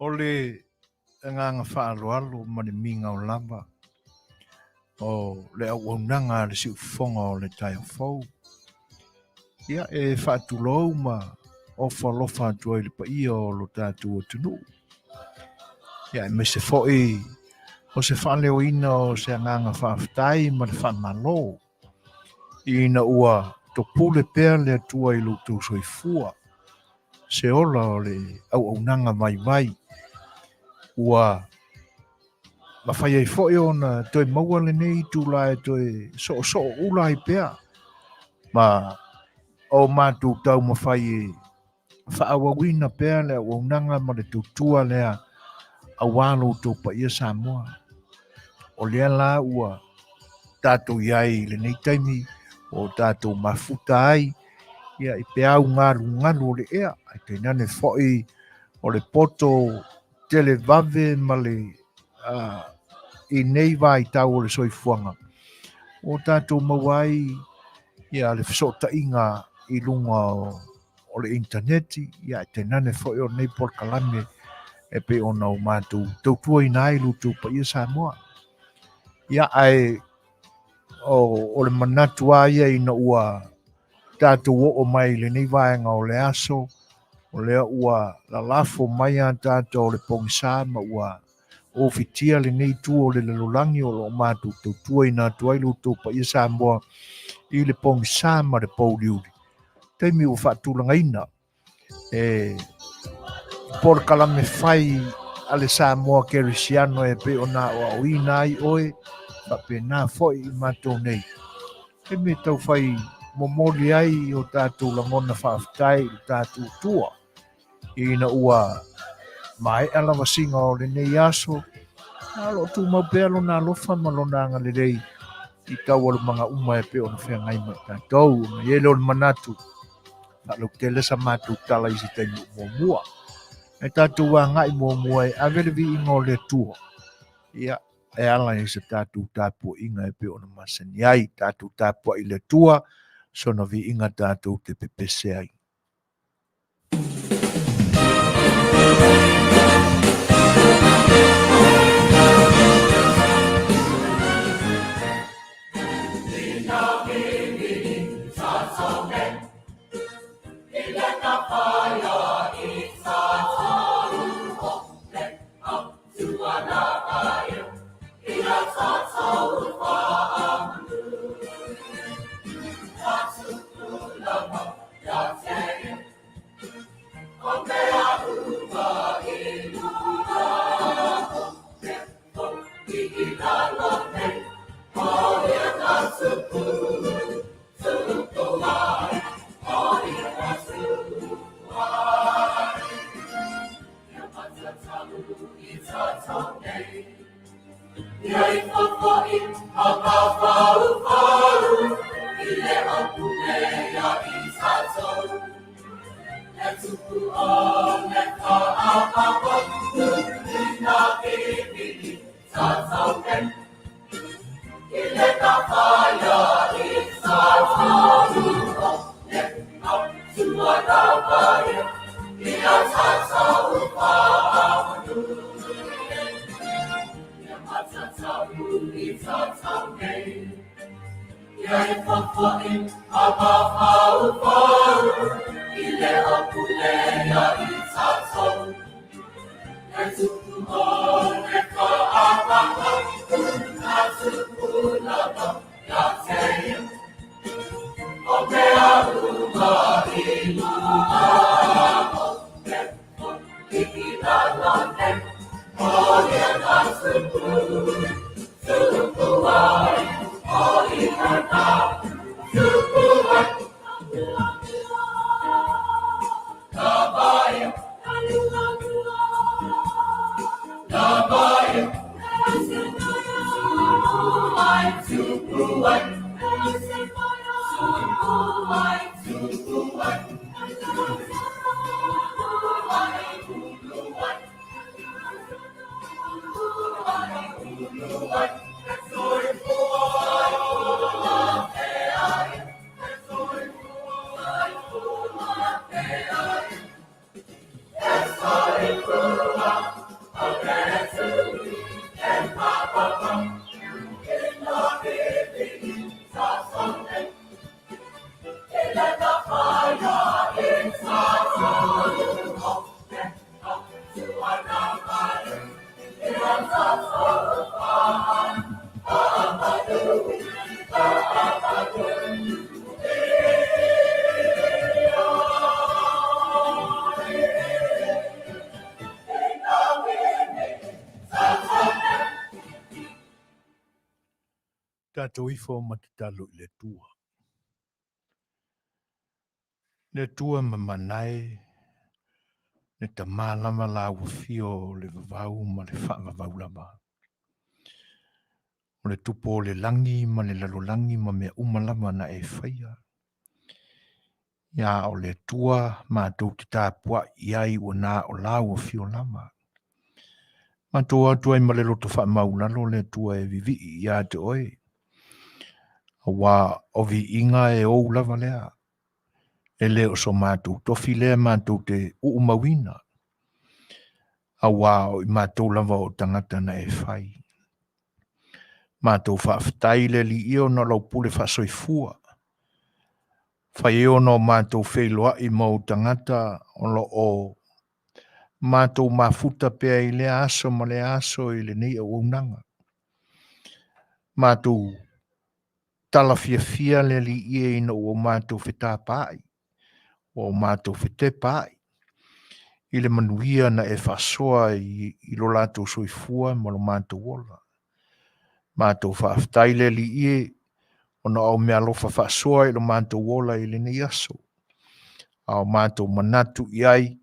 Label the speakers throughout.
Speaker 1: O le agaga faaaloalo ma le migao lava o le auaunaga a le siufofoga o le taeao fou. Ia e faatulou ma ofo alofa atu ai i le paia o lo tatou atunuu. Ia aemaise foi o se faaleoina o se agaga faafetai ma le faamalo ina ua topule pea le Atua i lo outou soifua, se ola o le auaunaga vaivai ua mafai ai foi ona toe maua lenei itula e toe soosoo ula ai pea ma o matou taumafai e faaauauina pea le auaunaga ma le tautua lea aua lo outou paia Samoa. O lea la ua tatou i ai i lenei taimi o tatou mafuta ai ia i peau galugalu o le ea, ae tainane foi o le poto televave ma le i nei vaitau o le soifuaga ua tatou maua ai ia le fesootaiga i luga o le initaneti, ia ae tainane foi o lenei polokalame e pei ona o matou tautuaina ai lo outou paia Samoa. Ia ae o le manatu lava ia ina ua tatou oo mai i lenei vaega o le aso, o lea ua lalafo mai a tatou o le pogisa ma ua ofitia lenei itu o le lalolagi o lo o matou tautuaina atu ai lo outou paia Samoa i le pogisa ma le pouliuli. Taimi ua faatulagaina e polokalame fai a le Samoa Kerisiano e pei ona aoaoina ai oe, faapena foi i matou nei. E mea tau fai momoli ai o tatou lagona faafetai i le tatou Atua ina ua maea lavasiga o lenei aso, a o lo o tumau pea lona alofa ma lona agalelei i taualumaga uma e pei ona feagai ma i tatou. Ona i ai lea o le manatu, faalautele sa matou tala i se taimi o muamua. Ae tatou agai muamua e ave le viiga o le Atua, ia, e ala i se tatou tapuaiga e pei ona masani ai. Tatou tapuai i le Atua, sona viiga tatou te pepese ai. Tatou ifo ma tatalo i le Atua. Le Atua mamana e, le Tama lava la ua fio o le vavau ma le faavavau lava. O le tupo o le lagi ma le lalolagi ma mea uma lava na e faia. Ia o le Atua matou te tapuai i ai ua na o la ua fio lava. Matou atu ai ma le loto faamaulalo le Atua e vivii ia te oe. Aua o viiga e ou lava lea. E le o so matou tofi lea matou te uumauina. Aua o i matou lava o tagata na e fai. Matou faafetai le Alii e ona o lau pule faasoifua. Fai ai ona o matou feiloai ma ou tagata o lo o matou mafuta pea i lea aso ma lea aso i lenei auaunaga. Matou tala fiafia le Alii e ina ua matou fetapaai, ua o matou fetepaai i le manuia na e faasoa i lo latou soifua ma lo matou ola. Matou faafetai le Alii e, ona o au meaalofa faasoa i lo matou ola i lenei aso. A o matou manatu i ai,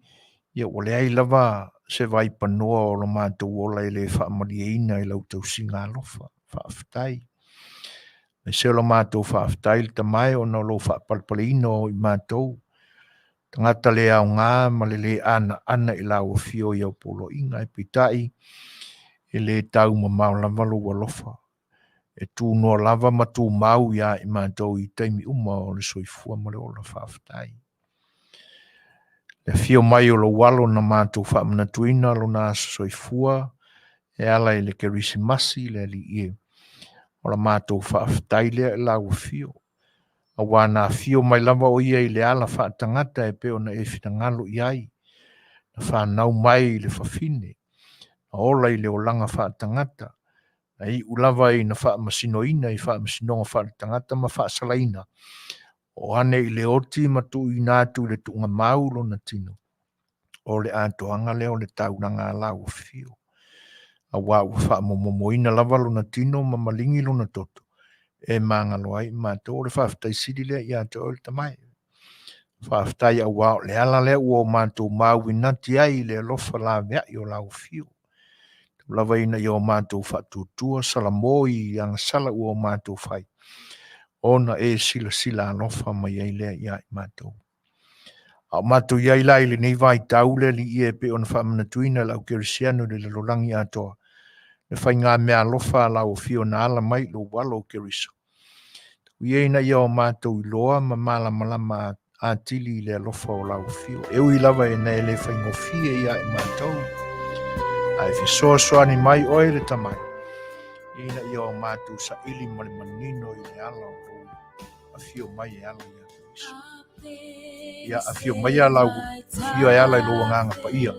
Speaker 1: ia ua leai lava se vaipanoa o lo matou ola e le faamalieina i lau tausiga alofa. Faafetai. Aemaise o lo matou faafetai le Tama e ona o lou faapalepaleina o i matou, tagata le aoga ma le le anaana i lau afio i au poloaiga, ae peitai e le tau mamao lava lou alofa, e tunoa lava ma tumau ia i matou i taimi uma o le soifua ma le ola. Faafetai. Le afio mai o lou alo na matou faamanatuina lona aso soifua e ala i le Kerisimasi le Alii e. O la matou faafetai lea i lau afio. Aua na afio mai lava o ia i le ala faatagata e pei ona e finagalo i ai, na fanau mai i le fafine, na ola i le olaga faatagata, na iu lava ina faamasinoina i faamasinoga faaletagata ma faasalaina, o ane i le oti ma tuuina atu i le tuugamau lona tino. O le atoaga lea o le taulaga a lau afio. Aua ua faamomomoina lava lona tino ma maligi lona toto, e magalo ai i matou. O le faafetai sili lea ia te oe le Tama e. Faafetai aua o le ala lea ua o matou mauinati ai i le alofa laveai o lau afio. Tau lava ina ia o matou faatuatua salamo i agasala ua o matou fai, ona e silasila alofa mai ai lea ia i matou. A o matou i ai la i lenei vaitau le Alii e pei ona faamanatuina e le au kerisiano i le lalolagi atoa, le faiga meaalofa a lau afio na ala mai i lou alo o Keriso. Tau ia ina ia o matou iloa ma malamalama atili i le alofa o lau afio. E ui lava ina e le faigofie ia i matou, ae fesoasoani mai oe le Tama e, ina ia o matou saili ma le manino i le ala o lou afio mai e ala ia Keriso. Ia afio mai a lau afio e ala i lou agaga paia,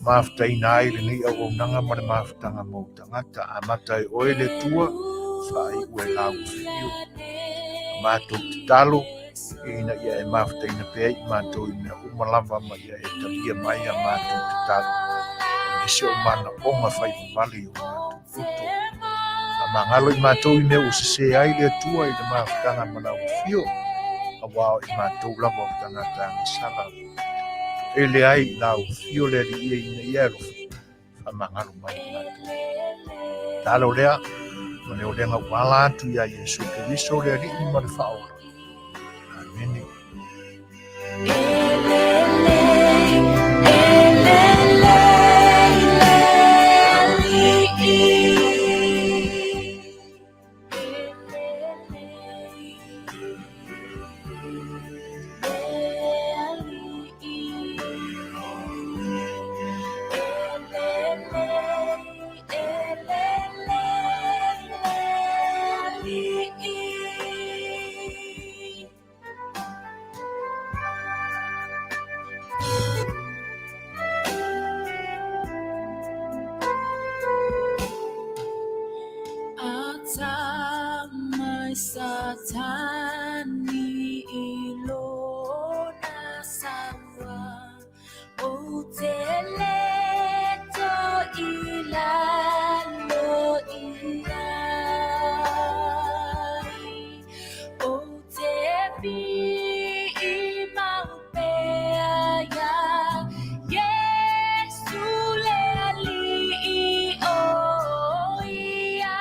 Speaker 1: mafutaina ai lenei auaunaga ma le mafutaga ma ou tagata. Amata e oe le Atua, faaiu e lau afio. A matou tatalo, ina ia e mafutaina pea i matou i mea uma lava ma ia e talia mai a matou tatalo, aemaise o manaoga faivavale i o matou loto. Faamagalo i matou i mea ua sese ai le Atua i le mafutaga ma lau afio, aua o i matou lava o tagata agasala. Toele ai i lau afio le Alii e ina ia e alofa, faamagalo mai i matou. Tatalo lea, ma le olega ua ala atu iā Iesu Keriso le Alii ma le Faaola. Amene.
Speaker 2: mai Satani i lona saua Ou te le to i lalo i ai Ou te pii mau pea iā Iesu le Alii o ia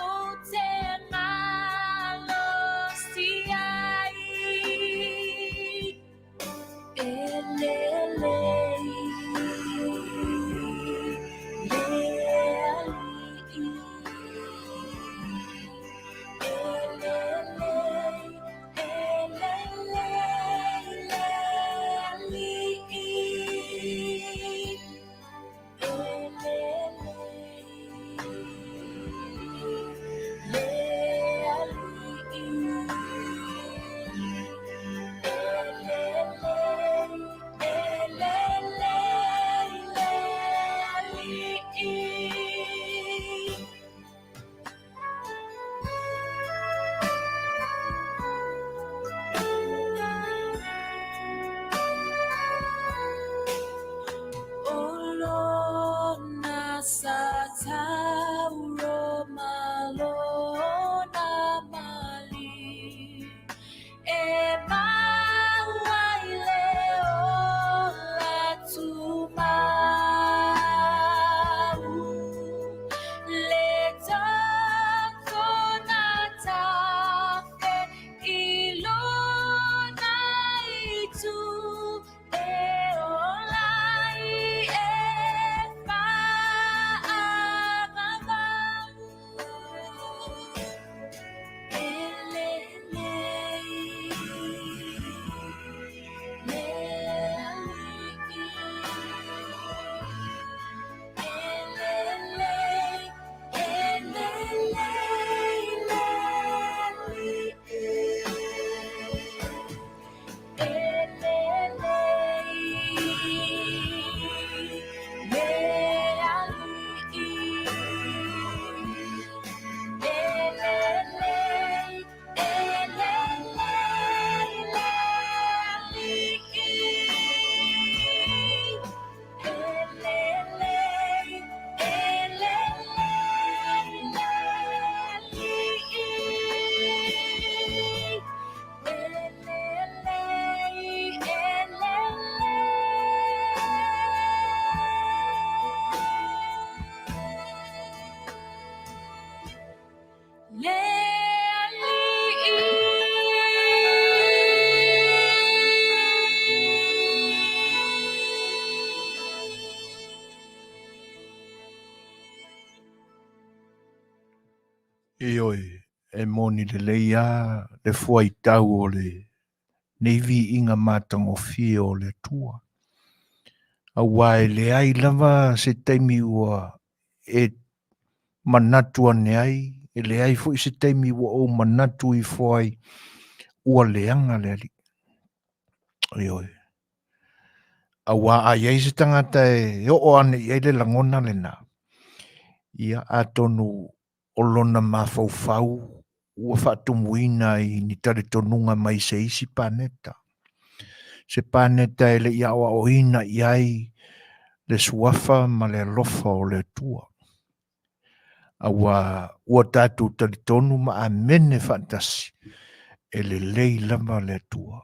Speaker 2: ou te malosi ai E lelei le Alii E lelei, e lelei le Alii E lelei le Alii E lelei, e lelei le Alii. O lona sa tauro ma lona mali E mau ai le ola tumau Le tato na tafe i lona itu E ola ai e faavavau E lelei le Alii E lelei, e lelei le Alii E lelei le Alii E lelei, e lelei le Alii E lelei, e lelei le Alii E lelei, e lelei. Le Alii.
Speaker 1: Ioe, e moni lelei lava le fuaitau o lenei viiga matagofie o le Atua, aua e leai lava se taimi ua e manatu ane ai, e leai foi se taimi ua ou manatu ifo ai ua leaga le Alii. Ioe. Aua a i ai se tagata e oo ane i ai le lagona lena, ia atonu o lona mafaufau ua faatumuina i ni talitonuga mai se isi paneta. Se paneta e le i aoaoina i ai le suafa ma le alofa o le Atua. Aua ua tatou talitonu ma amene faatasi, e lelei lava le Atua.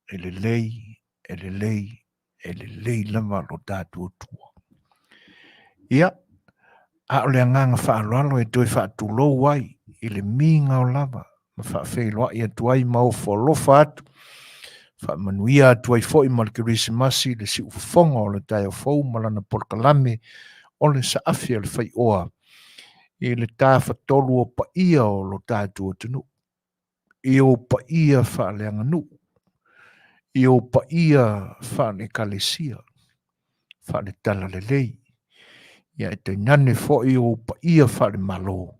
Speaker 1: E lelei, e lelei, e lelei lava lo tatou Atua. Ia, a o le agaga faaaloalo e toe faatulou ai i le migao lava ma faafeiloai atu ai ma ofo alofa atu, faamanuia atu ai foi ma le Kerisimasi le siufofoga o le taeao fou ma lana polokalame o le saafi a le faioa i le tafatolu o paia o lo tatou atunuu, i ou paia faaleaganuu, i ou paia faale-ekalesia, faale-talalelei, ia e tainane foi ou paia faale-Malo,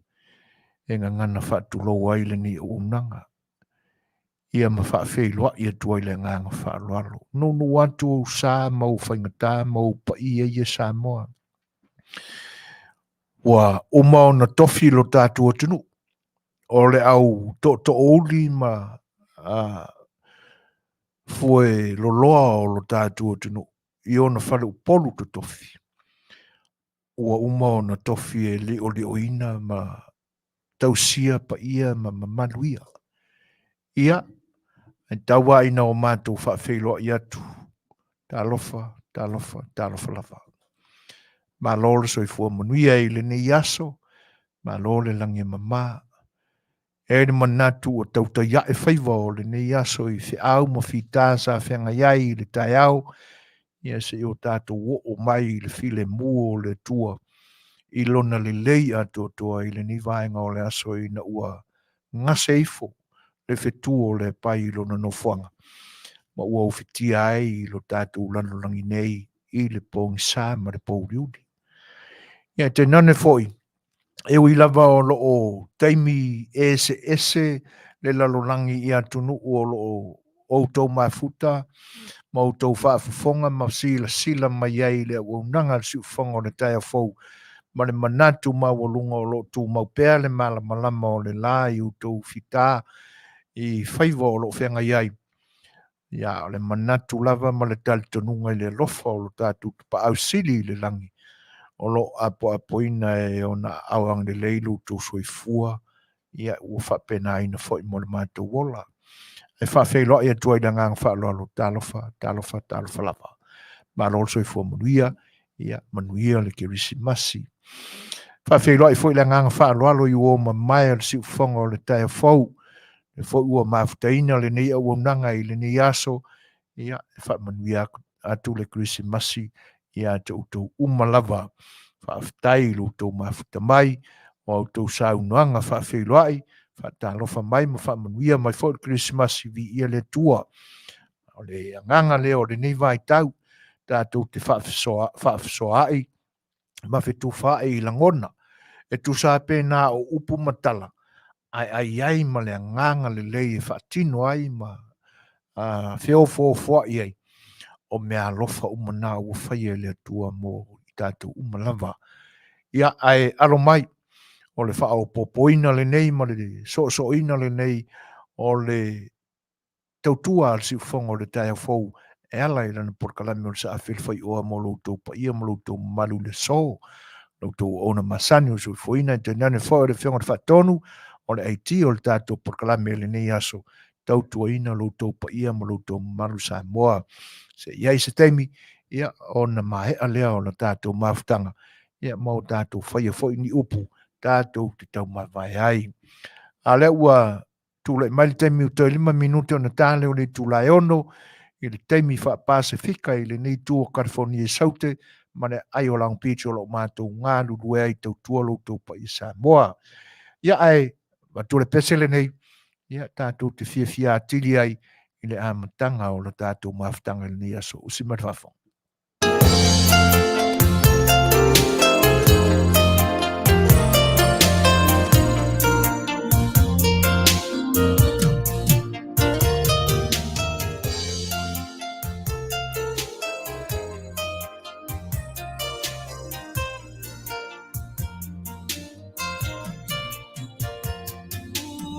Speaker 1: e gagana faatulou ai lenei auaunaga, ia ma faafeiloai atu ai le agaga faaaloalo. Nuunuu atu ou sa ma ou faigata ma ou paia ia Samoa. Ua uma ona tofi lo tatou atunuu. O le au tootoouli ma fue loloa o lo tatou atunuu i ona faleupolu totofi ua uma ona tofi e liolioina ma tausia paia ma mamalu ia. Ia, e tau lava ina o matou faafeiloai atu, talofa, talofa, talofa lava. Malo le soifua manuia i lenei aso, malo le lagi e mama. E ai le manatu ua tautai ae faiva o lenei aso i feau ma fita sa feagai ai i le taeao, ia seia o tatou oo mai i le filemu o le Atua i lona lelei atoatoa i lenei vaega o le aso ina ua gase ifo le fetu o le apai i lona nofoaga ma ua ufitia ai i lo tatou lalolagi nei i le pogisa ma le pouliuli. Ia tainane foi, e ui lava o lo o taimi eseese le lalolagi i atunuu o lo o outou mafuta ma outou faafofoga ma silasila mai ai i le auaunaga a le siufofoga o le taeao fou ma le manatu maualuga o lo o tumau pea le malamalama o le la i outou fita i faiva o lo o feagai ai. Ia, o le manatu lava ma le talitonuga i le alofa o lo tatou Tapaau Sili i le lagi, o lo o apoapoina e ona aao agalelei lo outou soifua, ia ua faapenaina foi mo le matou ola. E faafeiloai atu ai i le agaga faaaloalo, talofa, talofa, talofa lava. Malo le soifua manuia, ia manuia le Kerisimasi. Faafeiloai foi le agaga faaaloalo i uo mamae o le siufofoga o le taeao fou, le foi ua mafutaina lenei auaunaga i lenei aso, ia e faamanuia atu le Kerisimasi ia te outou uma lava. Faafetai i lo outou mafuta mai, o a outou saunoaga faafeiloai, faatalofa mai ma faamanuia mai foi le Kerisimasi, viia le Atua. O le agaga lea o lenei vaitau, tatou te faafesoaai ma fetufaai i lagona, e tusa pe na o upu ma tala, ae ai ai ma le agaga lelei e faatino ai ma feofoofoai ai, o mea alofa uma na ua faia e le Atua mo i tatou uma lava. Ia, ae alo mai, o le faaopoopoina lenei ma le soosooina lenei o le tautua a le siufofoga o le taeao fou e ala i lana polokalame o le Saafi o le Faioa mo lo outou paia ma lo outou mamalu i le aso. Lo outou auauna masani o le soifuaina e tainane foi o le Afioga i le Faatonu o le IT o le tatou polokalame i lenei aso, tautuaina lo outou paia ma lo outou mamalu Samoa. Se i ai se taimi, ia, ona maea lea o le tatou mafutaga, ia, ma o tatou faia foi ni upu tatou te taumavae ai. A lea ua tulai mai le taimi ua toe 5 minute ona ta lea o le itula e 6 i le taimi faa-Pasefika i lenei itu o California i Saute ma le aai o Long Beach o lo o matou galulue ai tautua lo outou paia Samoa. Ia ae avatu le pese lenei, ia tatou te fiafia atili ai i le amataga o le tatou mafutaga i lenei aso. Usi mai le faafofoga.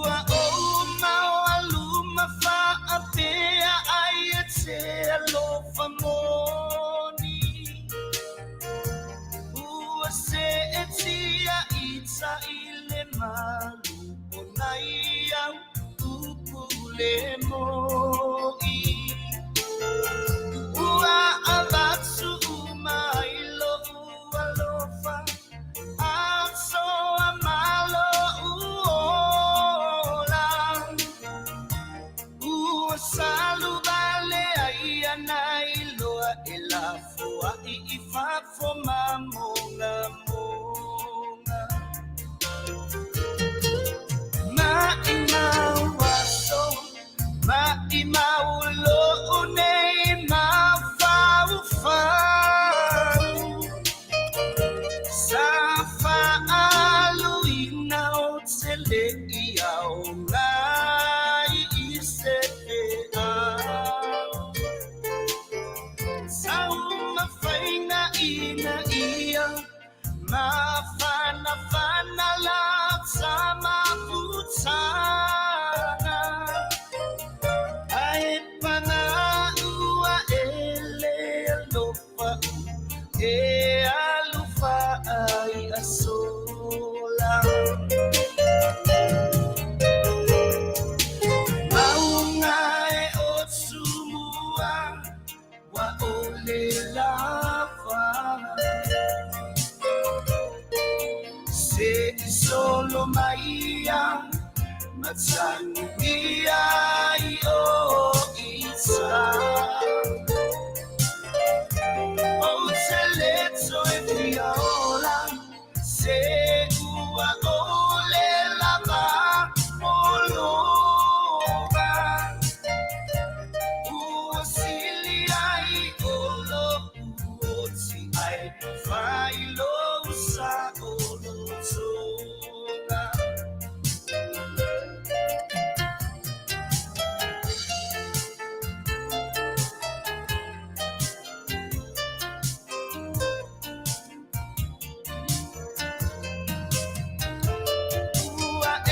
Speaker 2: Ua ou maualuma faapea ai e te alofa moni. Ua seetia i tai le malu o nai au upu le moi. Ua avatu uma i lo'u alofa asoa ma lo'u ola. Ua saluvale ai ana iloa e lafoai i fafo ma mogamoga. Maʻimau aso, maʻimau lo'u nei mafaufau. Sa faaluina o te le i aoga i se feau. Taumafaina ina ia mafanafana la ta mafutaga. Se solo maia matsangia i o isa. O seletso e fiola se ua ole lava poloba. Ua sili ai olo uoti ai failo sa olo toga. Ua e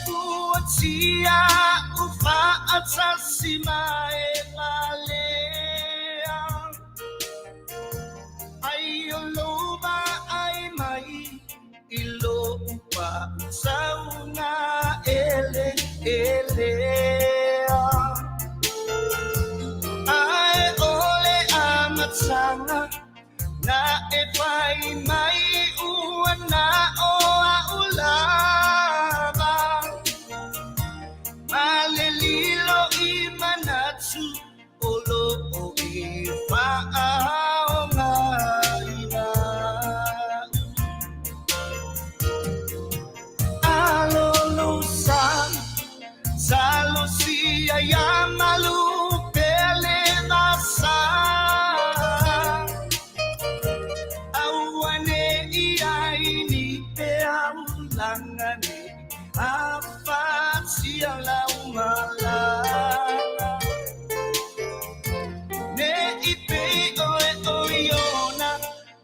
Speaker 2: puatia u faatasi mai valea. Ai o lova ai mai i lo upa saunga ele elea. Ai ole amatanga na e fai mai ua na o a ulava. Malelilo i manatu o lo o i whaaonga ina. Alolo sa, salo siya ya malu pele masa. Awane ia ini te aulanga ne, afatia laumalanga. Ne i pe oe o iona,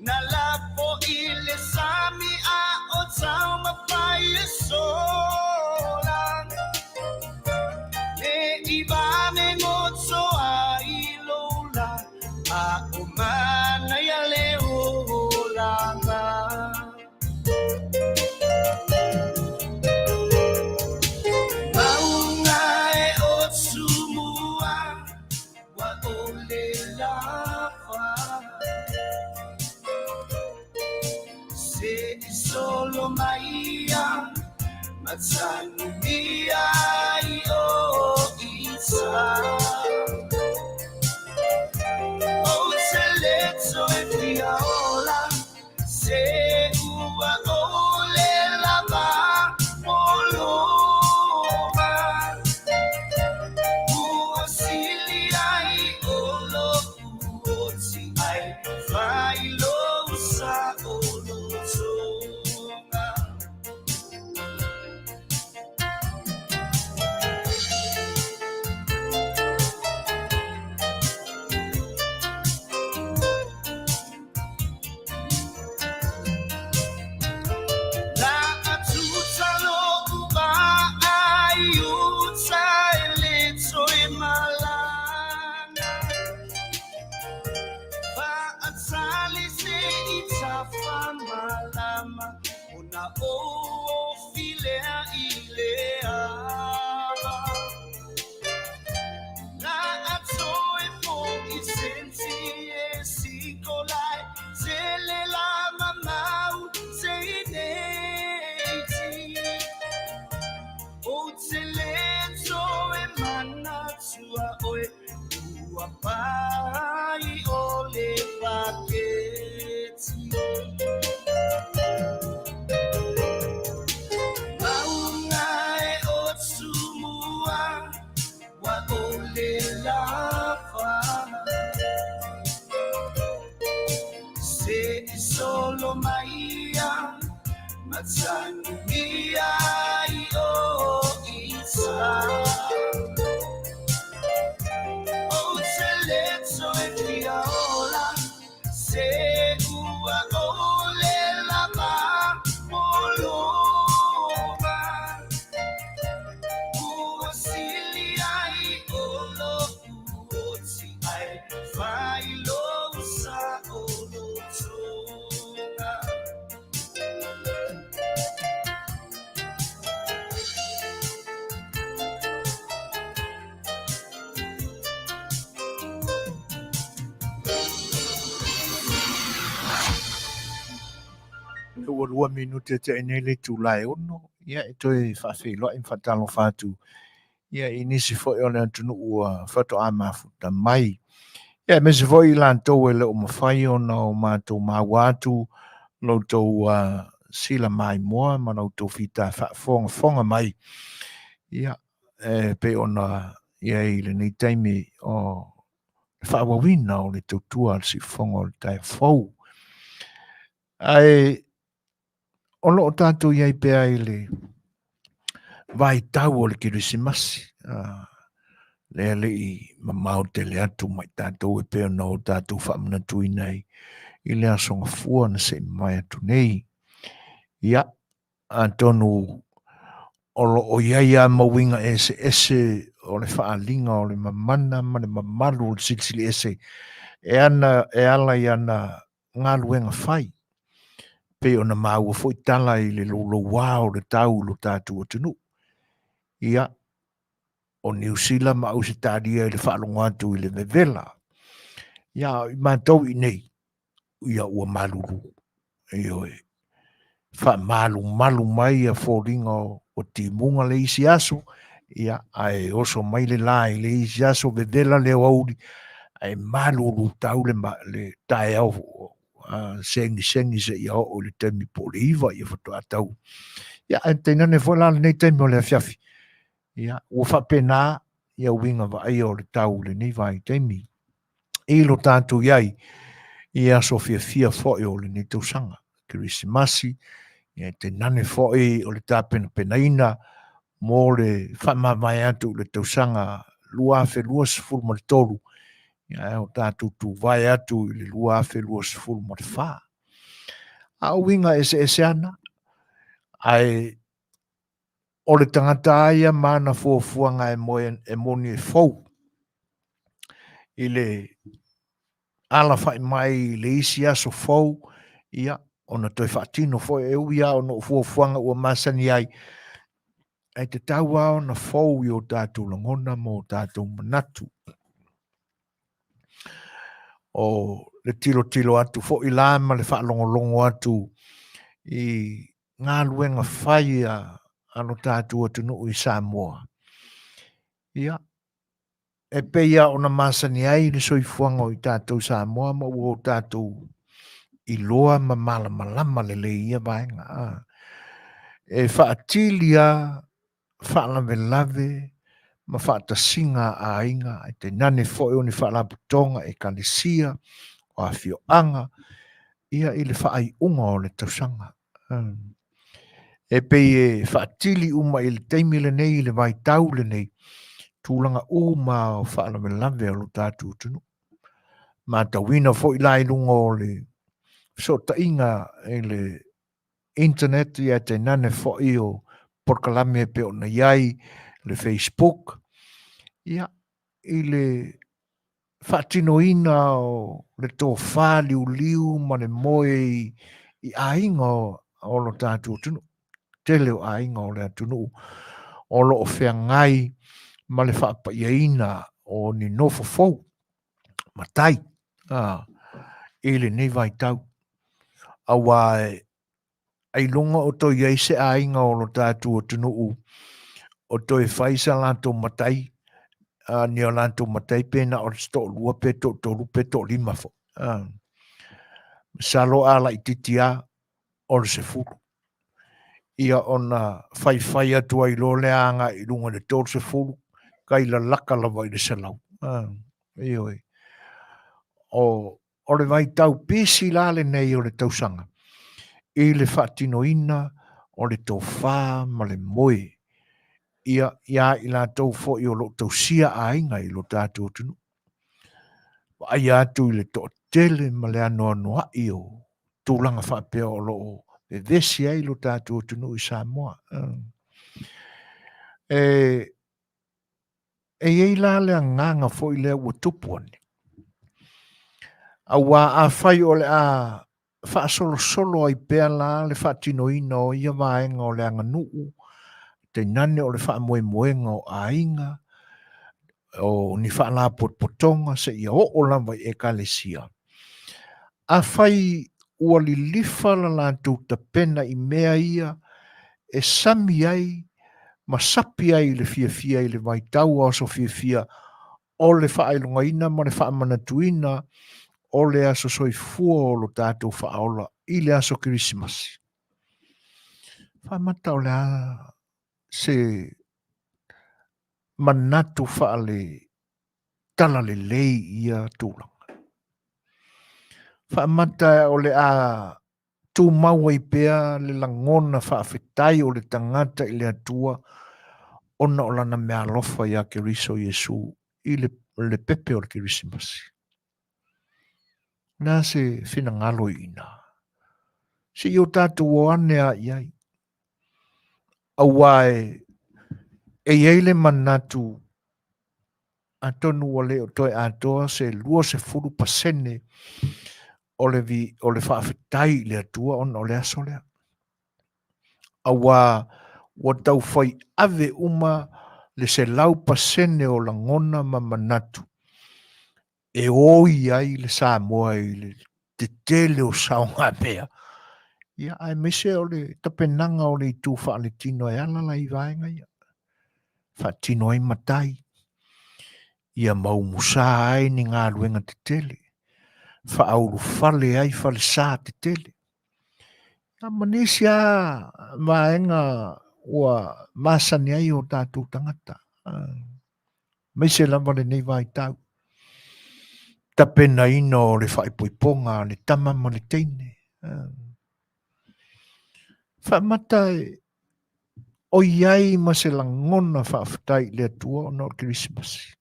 Speaker 2: na lapo i le sami a o tau mawhai e sola. Ne i va me ngoto a i lola, a o mana ia le olanga. Maunga e o tumua, wa o le lafa. Se i solo maia, matsangia i o isa. O te leto e fiola, se ua o le lava polova. Ua sili ai o lo uoti ai, failo sa o lo tonga. La atuta lo uba ai uta ele toe malanga. Fa atali se ita fa malama, ona o filea ilea. La atoe fo i sensi e sikolai, tele la mamau te ineiti. O te leto e manatua oe, ua pai o le paketi. Maunga e o tumua, wa o le lafa. Se i solo maia, matsangia i o isa. O te leto e fiola, se ua o le lava polova. Ua sili ai o lo uoti ai, failo sa o lo tonga.
Speaker 1: Ua 2 minute e tea nei le itula e 6, ia e toe faafeiloai ma faatalofa atu ia i nisi foi o le atunuu ua faatoa mafuta mai. Ia aemaise foi i latou e le o mafai ona o matou maua atu lo outou sila maimoa ma lo outou fita faafogafoga mai. Ia e pei ona i ai i lenei taimi o le faaauauina o le tautua a le siufofoga o le taeao fou. Ae o lo o tatou i ai pea i le vaitau o le Kerisimasi, lea le i mamao tele atu ma i tatou e pei ona o tatou faamanatuina ai i le Aso Gafua na se i mavae atu nei. Ia, atonu o lo o i ai lava ma uiga eseese o le faaaliga o le mamana ma le mamalu o le Silisili Ese e ana e ala i ana galuega fai, pei ona maua foi tala i le louloua o le tau i lo tatou atunuu. Ia, o Niu Sila ma Ausetalia i le faalogo atu i le vevela, ia, a o i matou i inei, ia ua malulu. Ioe, faamalumalu mai ia foliga o timuga le isi aso, ia, ae oso mai le la i le isi aso, vevela le aoauli, ae malulu tau le, le taeao segisegi seia oo i le taimi po o le 9 ia faatoa tau. Ia, ae tainane foi la lenei taimi o le afiafi, ia, ua faapena ia uiga vaaia o le tau i lenei vaitaimi i lo tatou i ai i aso fiafia foi o lenei tausaga Kerisimasi, ia tainane foi o le tapenapenaina mo le faamavae atu i le tausaga 2023, ia ae o tatou tuvae atu i le 2024. A o uiga eseese ana, ae o le tagata lava ia ma ana fuafuaga e moe e moni e fou i le alafai mai i le isi aso fou, ia, ona toe faatino foi e ui lava ona o fuafuaga ua masani ai, ae tatau lava ona fou i o tatou lagona ma o tatou manatu. O le tilotilo atu foi la ma le faalogologo atu i galuega fai a lo tatou atunuu i Samoa, ia, e pei lava ona masani ai le soifuaga o i tatou Samoa ma ua o tatou iloa ma malamalama lelei i ia vaega. E faatili lava faalavelave ma faatasiga a aiga, ae tainane foi o ni faalapotopotoga, ekalesia, o afioaga, ia i le faaiuga o le tausaga. E pei e faatili uma i le taimi lenei, i le vaitau lenei, tulaga uma o faalavelave o lo tatou atunuu. Matauina foi la i luga o le fesootaiga i le internet, ia tainane foi o polokalame e pei ona i ai le Facebook, ia, i le faatinoina o le tofa liuliu ma le moe i aiga o lo tatou atunuu. Tele o aiga o le atunuu o lo o feagai ma le faapaiaina o ni nofo fou, matai, i lenei vaitau. Aua ailoga o toe i ai se aiga o lo tatou atunuu o toe fai sa latou matai, ni o latou matai pe na o se toalua pe toatolu pe toalima foi. Masalo a laitiiti lava o le 10. Ia ona faifai atu ai loa lea agai i luga i le 30, kai lalaka lava i le 100. Ioe. O le vaitau pisi la lenei o le tausaga i le faatinoina o le tofa ma le moe ia iā i latou foi o lo o tausia aiga i lo tatou atunuu. Vaaia atu i le toatele ma le anoanoai o tulaga faapea o lo o vevesi ai lo tatou atunuu i Samoa. E E i ai la le agaga foi lea ua tupu ane, aua afai o le a faasolosolo ai pea la le faatinoina o ia vaega o le aganuu, tainane o le faamoemoega o aiga, o ni faalapotopotoga seia oo lava i ekalesia. Afai ua lilifa la latou tapena i mea ia e sami ai ma sapi ai le fiafia i le vaitau o aso fiafia o le faailogaina ma le faamanatuina o le aso soifua o lo tatou Faaola i le aso Kerisimasi. Faamata o le a se manatu faale talalelei i ia tulaga. Faamata o le a tumau ai pea le lagona faafetai o le tagata i le Atua ona o lana meaalofa ia Keriso Iesu i le, le pepe o le Kerisimasi. O le a se finagalo i ina? Se i o tatou o ane a i ai. Aua e, e i ai le manatu atonu ua le o toe atoa se 20% o le, vi, o le faafetai i le Atua ona o le aso lea. Aua ua taufai ave uma le 100% o lagona ma manatu e oi ai le Samoa i le tetele o saogamea, ia aemaise o le tapenaga o le itu faaletino e ala la i vaega ia. Faatino ai matai, ia maumusa ai ni galuega tetele, faaulufale ai falesa tetele. Ia ma nisi lava vaega ua masani ai o tatou tagata, aemaise lava lenei vaitau, tapenaina o le faaipoipoga a le tama ma le teine. Faamata e o i ai ma se lagona faafetai i le Atua ona o le Kerisimasi.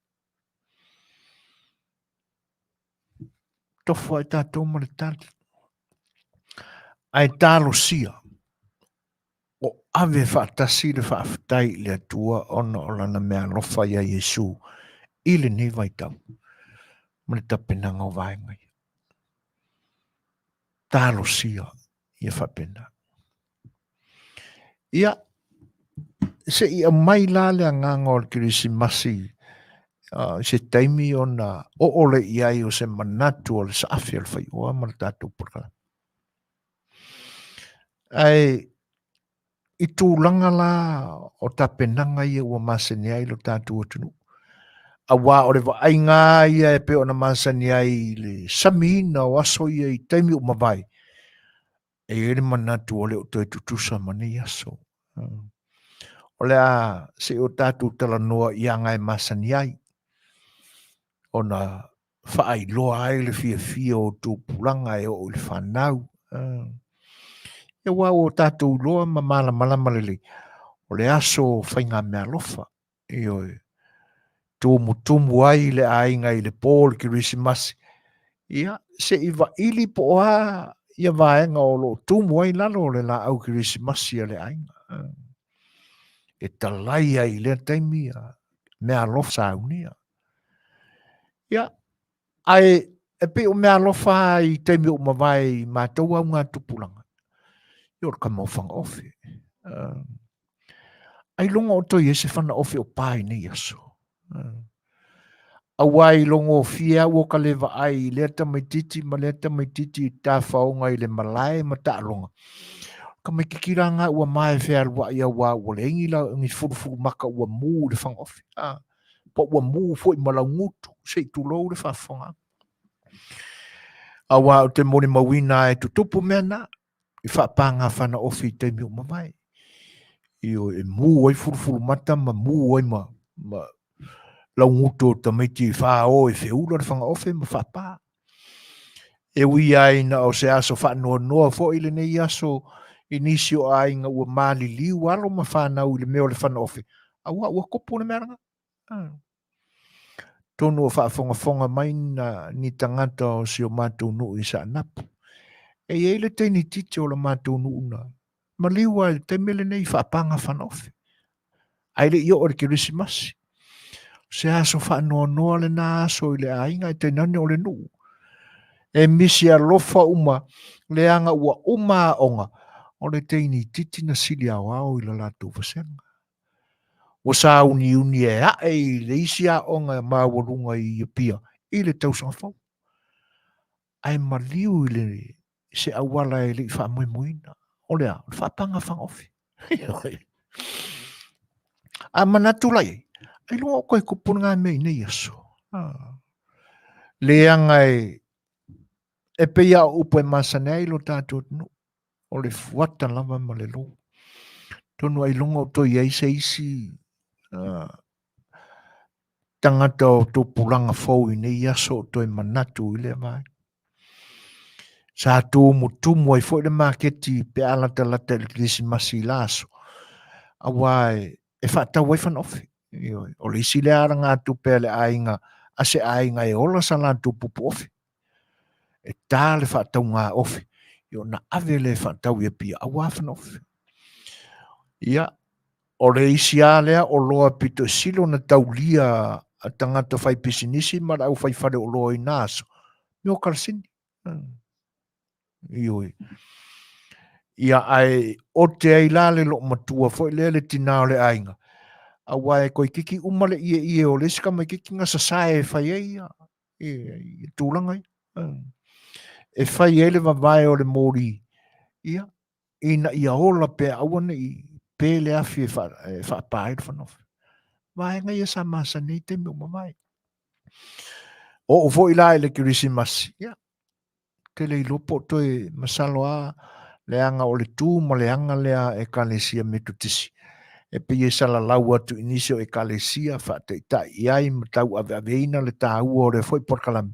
Speaker 1: Tofu ai tatou ma le tali. Ae talosia o ave faatasi le faafetai i le Atua ona o lana meaalofa ia Iesu i lenei vaitau ma le tapenaga o vaega ia. Talosia ia faapena. Ia, se i aumai la le agaga o le Kerisimasi i se taimi ona oo lea i ai o se manatu o le saafi o le faioa ma le tatou polokalame. Ae i tulaga la o tapenaga ia ua masani ai lo tatou atunuu, aua o le vaaiga ia e pei ona masani ai i le samiina o aso ia i taimi ua mavae, e i ai le manatu ua le o toe tutusa ma nei aso. O le a se i o tatou talanoa i aga e masani ai, ona faailoa ai le fiafia o tupulaga e oo i le fanau. Ia aua ua tatou iloa ma malamalama lelei, o le aso o faigameaalofa. Ioe. Tumutumu ai le aiga i le pō o le Kerisimasi, ia, se i vaili po o a ia vaega o lo o tumu ai lalo o le laau Kerisimasi a le aiga. E talai ai i lea taimi ia meaalofa saunia. Ia, ae e pei o meaalofa i taimi ua mavae i matou augatupulaga, ia o le kama o Fagaofe. Ailoga o toe i ai se Fanaofe o pa i nei aso. Aua i logofie au o ka le vaai i lea tamaititi ma lea tamaititi i tafaoga i le malae ma taaloga. Tamaititi la nga ua mae fealuai aua ua leai ni, la, ni fulufulu maka ua mu i le Fagaofe. Ah, po ua mu foi ma laugutu, se i tulou le faafofoga. Aua ou te molimauina e tutupu mea na. i faapāga fanaofi i taimi ua mavae. Ioe, e mū ai fulufulumata ma mū ai ma, ma laugutu o tamaiti i whāo e wheula le whangaofe ma whapā. E ui ai na o se aso whaanoanoa foi lenei aso i nisi o aiga ua maliliu alo ma whanau i le mea o le whanaofe. Aua ua kopu le mea ranga. Ah. Tonu o faafogafoga mai na, ni tagata o si o matou nuu i Saanapu. E i ai le teine itiiti o le matou nuu na maliu lava i le taimi lenei i faapaga fanaofe. Ae le i oo i le Kerisimasi. O se aso faanoanoa lena aso i le aiga e tainane o le nuu. E misi alofa uma leaga ua uma aoga o le teine itiiti na sili aoao i le latou vasega. Ua sauniuni e ae i le isi aoga maualuga i Apia i le tausaga fou. Ae maliu i le i se auala e le i faamoemoeina. O le a? O le faapaga fagaofi. A manatu la i ai, ailoga o toe tupu lena mea i nei aso. Leaga e pei lava o upu e masani ai lo tatou atunuu, o le fuata lava ma le lou. Atonu ailoga o toe i ai se isi tagata o tupulaga fou i nei aso o toe manatu i lea vaega. Sa tumutumu ai foi le maketi pe a latalata i le Kerisimasi i la aso, aua e faatau ai fanaofi. Ioe, o le isi lea alagatupe a le aiga, a se aiga e ola sa latou pupu ofi. E ta le faatauga ofi, ia ona ave lea e faatau i Apia aua fanaofi. Ia, o le isi lava lea oloa pito i sili ona taulia a tagata faipisinisi ma le aufaifale oloa i na aso, mea o kalasini. Ioe. Ia, ae ote ai la le loomatua foi lea le tinā o le aiga, aua e toeitiiti uma le ieie o le isi tamaitiiti na sasae e fai ai ia, ia tulaga ia. E fai ai le vavae o le moli, ia, ina ia ola pea aua ne i pe le afi e faapa ai le fanofi. Vaega ia sa masani ai taimi ua mavae. Oo foi la i le Kerisimasi, ia, te le iloa po o toe masalo lava leaga o le tu ma le aga lea a Ekalesia Metotisi e pei e salalau atu i nisi o Ekalesia faataitai i ai ma tauaveaveina le taua o lea foi polokalame.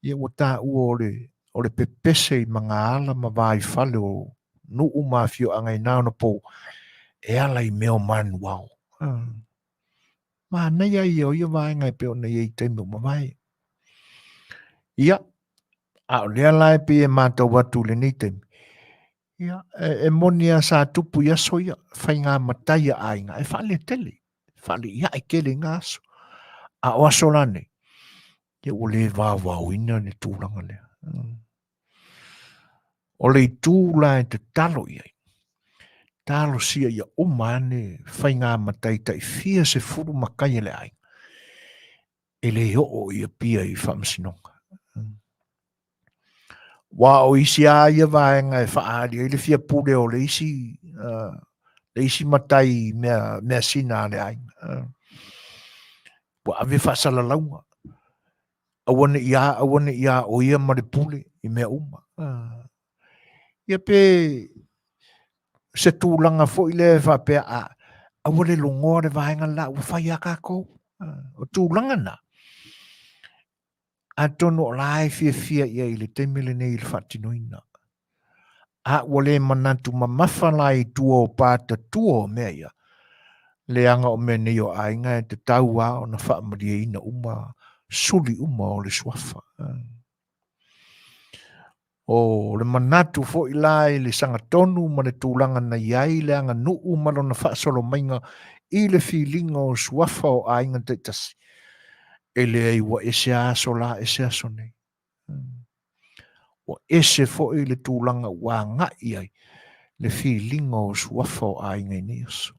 Speaker 1: Ia ua taua o le o le pepese i magaala ma vaifale o nuu ma afioaga i na ona pou e ala i mea o manuao. Manaia ia o ia vaega e pei ona i ai i taimi ua mavae. Ia, a o lea la e pei e matau atu i lenei taimi, ia, e moni lava sa tupu i aso ia, faiga matai a aiga, e faaletele, faaleiae tele i na aso. A o aso la nei, ia ua le vaovaoina le tulaga lea. O le itu la e tatalo i ai, talosia ia uma ane faiga matai tai fia sefulu matai a le aiga, e le oo i Apia i faamasinoga. Aua o isi lava ia vaega e faaali ai le fia pule o le isi, le isi matai mea, measina a le aiga. Ua ave faasalalauga, aua ne i a, aua ne i a o ia ma le pule i mea uma. Ia pe se tulaga foi lea e faapea, a, aua le logoa le vaega le la ua fai lava tatou. O tulaga na, atonu o la e fiafia i ai i le taimi lenei i le faatinoina. A ua le manatu mamafa la i tua o patatua o mea ia, leaga o mea nei o aiga e tatau lava ona faamalieina uma suli uma o le suafa. O le manatu foi la i le sagatonu ma le tulaga na i ai le aganuu ma lona faasolo maiga i le filiga o suafa o aiga taitasi, e leai ua ese lava aso la ese aso nei. Ua ese foi le tulaga ua agai i ai le filiga o suafa o aiga i nei aso.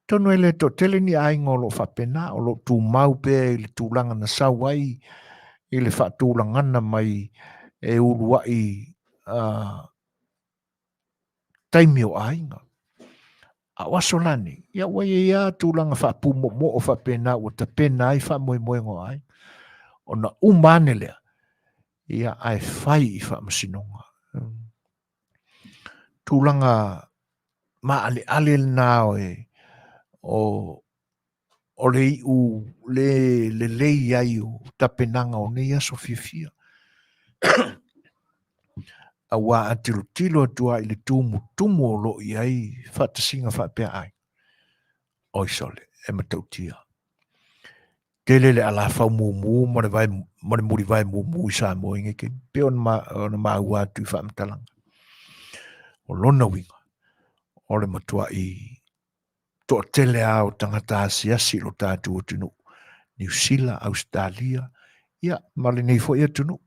Speaker 1: Atonu e le toatele ni aiga o lo o faapena, o lo o tumau pea i le tulaga na sau ai i le faatulagana mai e uluai taimi o aiga. A o aso la nei, ia ua i ai lava tulaga faapumoomoo faapena ua tapena ai faamoemoega o aiga. Ona uma ane lea, ia ae fai i faamasinoga. Tulaga maaleale lena o le iu le lelei ai o tapenaga o nei aso fiafia. Aua a tilotilo atu lava i le tumutumu o lo o i ai faatasiga faapea ai, oi sole, e matautia. Tele le alafau mumu ma le vae ma le mulivae mumu i Samoa i nei taimi, pei ona maua atu i faamatalaga. O lona uiga, o le matuai toatele lava o tagata asiasi i lo tatou atunuu, Niu Sila, Ausetalia, ia ma lenei foi atunuu.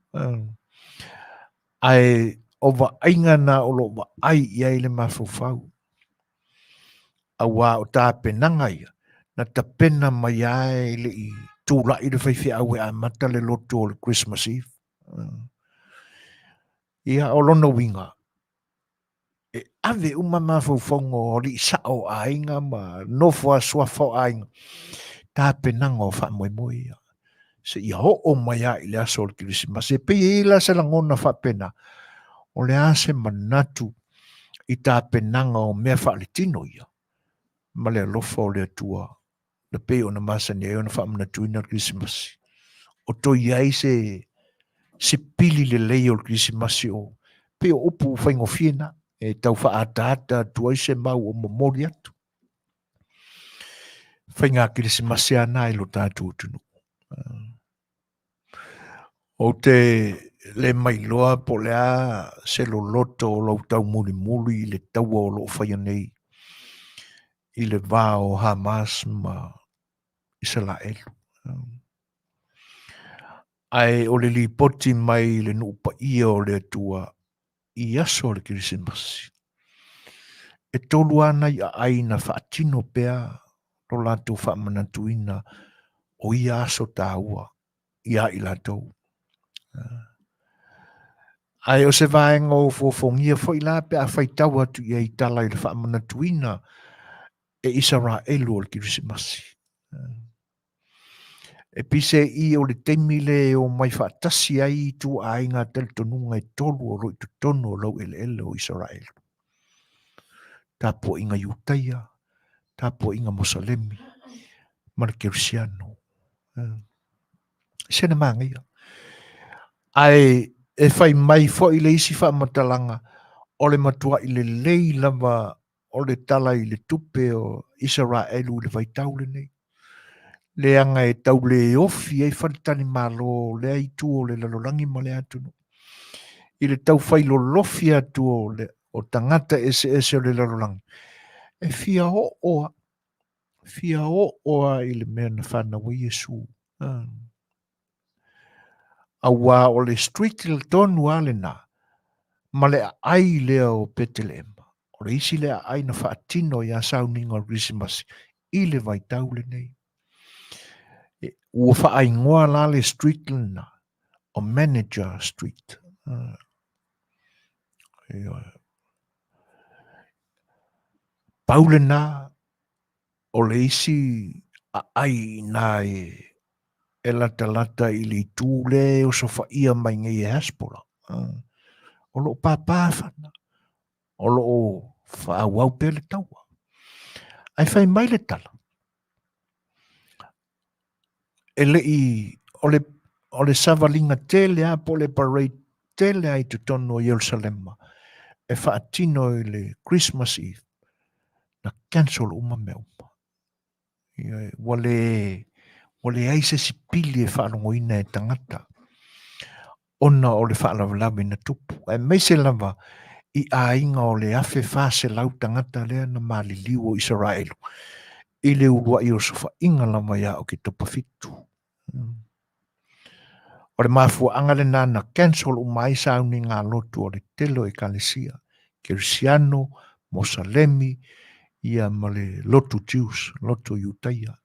Speaker 1: Ae o vaaiga na o lo o vaai i ai le mafaufau. Aua o tapenaga ia, na tapena mai lava e le i tulai le faifeau e amata le lotu o le Christmas Eve. Ia, o lona uiga, e ave uma mafaufauga o alii sao o aiga ma nofo a suafa o aiga, tapenaga o faamoemoe ia, seia oo mai lava i le aso o le Kerisimasi. E pei e i ai la se lagona faapena, o le a se manatu i tapenaga o mea faaletino ia, ma le alofa o le Atua na pei ona masani ai ona faamanatuina le Kerisimasi. O toe i ai se se pili lelei o le Kerisimasi o pei o upu faigofie na e tau faaataata atu ai se mau o momoli atu. Faiga Kerisimasi lava na i lo tatou atunuu. Ou te le mailoa po o le a se loloto o lou taumulimuli i le taua o lo o faia nei i le va o Hamas ma Isalaelu. Ae o le lipoti mai i le nuu paia o le Atua i aso o le Kerisimasi, e tolu lava nai aai na faatino pea lo latou faamanatuina o ia aso taua iā i latou. Ae o se vaega o ofoofogia foi la pe a faitau atu i ai tala i le faamanatuina e Isaraelu o le Kerisimasi. E pise i o le taimi le e omai faatasi ai ituaiga talitonuga e tolu o lo o i totonu o laueleele o Isaraelu. Tapuaiga Iutaia, tapuaiga Mosalemi ma le Kerisiano. Sena manaia. Ae e fai mai foi le isi faamatalaga o le matuai lelei lava o le tala i le tupe o Isaraelu i le vaitau lenei, leaga e tau le ofi ai faletalimalo o lea itu o le lalolagi ma lea atunuu i le tau fai lolofi atu o, le, o tagata eseese o le lalolagi e fia oo a fia oo a i le mea na fanau ai Iesu. Auā o le street tonu a lena ma le aai lea o Peteleema. O le isi lea aai na faatino iā sauniga o le Kerisimasi i le vaitau lenei. E, ua faaigoa la le street lena o Manager Street. Pau lena o le isi aai i ina e latalata i le itu lea e osofaia mai nei e Hezbollah. O lo o pāpā fana, o lo o faaauau pea le taua. Ae fai mai le tala, e le i, o le, o le savaliga tele lava po o le parade tele lava i totonu o Ierusalema e faatino i le Christmas Eve, na cancel uma mea uma. Ioe, ua le, ua leai se isi pili e faalogoina e tagata ona o le faalavelave na tupu, aemaise lava i aiga o le 1,400 tagata lea na maliliu o Isaraelu i le uluai osofaiga lava ia Oketopa 7. O le mafuaaga lena na cancel uma ai sauniga lotu o le tele o ekalesia, Kerisiano, Mosalemi, ia ma le lotu Jews, lotu Iutaia.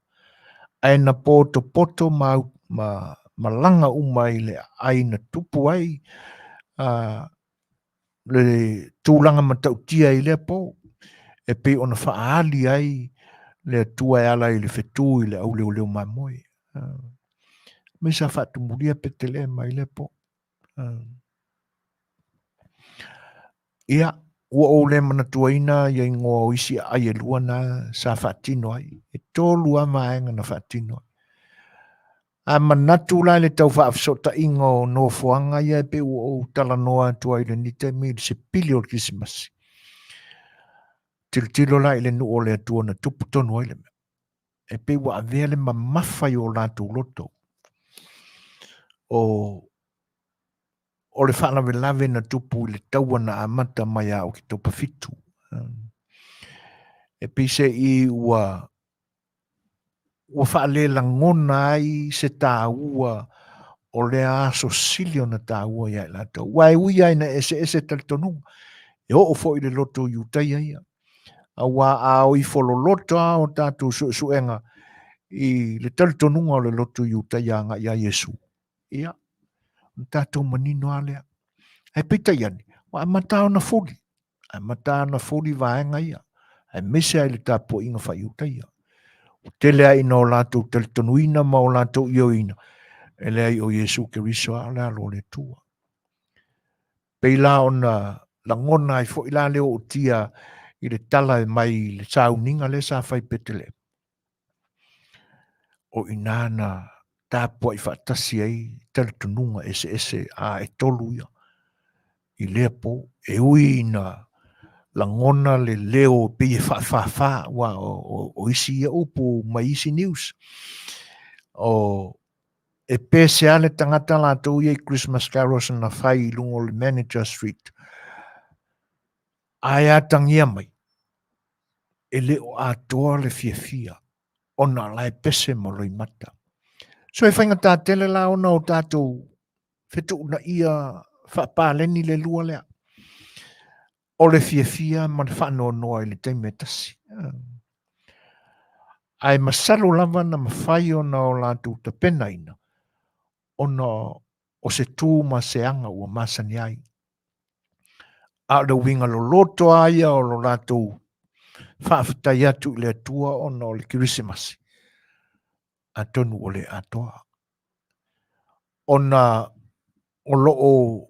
Speaker 1: Ae na potopoto ma, ma malaga uma i le aai na tupu ai le tulaga matautia i lea po, e pei ona faaali ai le Atua e ala i le fetu i le auleoleo mamoe. Me sa faatumulia Petelema i lea po. Ia, ua ou le manatuaina ia igoa o isi aai e lua na sa faatino ai. E tolu lava vaega na faatino ai. A manatu la i le tau faafesootaiga o nofoaga ia e pei ua ou talanoa atu ai i lenei taimi i le sepili o le Kerisimasi, tilotilo la i le nuu o le Atua na tupu tonu ai le mea. E pei ua avea le mamafa i o latou loto o o le faalavelave na tupu i le taua na amata mai ia Oketopa 7. E pei se i ua ua faalelagona ai se taua o lea aso sili ona taua ia i latou. Aua e ui lava ina eseese talitonuga, e oo foi i le loto Iutaia ia. Aua a o ifo loloto lava o tatou suesuega i le talitonuga o le loto Iutaia agai ia Iesu, ia, ona tatou manino lava lea. Ae peitai ane, ua amata ona fuli, amata ona fuli vaega ia, aemaise lava i le tapuaiga faa-Iutaia. Ua tele lava ina o latou talitonuina ma o latou ioeina, e leai o Iesu Keriso lava o le Alo o le Atua. Pei la ona lagona ai foi la le ootia i le tala e mai i le sauniga lea sa fai i Petelema. O i ina na tapuai faatasi ai talitonuga eseese a e tolu ia i lea po, e ui ina lagona le leo pei e faafāfā, aua o isi ia upu mai isi news. O e pese lava le tagata latou ia i Christmas carols na fai i luga o le Manager Street. Ae atagia mai, e le o atoa le fiafia ona o la e pese ma loimata. So e faigata tele la ona o tatou fetuunaia faapaleni le lua lea. O le fiafia ma le faanoanoa i le taimi e tasi. Ae masalo lava na mafai ona o latou tapenaina ona o se tu ma se aga ua masani ai. A o le uiga loloto lava ia o lo latou faafetai atu i le Atua ona o le Kerisimasi, atonu ua le atoa. Ona o lo o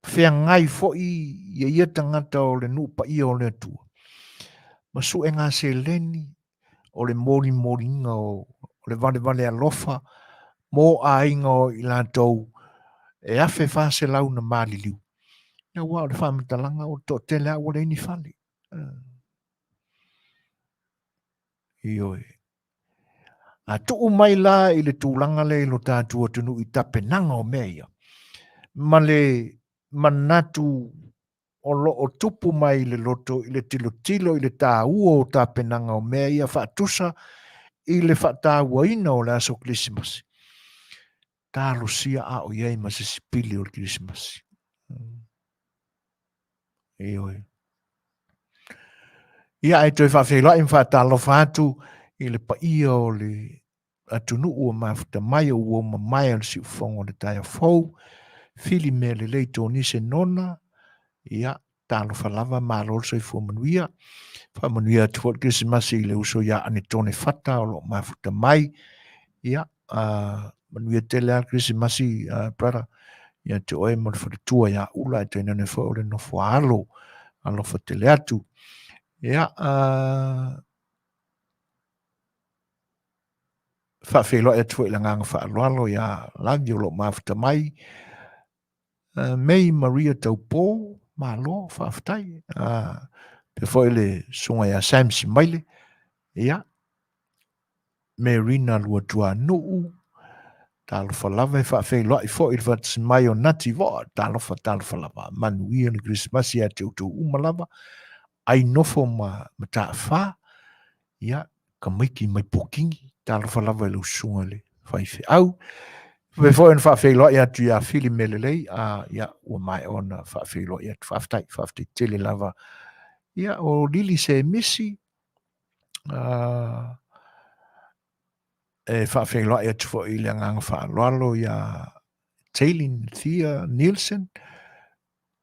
Speaker 1: feagai foi ia ia tagata o le nuu paia o le Atua, ma suega seleni o le molimoliga o le valevale alofa mo aiga o i latou e 1400 na maliliu. Aua o le faamatalaga o le toatele lava ua leai ni fale. Ioe. A tuu mai la i le tulaga lea i lo tatou atunuu i tapenaga o mea ia, ma le manatu o lo o tupu mai i le loto i le tilotilo i le taua o tapenaga o mea ia faatusa i le faatauaina o le aso Kerisimasi. Talosia a o i ai ma se isi pili o le Kerisimasi. Ioe. Ia, ae toe faafeiloai ma faatalofa atu i le paia o le atunuu ua mafuta mai o ua mamae o le siufofoga o le taeao fou, fili mea lelei Tonise Nona, ia, talofa lava, malo le soifua manuia. Faamanuia atu foi le Kerisimasi i le uso ia Anetone Fata o lo o mafuta mai. Ia, manuia tele lava le Kerisimasi, brother, ia te oe ma le faletua ia Ula, ae tainane foi o le nofo a alo, alofa tele atu. Ia, faafeiloai atu foi i le agaga faaaloalo ia Lavi o lo o mafuta mai. Mei Maria Taupo, malo, faafetai. Faapea foi le susuga ia Sam Simaile, ia, Merina Luatuanuu, talofa lava e faafeiloai foi i le faatasi mai o Nati Voa, talofa, talofa lava, manuia le Kerisimasi ia te outou uma lava, ai nofo ma Mataafa, ia, Kamaiki mai Pokini, talofa lava i lau susuga i le faifeau. Faapea foi ona faafeiloai atu ia Fili Melelei, a ia, ua maea ona faafeiloai atu. Faafetai, faafetai tele lava. Ia, o Lili Semisi, e faafeiloai atu foi i le agaga faaaloalo ia Taylin Thea Nielsen,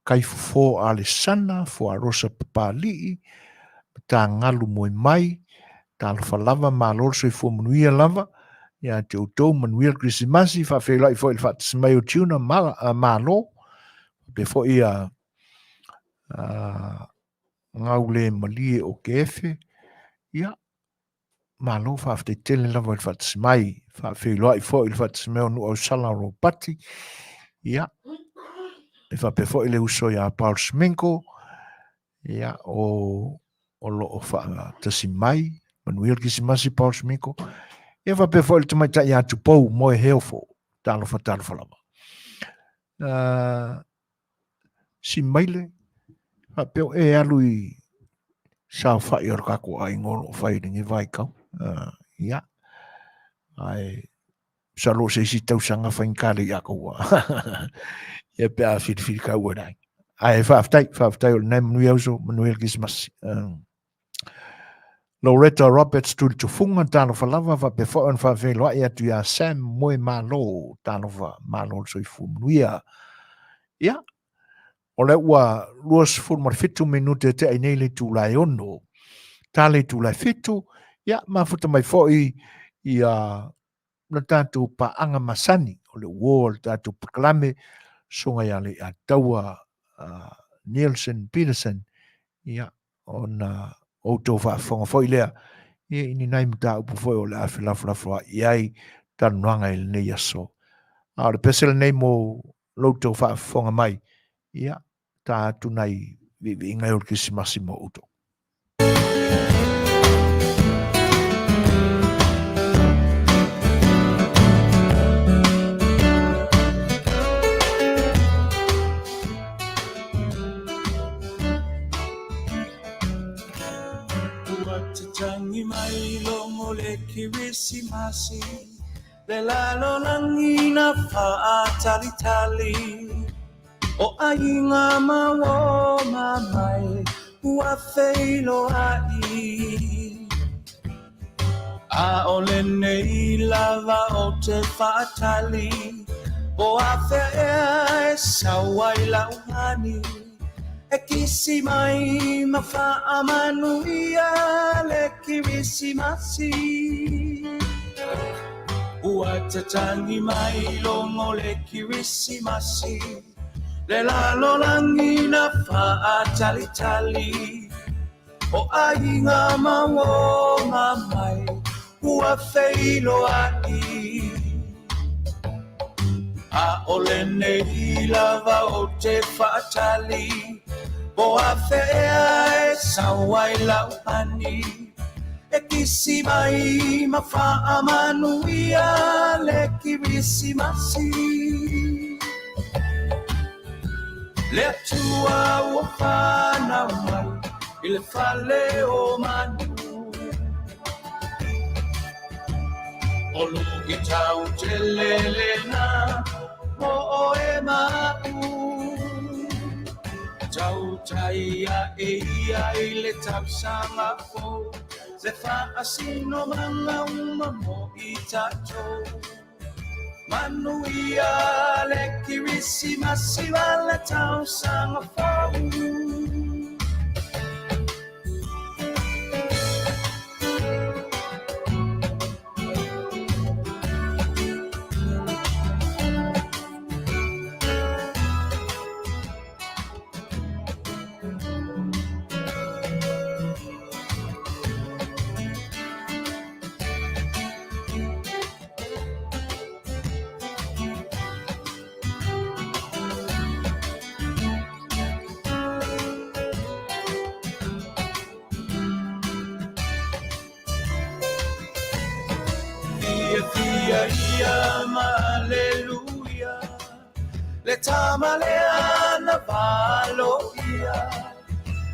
Speaker 1: Kaifofo Alesana, Fuarosa Papalii, Matagalu Moemai, talofa lava, malo le soifua manuia lava ia te outou, manuia le Kerisimasi, faafeiloai foi i le faatasi mai o Tuna Malo, faapea foi ia Gaule Malie o Keefe, ia, Malo faafetai tele lava i le faatasi mai, faafeiloai foi i le faatasi mai o Nuuausala o Ropati, ia, e faapea foi le uso ia Paul Sminko, ia, o, o lo o faatasi mai, manuia le Kerisimasi Paul Sminko, ia faapea foi le tamaitai ia Tupou Moe Heofo, talofa talofa lava. Simaile, faapea o e alu i saofai o le tatou aiga o lo o fai i lenei vaitau. Ia, ae masalo o se isi tausaga faigata le ia kaua. Ia pe a filifili kaua i le aiga. Ae faafetai, faafetai o lena e manuia uso, manuia le Kerisimasi. Loretta Roberts Tulitufunga, talofa lava, faapea foi ona faafeiloai atu ia Sam Moe Malo, talofa, malo le soifua manuia. Ia, O lea ua 27 minute te ai nei le itula e 6, ta le itula e 7, ia mafuta mai foi ia na tatou paaga masani o le uo o le tatou polokalame susuga ia Leiataua Nielsen Peterson, ia ona outou faafofoga foi lea ia i ni nai mataupu foi o le a felafolafoai ai talanoaga i lenei aso. A o le pese lenei mo lo outou faafofoga mai, ia ta atu nai viiviiga o le Kerisimasi mo outou.
Speaker 2: Ua tatagi mai logo le Kerisimasi, Le lalolagi na faatalitali, O aiga ma uo ma mai ua feiloai. ʻAʻole nei lava o te faatali, Po afea ea e sau ai lau hani, E kisi mai ma faamanuia le Kerisimasi. Ua tatagi mai logo le Kerisimasi, Le lalolagi na faatalitali, O aiga ma uo ma mai ua feiloai. ʻAʻole nei lava o te faatali, Po afea ea e sau ai lau hani, E kisi mai ma faamanuia le Kerisimasi. Le Atua ua fanau mai i le fale o manu, O luitau tele lena mo ʻoe ma aʻu. Tautai aʻe ia i le tausaga fou, Le faasinomaga uma mo i tatou. Manuia le Kerisimasi ma le tausaga fou. Fiafia ia ma aleluia, Le tama lea na valoia,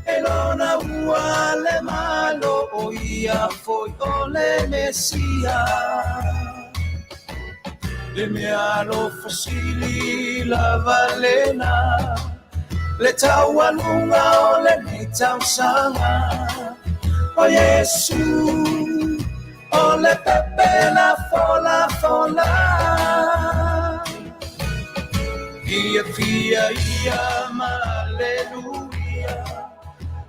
Speaker 2: E lona ua le malo o ia foi o le Mesia. Le mea alofa sili lava lena, Le taualuga o lenei tausaga, O Iesu o le pepe na folafola. Fiafia ia ma aleluia,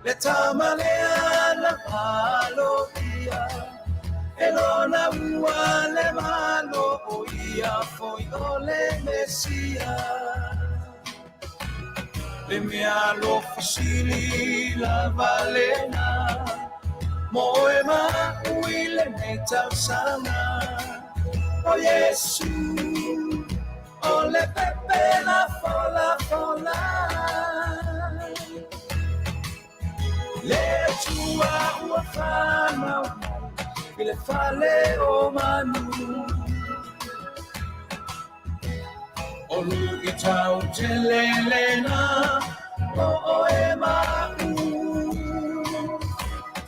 Speaker 2: Le tama lea na valoia, E lona ua le malo o ia foi o le Mesia. Le mea alofa sili lava lena, Mo oe ma aʻu i lenei tausaga, O Iesu o le pepe na folafola. Le Atua ua fanau mai i le fale o manu, O luitau tele lena mo ʻoe ma aʻu.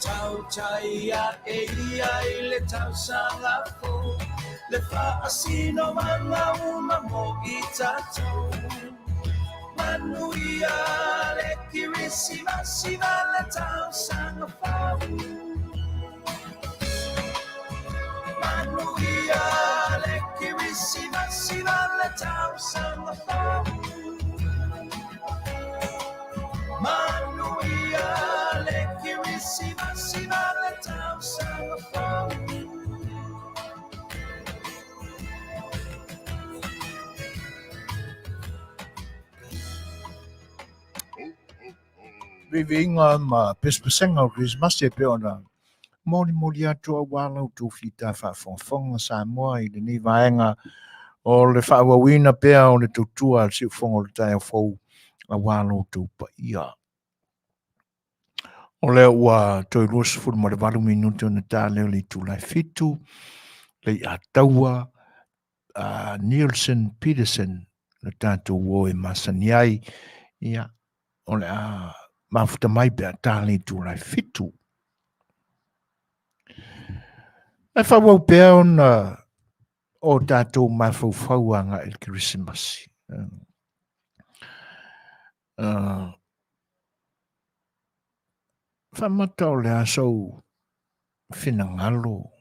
Speaker 2: Tautai aʻe ia i le tausaga fou, Le faasinomaga uma mo i tatou. Manuia le Kerisimasi ma le tausaga fou. Manuia le Kerisimasi ma le tausaga fou. Kerisimasi ma le tausaga fou.
Speaker 1: Viiviiga ma pesepesega o Kerisimasi e pei ona molimoli atu aua la outou fita faafogafoga Samoa i lenei vaega o le faaauauina pea o le tautua a le siufofoga o le taeao fou aua lo outou paia. O lea ua toe 28 minute ona ta lea o le itula e 7, le Iataua Nielsen Peterson le tatou uo e masani ai, ia, o le a mafuta mai pe a ta le itula e 7. Ae faaauau pea ona o tatou mafaufau agai i le Kerisimasi. Faamata o le a sou finagalo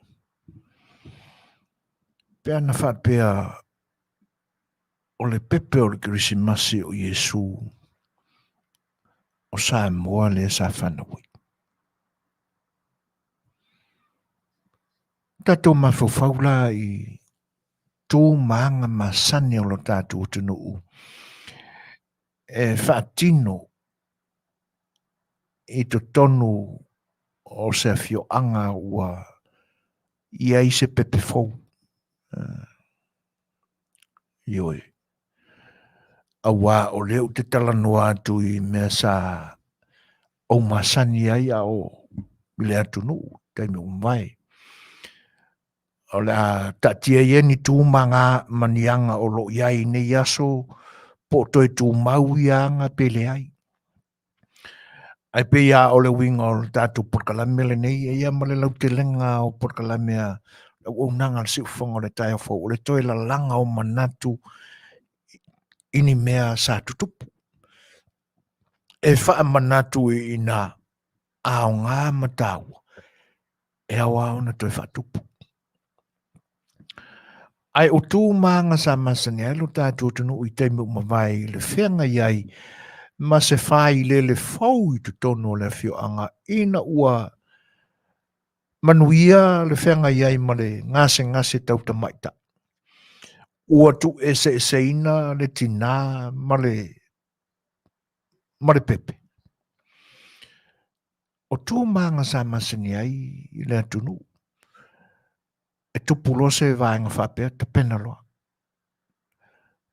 Speaker 1: pe ana faapea o le pepe o le Kerisimasi o Iesu o Samoa lea sa fanau ai. Tatou mafaufau la i tu ma aga masani o lo tatou atunuu e faatino i totonu o se afioaga ua i ai se pepe fou. Ioe. Aua o lea ou te talanoa atu i mea sa ou masani ai a o i le atunuu, taimi ua mavae. O le a taatia ia ni tu ma ngā ma ni aga o lo o i ai i nei aso, po o toe tumau ia aga pe leai. Ae pei lava o le uiga o le tatou polokalame lenei, e ia ma le lautelega o polokalame a le auaunaga a le siufofoga o le taeao fou, o le toe lalaga o manatu i ni mea sa tutupu. E faamanatu i ina aoga ma taua e ao lava ona toe faatupu. Ae o tu ma aga sa masani ai lo tatou atunuu i taimi ua mavae i le feagai ai ma se failele fou i totonu o le afioaga ina ua manuia le feagai ai ma le gasegase tau tamaitai. Ua tuueseeseina le tinā ma le ma le pepe. O tu ma aga sa masani ai i le atunuu, e tupu loa se vaega faapea, tapena loa.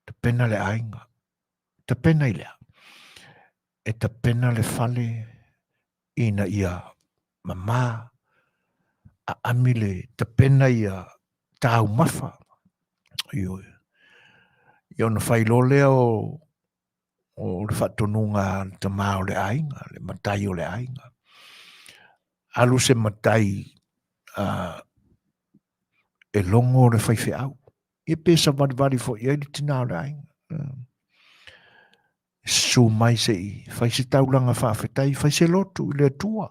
Speaker 1: Tapena le aiga. Tapena i le a? E tapena le fale ina ia mama, aami le tapena ia taumafa. Ioe. Ia ona fai loa lea o o le faatonuga a le tama o le aiga, le matai o le aiga. Alu se matai e logo le faifeau. Ia pe savalivali foi i ai le tina o le aiga. Susu mai se i fai se taulaga faafetai, fai se lotu i le Atua.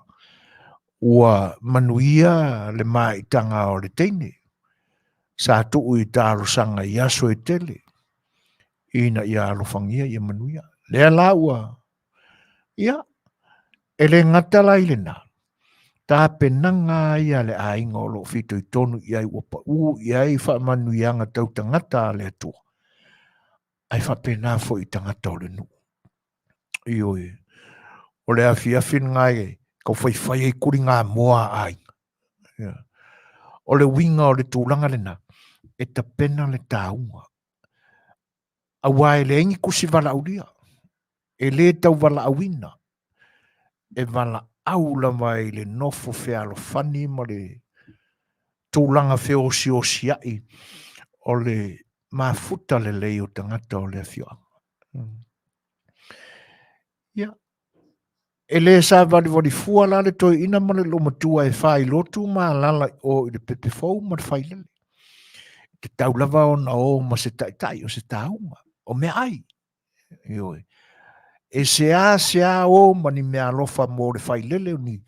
Speaker 1: Ua manuia le maitaga o le teine. Sa tuu i talosaga i aso e tele. Ina ia alofagia ia manuia. Lea la ua, ia, e le gata la i lena, tapenaga ia a le aiga o lo o fitoitonu i ai ua pau i ai faamanuiaga tau tagata a le Atua, ae faapena foi i tagata o le nuu. Ioe, o le afiafi lena e taufaifai ai tuligamoa a aiga. Ia. O le uiga o le tulaga lena, e tapena le tauga. Aua e leai ni tusi valaaulia, e le tau valaauina, e valaau lava i le nofo fealofani ma le tulaga feosiosiai o le mafuta lelei o tagata o le afioaga. Ia, e le savalivali fua la le toeaina ma le loomatua e faailotu ma alaala i o i le pepe fou ma le failele. E tatau lava ona o ma se taitai o se tauga, o meaai. Ioe. E seasea o ma ni meaalofa mo le failele, o ni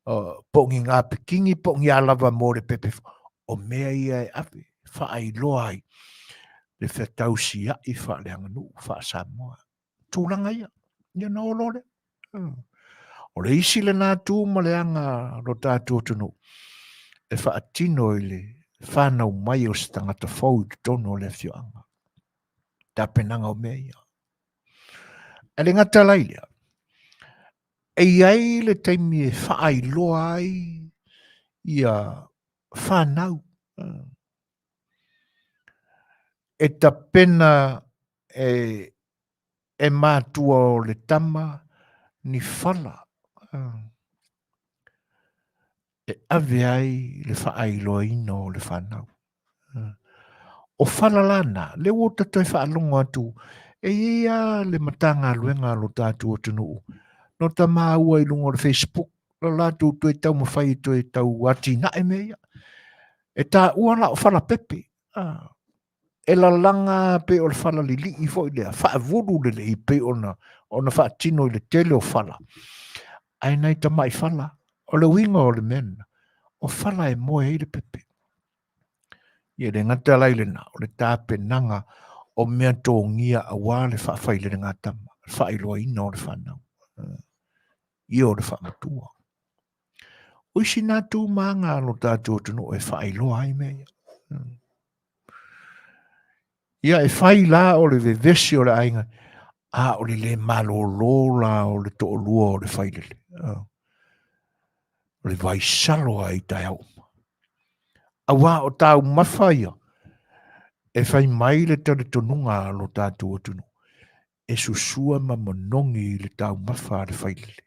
Speaker 1: po o ni napekini, po o ni a lava mo le pepe fou. O mea ia e ave, faailoa ai le fetausiai faaleaganuu, faa-Samoa. Tulaga ia, ia ona o loa lea. O le isi lena tu ma le aga lo tatou atunuu e faatino i le fanau mai o se tagata fou i totonu o le afioaga. Tapenaga o mea ia. Ae le gata la i lea, e i ai le taimi e faailoa ai ia fanau e tapena e matua o le tama ni fala e ave ai le faailoaina o le fanau. O fala la na, lea ua ta toe faalogo atu, e i ai lava le Matagaluega a lo tatou atunuu, na ta maua i luga o le Facebook, la latou toe taumafai e toe tau atinae mea ia. E taua la o fala pepe, e lalaga pei o le fala lilii foi lea, faavulu lelei pei ona faatino i le tele o fala, ae nai tamai fala. O le uiga o le mea lena, o fala e moe ai le pepe. Ia le gata la i lena, o le tapenaga o mea togia aua le faafailelega-tama, le faailoaina o le fanau, ia o le faamatua. O isi nā tu ma aga a lo tatou atunuu e faailoa ai mea ia. Ia e fai la o le vevesi o le aiga, a o le le malolo la o le toalua o le failele. O le vaisalo a i taeao uma. Auā o taumafa ia, e fai mai le talitonuga a lo tatou atunuu, e susua ma manogi i le taumafa a le failele.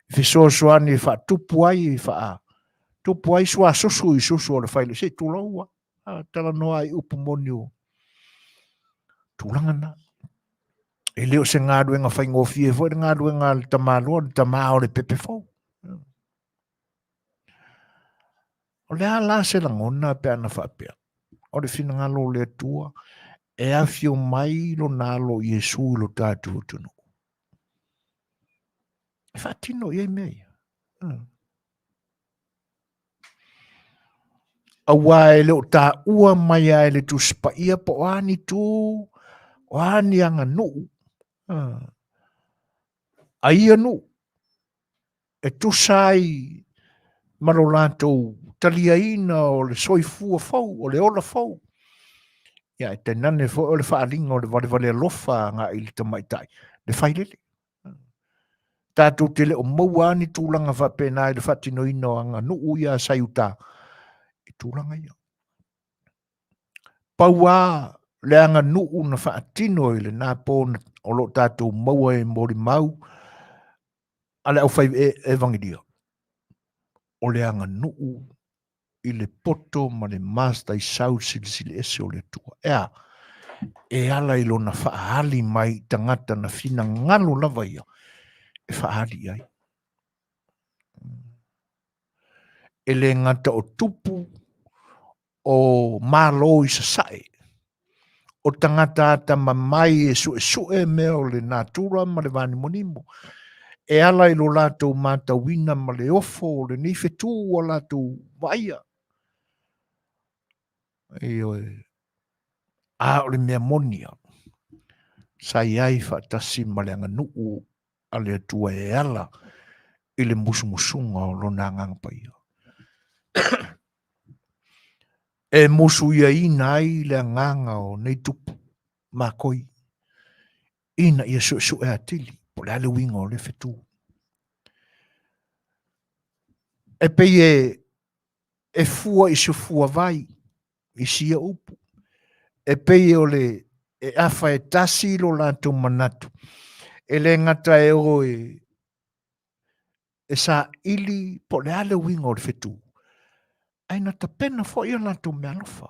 Speaker 1: E fesoasoani e faatupu ai, e faatupu ai suasusu i susu o le failele. Se i tulou a, talanoa ai upu moni o tulaga na. E le o se galuega faigofie foi le galuega a le tamaloa, le tama o le pepe fou. O le a la se lagona pe ana faapea? O le finagalo o le Atua e afio mai lona alo Iesu i lo tatou atunuu. E faatino i ai mea ia. Auā e le o taua mai lava e le Tusi Paia po o a ni tu, o a ni aganuu a ia nuu e tusa ai ma lo latou taliaina o le soifua fou, o le ola fou. Ia, e tainane foi o le faaaliga o le valevale alofa agai i le tamaitai, le failele. Tatou te le o maua lava ni tulaga faapena i le faatinoina o aganuu ia a Saiuta i tulaga ia. Pau lava le aganuu na faatino i lena po o lo o tatou maua i molimau a le aufai evangelia, o le aganuu i le poto ma le mataisau silisili ese o le Atua. E a? E ala i lona faaali mai i tagata na finagalo lava ia e faaali i ai. E le gata o tupu o Malo i Sasae, o tagata atamamai e suesue mea o le natura ma le vanimonimo, e ala i lo latou matauina ma le ofo o lenei fetu ua latou vaaia. Ioe. A o le mea moni ia, sa i ai faatasi ma le aganuu a le Atua e ala i le musumusuga o Lona Agaga Paia. E musuiaina ai le agaga o nei tupu makoi ina ia suesue atili po o le a le uiga o lea fetu. E pei e fua i se fuavai i sia upu, e pei o le e afa e tasi lo latou manatu, e le gata e o e saili po o le a le uiga o le fetu, ae na tapena foi a latou meaalofa.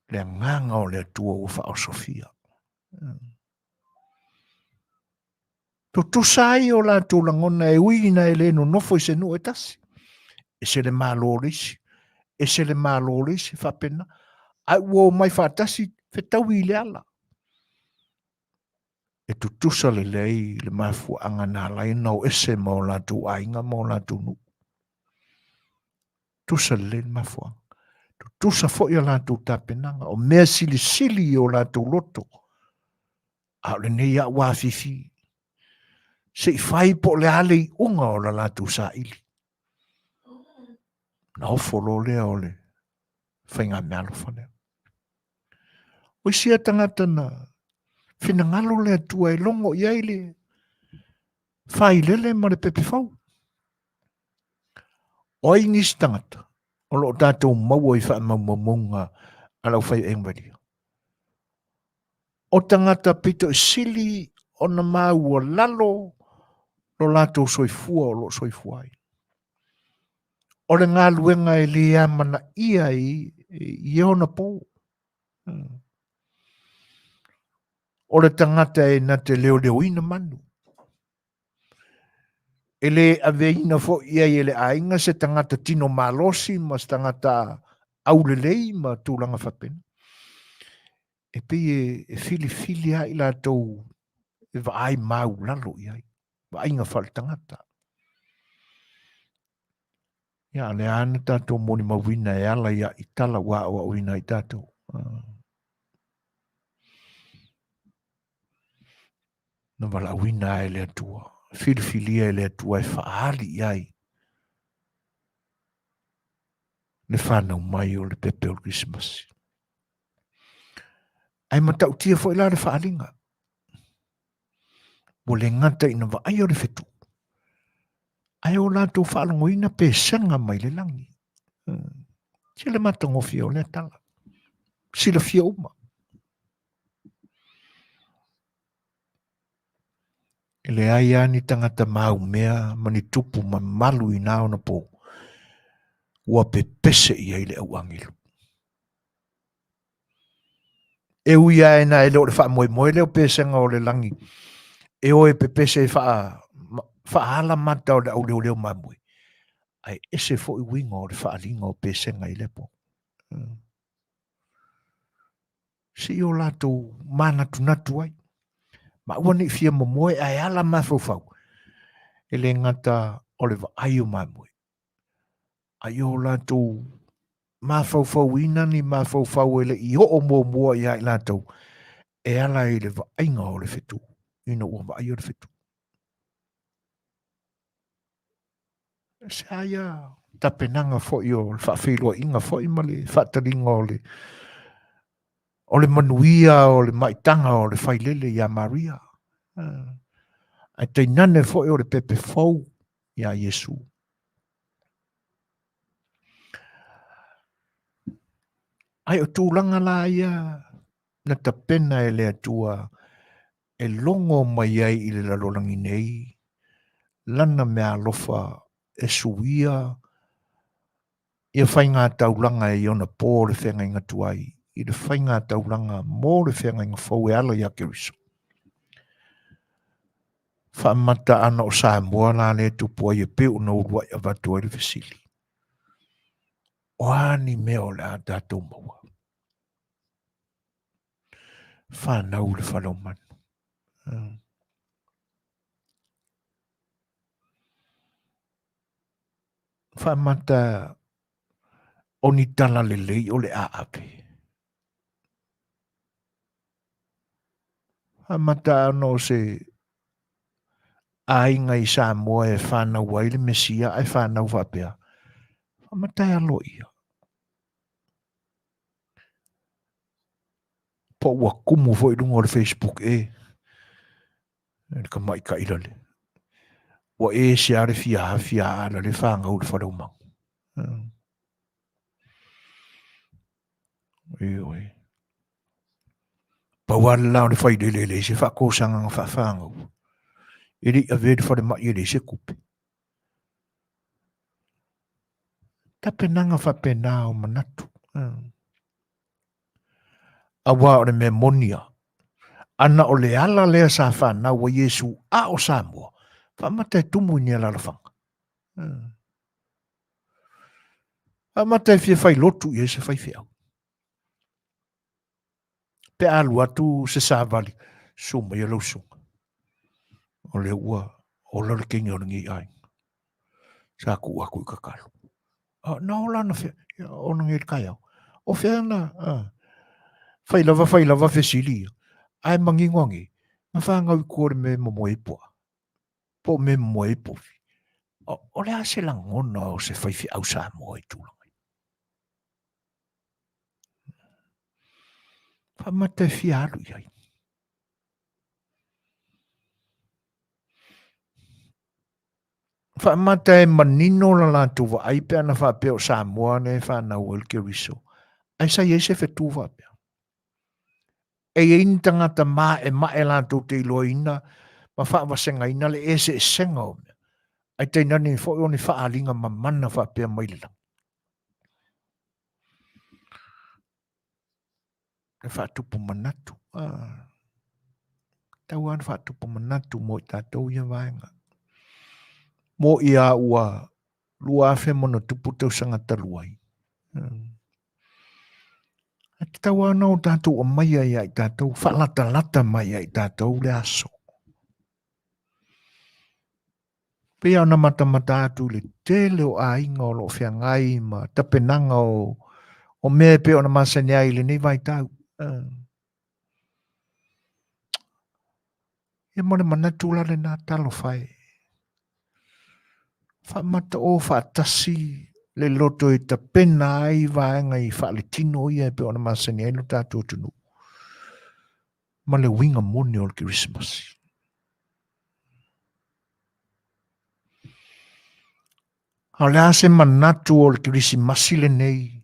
Speaker 1: Le agaga o le Atua ua faaosofia. Tutusa ai o latou lagona e ui ina e le nonofo i se nuu e tasi. Ese le Malo o le isi, ese le Malo o le isi, faapena. Ae ua omai faatasi fetaui i le ala. E tutusa lelei le mafuaaga na ala ai ona o ese ma o latou aiga ma o latou nuu. Tutusa lelei le mafuaaga. Tutusa foi a latou tapenaga, o mea silisili i o latou loto. A o lenei lava ua afifi. Se i fai po o le a le iuga o la latou saili. Na ofo loa lea o le faigameaalofa lea. O isi ia tagata na finagalo le Atua e logo i ai le failele ma le pepefau. O ai nisi tagata o lo o tatou maua i faamaumauga a le aufaivaevalia? O tagata pito i sili ona maualalo lo latou soifua o lo o soifua ai. O le galuega e le amanaia i ona po. O le tagata e na te leoleoina manu. E le aveina foi i ai e le aiga se tagata tino malosi ma se tagata aulelei ma tulaga faapena. E pei e filifili lava i latou e vaai maulalo i ai, vaaiga faaletagata. Ia, a lea na tatou molimauina e ala ia i tala ua aoaoina ai tatou. Na valaauina ai e le Atua, filifilia e le Atua e faaali i ai le fanau mai o le pepe o le Kerisimasi. Ae matautia foi la le faaaliga. Ua le gata ina vaaia le fetu, ae o latou faalogoina pesega mai le lagi. Se le matagofie o lea tala. Silafia uma. E leai lava ni tagata maumea ma ni tupu mamalu i na ona po, ua pepese i ai le au agelu. E ui lava ina e le o le faamoemoe lea o pesega o le lagi e o e pepese e faaala mata o le au leoleo mamoe, ae ese foi uiga o le faaaliga o pesega i lea po. Se i o latou manatunatu ai, ma aua ne i fia momoe ae ala mafaufau, e le gata o le vaai o mamoe, a i o latou mafaufauina ni mafaufau e le i oo muamua ia i latou, e ala i le vaaiga o le fetu, ina ua vaaia le fetu. Se a ia tapenaga foi o le faafeiloaiga foi ma le faataliga o le o le manuia o le maitaga o le failele ia Maria. Ae tainane foi o le pepe fou ia Iesu. Ae o tulaga la ia na tapena e le Atua e logo mai ai i le lalolagi nei lana meaalofa e suia ia faiga taulaga i ona po o le feagaiga tuai i le faiga taulaga mo le feagaiga fou e ala ia Keriso. Faamata ana o Samoa la lea e tupu ai e pei ona uluai avatu ai le fesili. O a ni mea o le a tatou maua? Fanau le fale o manu. Faamata o ni tala lelei o le a ave. Faamata ana o se aiga i Samoa e fanau ai le Mesia ae fanau faapea. Faamata e aloaia. Po ua kumu foi i luga o le Facebook e le tamaitaila lea. Ua ese lava le fia afi a ala le fanau i le fale o manu. Ioe. Pau lava le la o le failele e leai se faatosagaga na faafanau. E le i avea i le falemai e leai se tupe. Tapenaga faapena o manatu. Aua o le mea moni lava, ana o le ala lea sa fanau ai Iesu a o Samoa, faamata e tumu i ni alalafaga. Faamata e fia fai lotu i ai se faifeau. Pe a alu atu se savali, susu maia lau susuga. O lea ua ola le teine o lenei aiga. Sa tuu atu i tatalo. Na ola anafea, ona nei le taeao. O fea na, fai lava, fai lava fesili ia. Ae manino anei, na fanau i tua o le mea e momoe ai puaa. Po o mea e momoe ai povi. O, o le a se lagona o se faifeau Samoa i tulaga ia? Faamata e fia alu i ai. Faamata e manino la latou vaai pe ana faapea o Samoa lea e fanau ai le Keriso. Ae sa i ai se fetu faapea. E i ai ni tagata maemae latou te iloaina ma faavasegaina le eseesega o mea, ae tainane foi o ni faaaliga mamana faapea mai le lagi. E faatupu manatu. Ah, tau lava na faatupu manatu mo i tatou ia vaega. Mo ia ua 2000 ma ono tupu tausaga talu ai. E tatau lava ona o tatou aumaia ia i tatou, faalatalata mai ia i tatou le aso. Pei ona matamata atu i le tele o aiga o lo o feagai ma tapenaga o, o mea e pei ona masani ai i lenei vaitau. Ia ma le manatu la lena, talofa e. Faamata o faatasi le loto e tapena ai vaega i faaletino ia e pei ona masani ai lo tatou atunuu ma le uiga moni o le Kerisimasi. A o le a se manatu o le Kerisimasi lenei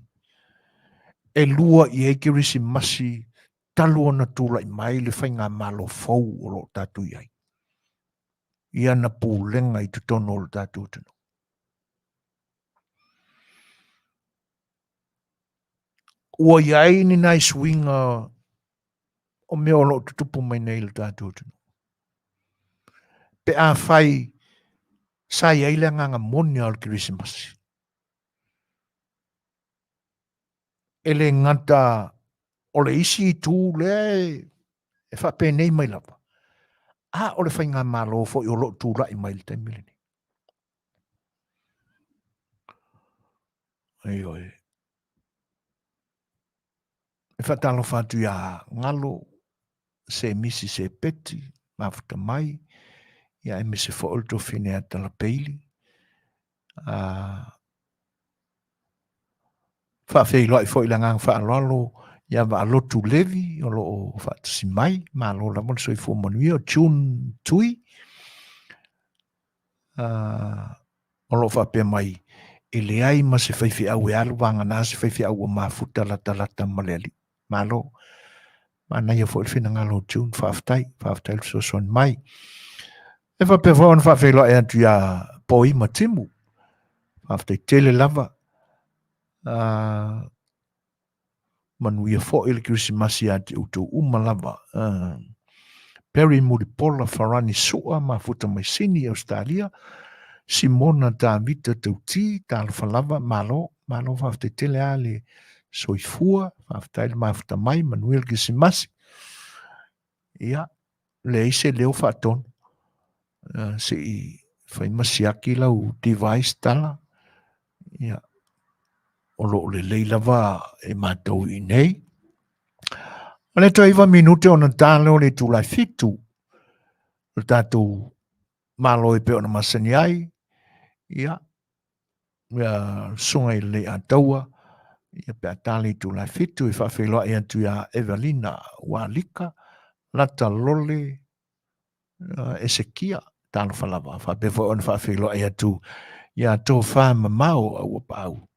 Speaker 1: e lua i ai Kerisimasi talu ona tulai mai le faigamalo fou o lo o tatou i ai i ana pulega i totonu o le tatou atunuu. Ua i ai ni nai suiga o mea o lo o tutupu mai nei i le tatou atunuu. Pe afai sa i ai le agaga moni o le Kerisimasi, e le gata o le isi itu lea e faapenei mai lava, a o le faigamalo foi o lo o tulai mai i le taimi lenei. Ioe. E faatalofa atu iā Galo, Semisi Sepeti, mafuta mai, ia aemaise foi o le tuafafine ia Talapeili. Faafeiloai foi i le agaga faaaloalo ia Vaalotu Levi o lo o faatasi mai, malo lava le soifua manuia, o June Tui, o lo o faapea mai, e leai ma se faifeau e alu vagana se faifeau ua mafuta latalata ma le Alii. Malo. Manaia foi le finagalo o June, faafetai, faafetai le fesoasoani mai. E faapea foi ona faafeiloai atu ia Poi ma Timu. Faafetai tele lava. Manuia foi le Kerisimasi ia te outou uma lava. Perry Mulipola Farani Sua mafuta mai Sini, Ausetalia, Simona Tavita Tauti, talofa lava, malo, malo faafetai tele lava le soifua, faafetai le mafuta mai, manuia le Kerisimasi. Ia, leai se leo faatonu, se i fai ma siaki lau device tala, ia, o lo o lelei lava e matou i inei. O le toe 9 minute ona ta lea o le itula e 7 o le tatou Malo e pei ona masani ai, ia, ia susuga i le Leiataua, ia pe a ta le itula e 7 e faafeiloai atu ia Evelina Ualika, Lata Lole, Esekia, talofa lava. Faapea foi ona faafeiloai atu ia Tofa Mamao Auapaau,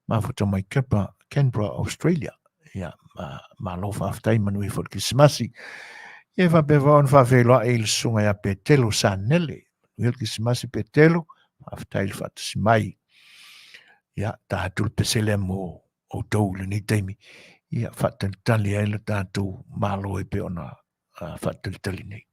Speaker 1: mafuta mai Canberra, Canberra, Australia. Ia, ma, malo faafetai, manuia foi le Kerisimasi. Ia faapea foi ona faafeiloai i le susuga ia Petelo Sanele. Manuia le Kerisimasi Petelo, faafetai le faatasi mai. Ia, ta atu le pese lea mo outou i lenei taimi. Ia, faatalitali ai le tatou Malo e pei ona faatalitali nei.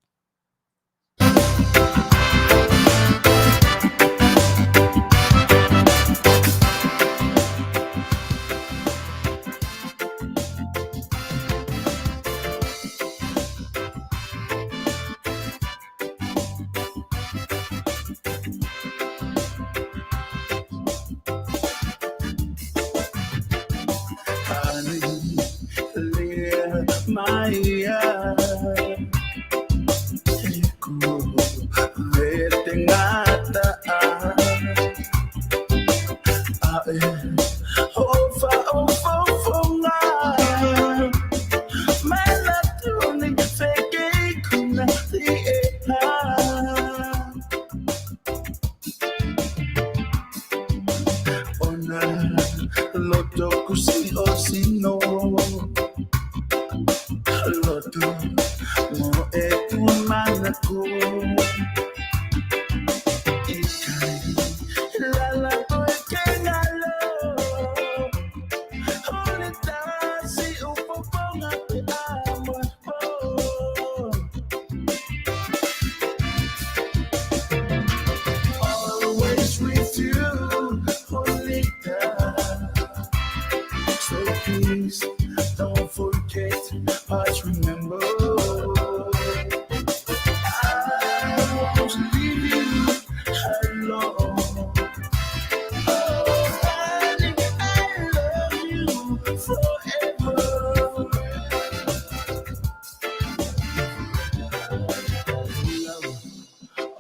Speaker 2: Loto kusi o sino Loto mo e tua mana ko Ikai lala ko e ke ngalo Ole tasi upoponga te ama oh. Always with you, Olita. So please don't forget, but remember. I won't leave you alone. Oh, honey, I love you forever. Love,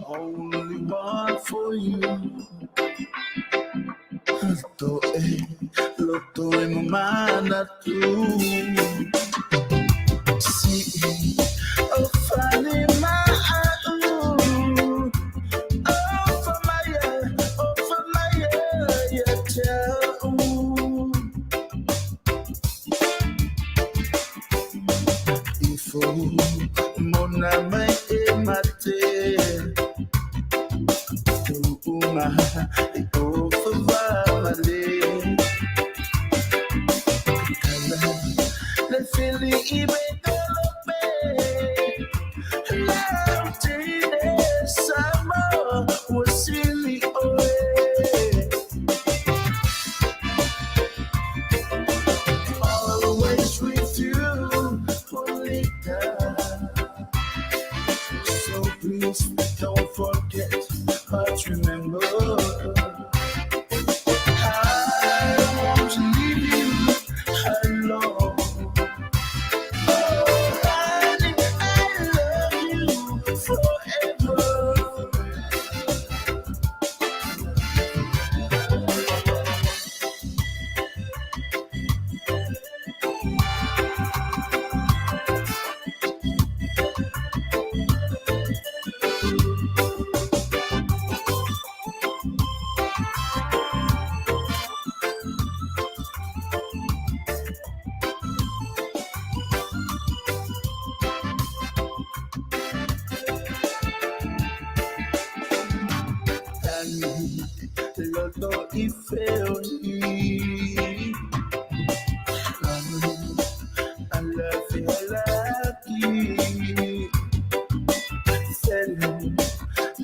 Speaker 2: only one for you. To e, lo to e mamana tu. Si, oh, funny ma'u. Oh, famaya, oh, famaya, ya tau. Ifo, mona mai e mate. Tu'unga, i o whawawale. Kala, le fili i me kolope. Lau tine sama, wasili oe. Always with you, Olita. So please don't forget, but remember. I won't leave you alone. Oh, honey, I love you forever. Tani, loto i feoni. Lanu, ala fealaki. Selu,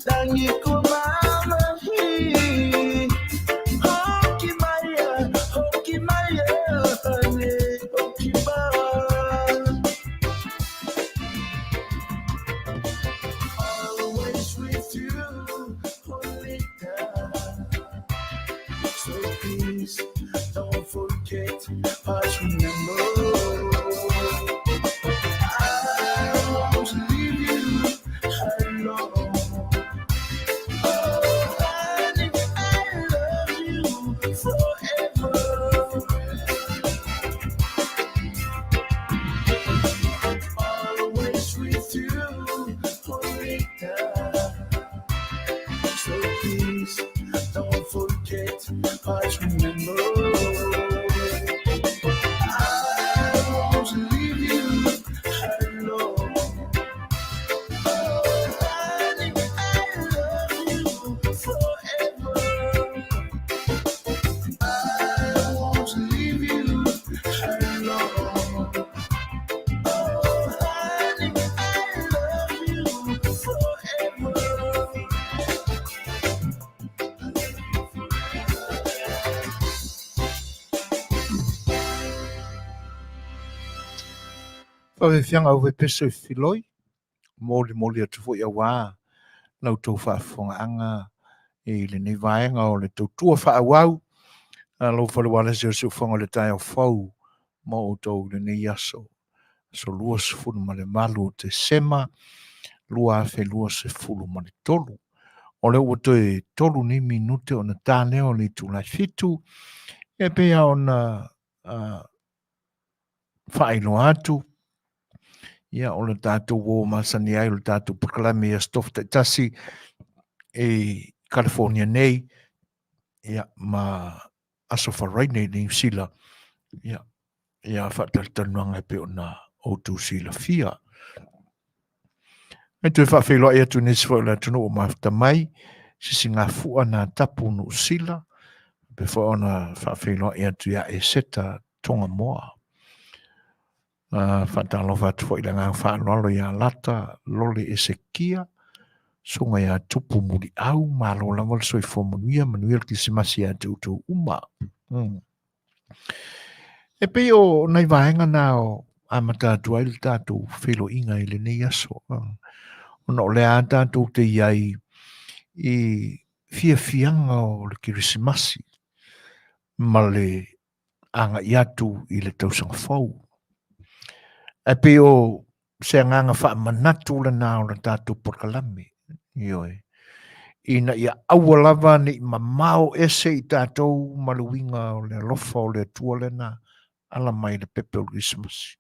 Speaker 2: tangi ko mamahi. Hoki maya, hoki maya, ne, hoki ba. Always with you, Olita. So please don't forget, but remember. I won't leave you alone. Oh, honey, I love you forever. Always with you, Olita. So please don't forget, but remember. I won't leave you alone. Oh, honey, I love you forever. I won't leave you alone. Oh, honey, I love you forever.
Speaker 1: Faafefiaga au pese filoi, molimoli atu foi auā la outou faafofogaaga i lenei vaega o le tautua faaauau a lou fale ualesi o le siufofoga o le taeao fou mo outou i lenei aso, aso 28 o Tesema 2023. O lea ua toe 3 nei minute ona ta lea o le itula e 7, e pei lava ona faailoa atu, ia o le tatou uo masani ai o le tatou polokalame i aso tofi taitasi i California nei, ia ma Aso Faraine i Niu Sila, ia, ia faatalatalanoaga e pei ona outou silafia. E toe faafeiloai atu i nisi foi o le atunuu ua mafuta mai, Sisigafua na tapu Niu Sila, pe foi ona faafeiloai atu ia Eseta Togamoa. Faatalofa atu foi i le agaga faaaloalo ia Lata Lole Esekia, susuga ia Tupu Muliau, malo lava le soifua manuia, manuia le Kerisimasi ia te outou uma. E pei o nai vaega na o amata atu ai le tatou feiloaiga i lenei aso. Ona o lea lava tatou te i ai i fiafiaga o le Kerisimasi ma le agai atu i le tausaga fou. Ae pei o se agaga faamanatu lena o le tatou polokalame, ioe, ina ia aua lava ne i mamao ese i tatou ma le uiga o le alofa o le Atua lena ala mai le pepe o le Kerisimasi,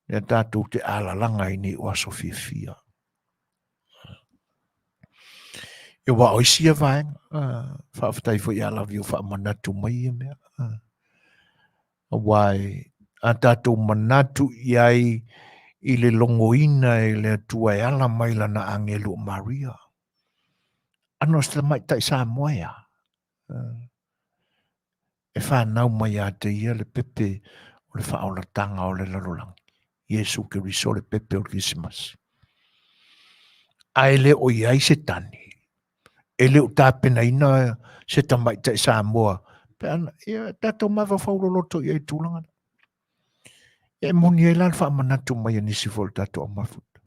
Speaker 1: lea tatou te alalaga ai nei o aso fiafia. Ia aua o isi ia vaega, faafetai foi ia Lavi ua faamanatu mai ia mea. Aua e a tatou manatu i ai i le logoina e le Atua e ala mai lana agelu o Maria. Ana o se tamaitai Samoa e a? E fanau mai ia te ia le pepe o le faaolataga o le lalolagi, Iesu Keriso le pepe o le Kerisimasi. Ae le o i ai se tane, e le o tapenaina se tamaitai Samoa, pe ana, ia, tatou mafaufau loloto i ai i tulaga na. E moni ai la le faamanatu mai a nisi foi o le tatou au mafuta.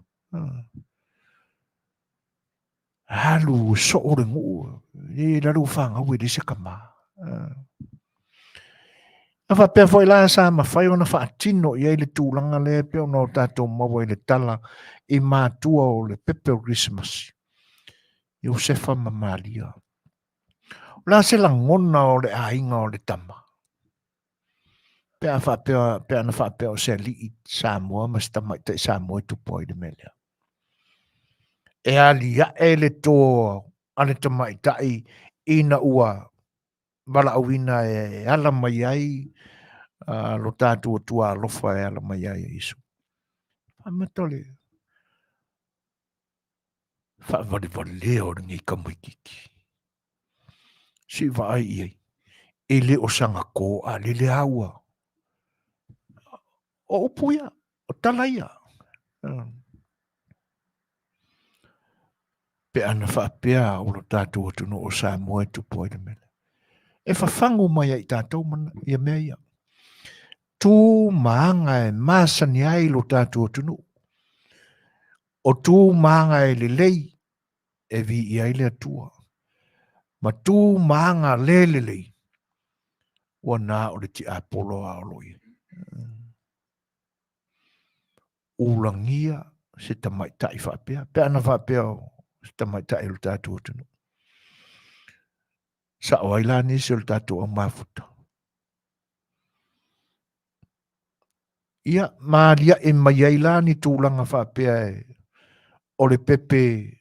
Speaker 1: Alu soo le nuu, e lalo ua fanau e leai se tama. A faapea foi la sa mafai ona faatino i ai le tulaga lea e pei ona o tatou maua i le tala i matua o le pepe o le Kerisimasi, Iosefa ma Maria. O le a se lagona o le aiga o le tama? Pe a faapea, pe ana faapea o se alii Samoa ma se tamaitai Samoa e tupu ai le mea lea. E aliae le tō a le tamaitai ina ua valaauina e ala mai ai lo tatou Atua alofa e ala mai ai e Iesu. Faamata le faavalevalea o lenei tamaititi. Se i vaai i ai, e le o saga tō a lele a ua. O upu ia, o tala ia. Pe ana faapea o lo tatou atunuu o Samoa e tupu ai le mea lea. E fafagu mai ai i tatou mana, ia mea ia. Tu ma aga e masani ai lo tatou atunuu. O tu ma aga e lelei e viia ai le Atua. Ma tu ma aga le lelei, ua na o le tiapolo a o lo o i ai. Ulagia se tamaitai faapea, pe ana faapea o se tamaitai o le tatou atunuu. Sao ai la nisi o le tatou au mafuta. Ia, ma aliae mai ai la ni tulaga faapea e, o le pepe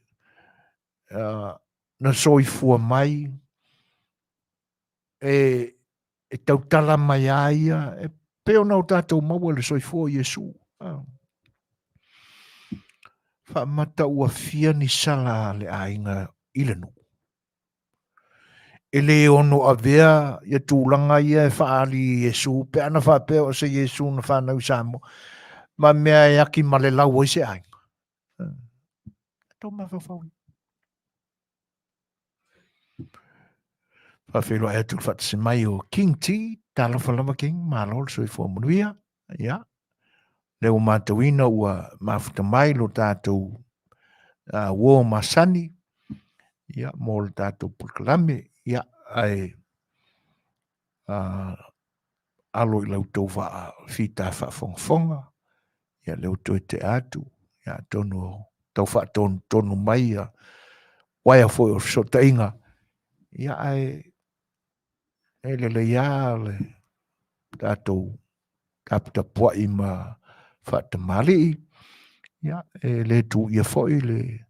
Speaker 1: na soifua mai e, e tautala mai a ia, e pei ona o tatou maua le soifua o Iesu. Faamata ua fia ni sala a le aiga i le nuu. E le ono avea ia tulaga ia e faaali i Iesu, pe ana faapea o se Iesu na fanau i Samoa, ma mea e aki ma le lau ai se aiga. Tau mafaufau. Faafeiloai atu le faatasi mai o King T, talofa lava King, malo le soifua manuia. Ia, lea ua matauina ua mafuta mai lo tatou uo masani, ia, mo le tatou polokalame, ia, ae alo i la outou vaa fita faafogafoga, ia lea ua toe tea atu, ia atonu o tau faatonutonu mai ia uaea foi o fesootaiga, ia ae e lelei lava le tatou taputapuai ma faatamalii, ia e le tuuia foi le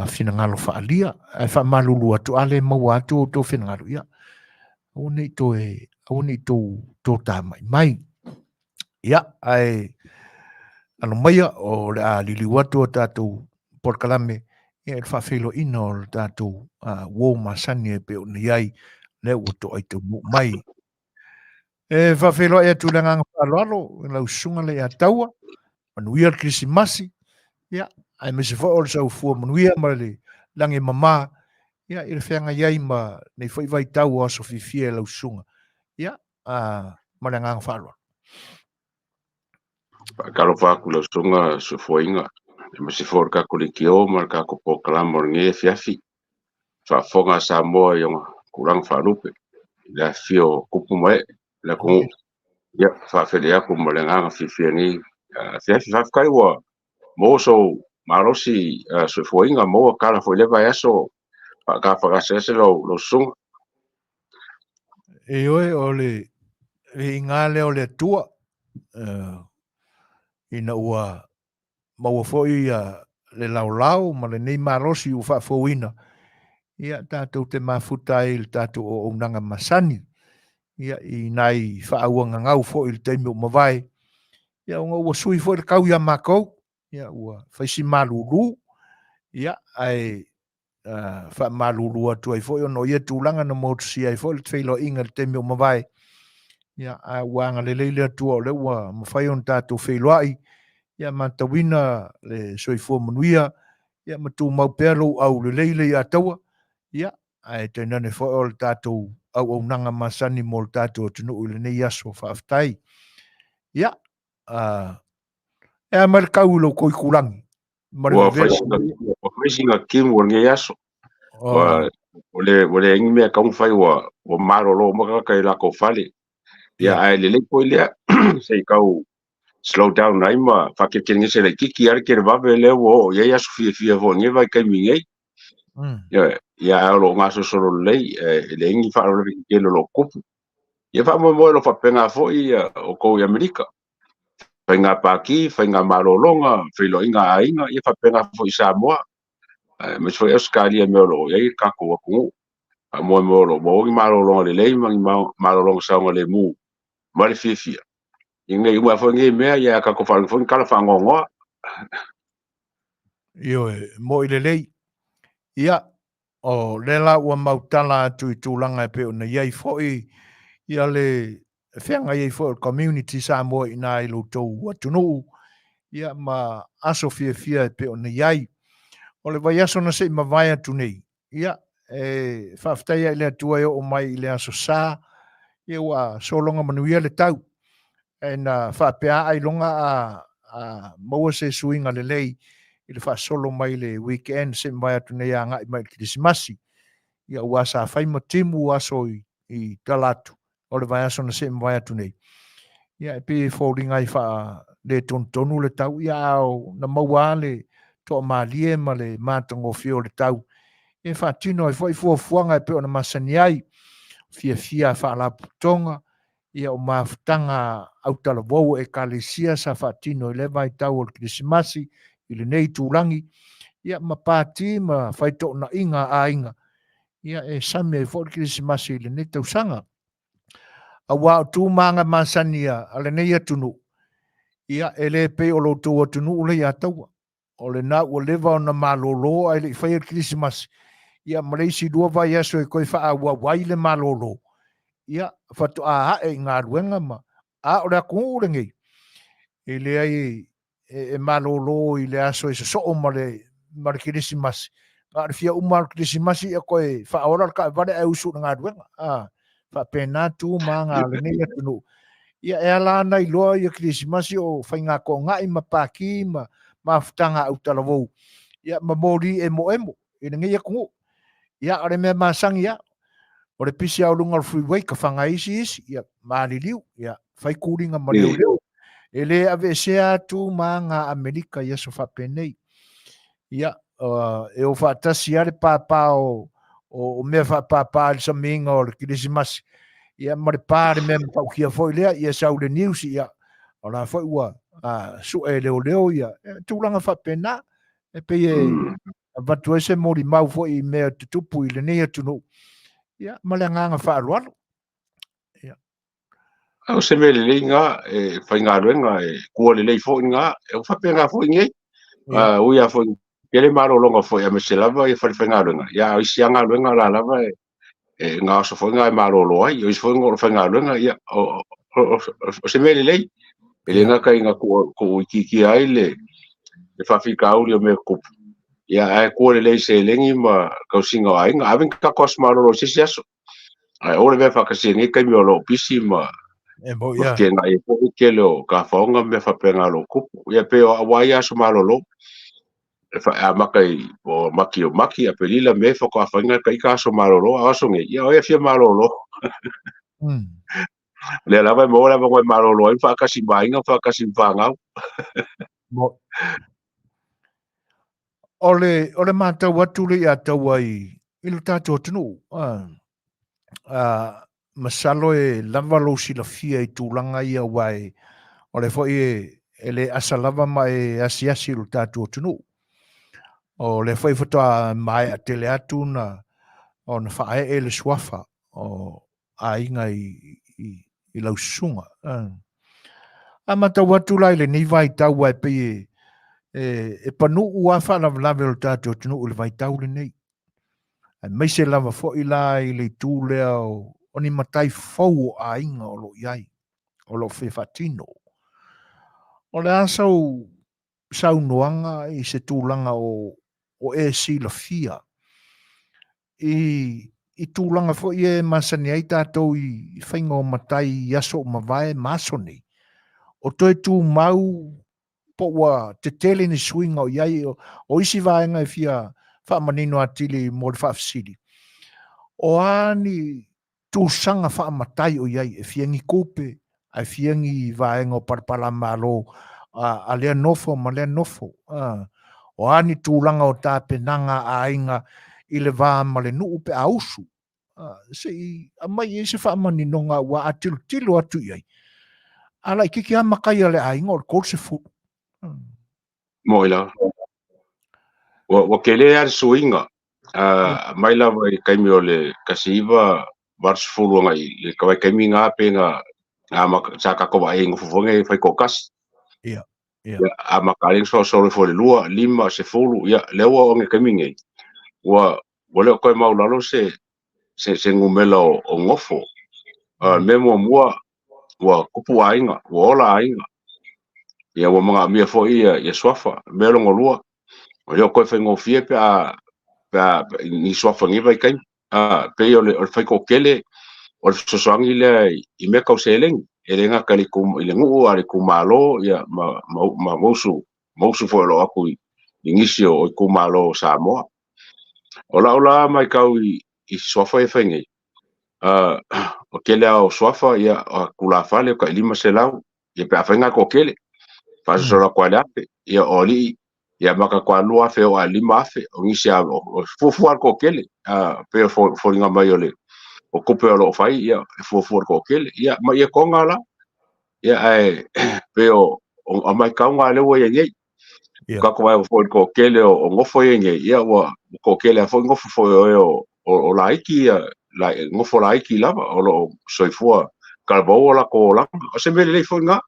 Speaker 1: finagalo faaalia. Ae faamalulu atu, a le maua atu outou finagalo, ia. Aua ne i toe, aua ne i tou totāma'i mai. Ia, ae alo maia o le a liliu atu a tatou polokalame ia i le faafeiloaiga o le tatou uo masani e pei ona i ai lea ua toai taunuu mai. E faafeiloai atu i le agaga faaaloalo i lau susuga le ia Taua, manuia le Kerisimasi, ia, aemaise foi o le saufua manuia ma le lagi e mama, ia, i le feagai ai ma nei foi vaitau o aso fiafia e lau susuga, ia, ma le agaga faaaloalo.
Speaker 3: Faatalofa atu i lau susuga Soifuaina, aemaise foi o le tatou leitio ma le tatou polokalame o lenei afiafi. Faafofoga a Samoa i ona tulaga faalupe, i le afifio o tupu ma ee o le atunuu. Ia, faafeiloai atu ma le agaga fiafia i lenei afiafi. Faafetai ua maua sou malosi soifuaina, maua tala foi i lea vaiaso faatafagasegase lau susuga.
Speaker 1: Ioe, o le viiga lea o le Atua, ina ua maua foi ia le laolao ma lenei malosi ua faafouina, ia tatou te mafuta ai i le tatou auaunaga masani, ia i nai faauagagau foi i le taimi ua mavae, ia ona ua sui foi le tau ia matou, ia ua fai si malulu, ia ae faamalulu atu ai foi ona o ia tulaga na motusia ai foi le feiloaiga i le taimi ua mavae, ia a ua agalelei le Atua o lea ua mafai ona tatou feiloai, ia matauina le soifua manuia, ia ma tumau pea lou aulelei le ia taua, ia ae tainane foi o le tatou auaunaga masani mo le tatou atunuu i lenei aso. Faafetai. Ia, e a mai le tau i lo outou itulagi?
Speaker 3: Ma le Ua fai sina, ua fai sina timu o lenei aso. Ua, ua leai ni mea e tatau ona fai, ua malolo uma tagata i latou fale. Ia, ae lelei foi lea, se i tau slow down ai ma faakekenegese laitiiti lava le televave lea ua oo i ai aso fiafia foi i lenei vaitaimi nei. Ia, ia ae o lo o gasolosolo lelei, e leai ni faalavelave tetele o lo o tupu. Ia faamoemoe o lo o faapena foi outou i Amerika. Faiga pati, faiga malologa, feiloaiga a aiga, ia faapena foi i Samoa, aemaise foi Ausetalia i mea o lo o i ai le tatou atunuu. Faamoemoe o lo o maua ni malologa lelei ma ni malologa saogalemu ma le fiafia. Ina ne i uma foi nei mea, ia tatou faalogo foi ni tala faanoanoa.
Speaker 1: Ioe, mo'i lelei. Ia, o lea la ua mautala atu i tulaga e pei ona i ai foi ia le feagai ai foi o le community Samoa i ina i lo outou atunuu, ia ma aso fiafia e pei ona i ai. O le vaiaso na se i mavae atu nei, ia, e faafetai ai i le Atua e oo mai i le aso Sa, ia ua sologa manuia le tau. Ae na faapea ailoga a maua se suiga lelei i le faasolo mai le weekend se i mavae atu nei agai mai i le Kerisimasi. Ia aua sa fai ma timu aso i tala atu o le vaiaso na se i mavae atu nei. Ia e pei e foliga ai faa-le tonutonu le tau, ia a na maua lava le toamalie ma le matagofie o le tau e faatino ai foi fuafuaga e pei ona masani ai, fiafia faalapotopotoga, ia o mafutaga autalavou o Ekalesia sa faatino i lea vaitau o le Kerisimasi i lenei itulagi, ia ma pati ma faitoonaiga a aiga, ia e sami ai foi le Kerisimasi i lenei tausaga. Aua o tu ma aga masani a lenei atunuu, ia e le pei o lo outou atunuu lea ia Taua. O lena ua leva ona malolo ae le i faia le Kerisimasi, ia ma le isi 2 vaiaso e toe faaauau ai le malolo, ia faatoa ae i galuega ma a o le atunuu lenei, e leai e malolo i le aso e sosoo ma le Kerisimasi, na o le fia uma o le Kerisimasi ia toe faaola le taavale ae usu i le galuega. A, faapena tu ma aga a lenei atunuu. Ia e ala ona iloa ia Kerisimasi o faiga toonai ma pati ma mafutaga autalavou, ia ma moli emoemo i lenei atunuu. Ia o le mea masani lava, o le pisi lava o luga o le freeway, tafaga ai isi isi, ia maliliu, ia fai tuliga ma leoleo. E le aveesea atu ma aga a Amerika i aso faapenei. Ia, e o faatasi lava le pāpā o mea faapāpā i le samiina o le Kerisimasi, ia ma le pā le mea matautia foi lea, ia sau le news, ia, o la foi ua sue e leoleo ia, tulaga faapena, e pei e avatu ai se molimau foi i mea tutupu i lenei atunuu, ia, ma le agaga faaaloalo.
Speaker 3: O se mea lelei lena e faigaluega e kua lelei foi lena, e ua faapena foi nei. Ui lava foi tele malologa foi aemaise lava ia falefaigaluega, ia a o isi lava galuega o la lava e gaoso foi na e malolo ai, o isi foi o le faigaluega, ia o se mea lelei. E le gata ina tuuitiitia ai le faafitauli o mea tutupu, ia ae kua lelei i seleni ma tausiga o aiga. Ave ni tatou aso malolo i se isi aso. Ae aua le avea faatasi i lenei taimi o lo o pisi ma
Speaker 1: E moi a.
Speaker 3: feteenai ai foi le tele o tafaoga ma mea faapena o lo o tupu. Ia pei o au lava ia aso malolo, e amata i o Mati o Mati, Aperila, Me faatoa afaina ta ita aso malolo, a o aso nei, ia o ai e fia malolo. O lea lava e maua le avanoa e malolo ai ma faatasi ma aiga ma faatasi ma fanau.
Speaker 1: O le, o le matau atu le ia taua i lo tatou atunuu, masalo e lava lou silafia i tulaga ia aua e, o le foi e le asa lava ma e asiasi i lo tatou atunuu. O lea foi faatoa maea tele atu na ona faaee le suafa o aiga i lau susuga. A matau atu la i lenei vaitau aua e pei e panuu lava faalavelave o le tatou atunuu i le vaitau lenei. Aemaise lava foi la i le itu lea o ni matai fou o aiga o lo o i ai, o lo o fia faatino. O le a sau saunoaga i se tulaga o e silafia i tulaga foi e masani ai tatou i faiga o matai i aso ua mavae ma aso nei, o toe tumau po ua tetele ni suiga o i ai, o isi vaega e fia faamanino atili mo le faafesili, o a ni tusaga faamatai o i ai, e fia ni tupe, ae fia ni vaega o palapalamalo a lea nofo ma lea nofo. O a ni tulaga o tapenaga a aiga i le va ma le nuu pe a usu. Se i aumai i ai se faamaninoga aua a tilotilo atu i ai, a laitiiti lava matai a le aiga o le 30.
Speaker 3: Moi lava. Ua tele lava le suiga mai lava i taimi o le 1980 agai i le vaitaimi na pe na sa tatou vaai ai i nofo foi nei faitoatasi.
Speaker 1: Ia, ia.
Speaker 3: Ia, amata ai solosolo ifo i le 2, 5, 10, ia, lea ua oo ane i le taimi nei, ua le o toe maualalo se numera o nofo. O le mea muamua, ua tupu aiga, ua ola aiga, ia ua manaomia foi ia suafa. O le mea lona lua, e le o toe faigofie pe a ni suafa i lenei vaitaimi. E pei o le faitoatele o le fesoasoani lea i mea tau seleni, e le gata i le nuu a o le itumalo ma mausu foi o lo o atu i nisi o itumalo o Samoa. O lau la matau i suafa ia e fai nei, o tele lava o suafa ia o tulafale o tai 500 ia pe afai na toatele faasoso atu lava i le 1000 ia o alii ia maka atu lava 2000 e oo lava i le 5000 o nisi lava o fuafua lava le toatele pei o foliga mai o le o tupe o lo o fai ia e fuafua i le toatele ia ma ia toga la ia ae pei o matau na lea ua i ai nei. Tatou vaai foi i le toatele o nofo ia nei, ia ua toatele lava foi nofo foi o e o laiti ia, nofo laiti lava o lo o soifua talavou o latou olaga. O se mea lelei foi lena,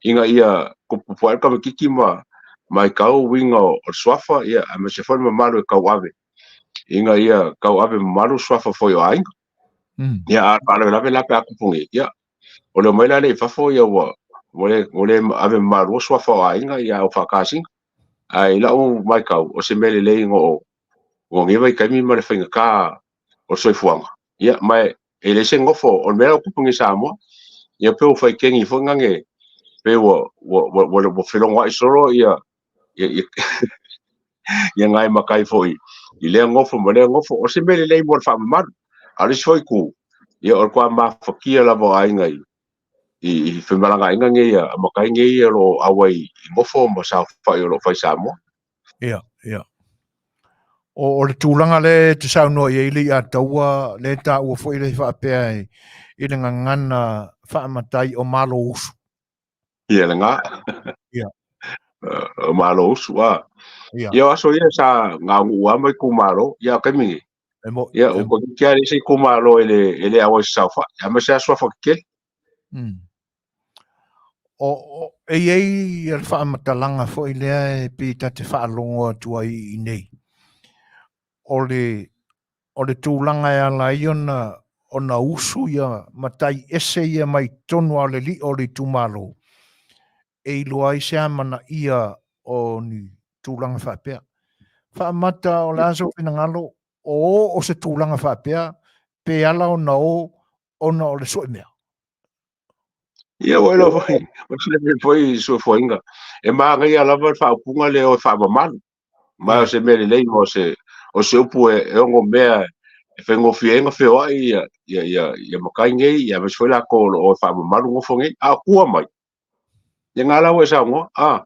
Speaker 3: ina ia tuputupu ae le tamaitiiti ma matau uiga o le suafa, ia aemaise foi le mamalu e tauave, ina ia tauave mamalu suafa foi o aiga. Ia a o le faalavelave la pe a tupu nei, ia O le omai la lea i fafo ia ua le ave mamalua suafa o aiga ia au faakasina. Ae i lau matau, o se mea lelei o lenei vaitaimi ma le faigata o le soifuaga. Ia, ma e leai se nofo, o le mea la ua tupu nei i Samoa, ia pei ua fai kegi foi nane, pei ua felogoai solo ia nai matai foi i lea nofo ma lea nofo. O se mea lelei mo le faamamalu. A o le isi foi itu, ia o le toa mafatia lava o aiga i femalagaaiga nei a matai nei o lo o auai i nofo ma saofai o lo o fai i Samoa.
Speaker 1: Ia, ia. O le tulaga lea e te saunoa i ai le Iataua, lea e taua foi le faapea i le gagana faamatai o Malousu.
Speaker 3: Ia lena.
Speaker 1: Ia.
Speaker 3: O Malousu, a.
Speaker 1: Ia.
Speaker 3: Ia o aso ia sa gauguu lava ma itumalo, ia o taimi nei.
Speaker 1: E mo,
Speaker 3: Ia, o ko kia le se itumalo e le auai i se saofai, aemaise lava suafa tetele.
Speaker 1: O, o, e i ai le faamatalaga foi lea e pei ta te faalogo atu ai i inei. O le, o le tulaga e ala ai ona, ona usu ia matai ese ia mai totonu lava o le lio o le itumalo, e iloa ai se amanaia o ni tulaga faapea. Faamata o le a sou finagalo, o o o se tulaga faapea, pe ala ona o ona o le sue mea.
Speaker 3: Ia ua iloa foi, ua silafia foi i suefuaiga, e manaia lava le faaupuga lea o e faamamalu. Ma o se mea lelei ma o se upu e ono mea e faigofie ai ona feoai ia, ia, ia, ia matai nei, ia aemaise foi latou o lo o faamamalu nofo nei. A o tua mai, ia na la ua e saunoa, a.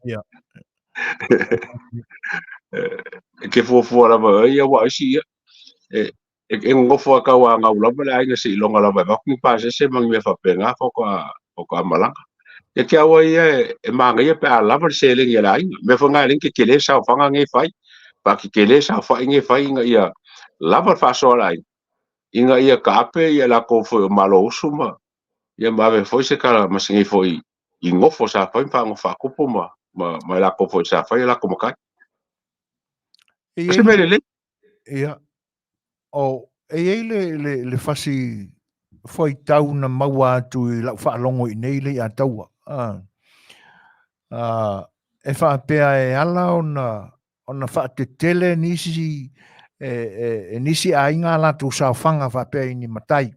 Speaker 1: Ia.
Speaker 3: E te fuafua lava e ia ua isi ia. E, e nonofo a tauanau lava le aiga seiloga lava e avatu ni pasese ma ni mea faapena faatoa faatoa malaga. Ia te au ia e manaia pe a lava le seleni a le aiga. Mea foi na e le tetele saofaga nei e fai, faatetele saofai nei e fai ina ia lava le faasoa a le aiga, ina ia taape ia latou foi o Malousu ma ia ma ave foi se tala ma se nei foi i nofo sa fai ma faanofo faatupu ma ma ma latou foi sa fai a latou matai.
Speaker 1: E
Speaker 3: O se mea lelei.
Speaker 1: Ia, o, e i ai le, le, le fasi fuaitau na maua atu i lau faalogo i nei le Ataua. A, a, e faapea e ala ona, ona faatetele nisi, e, e, e nisi aiga a latou saofaga faapea i ni matai,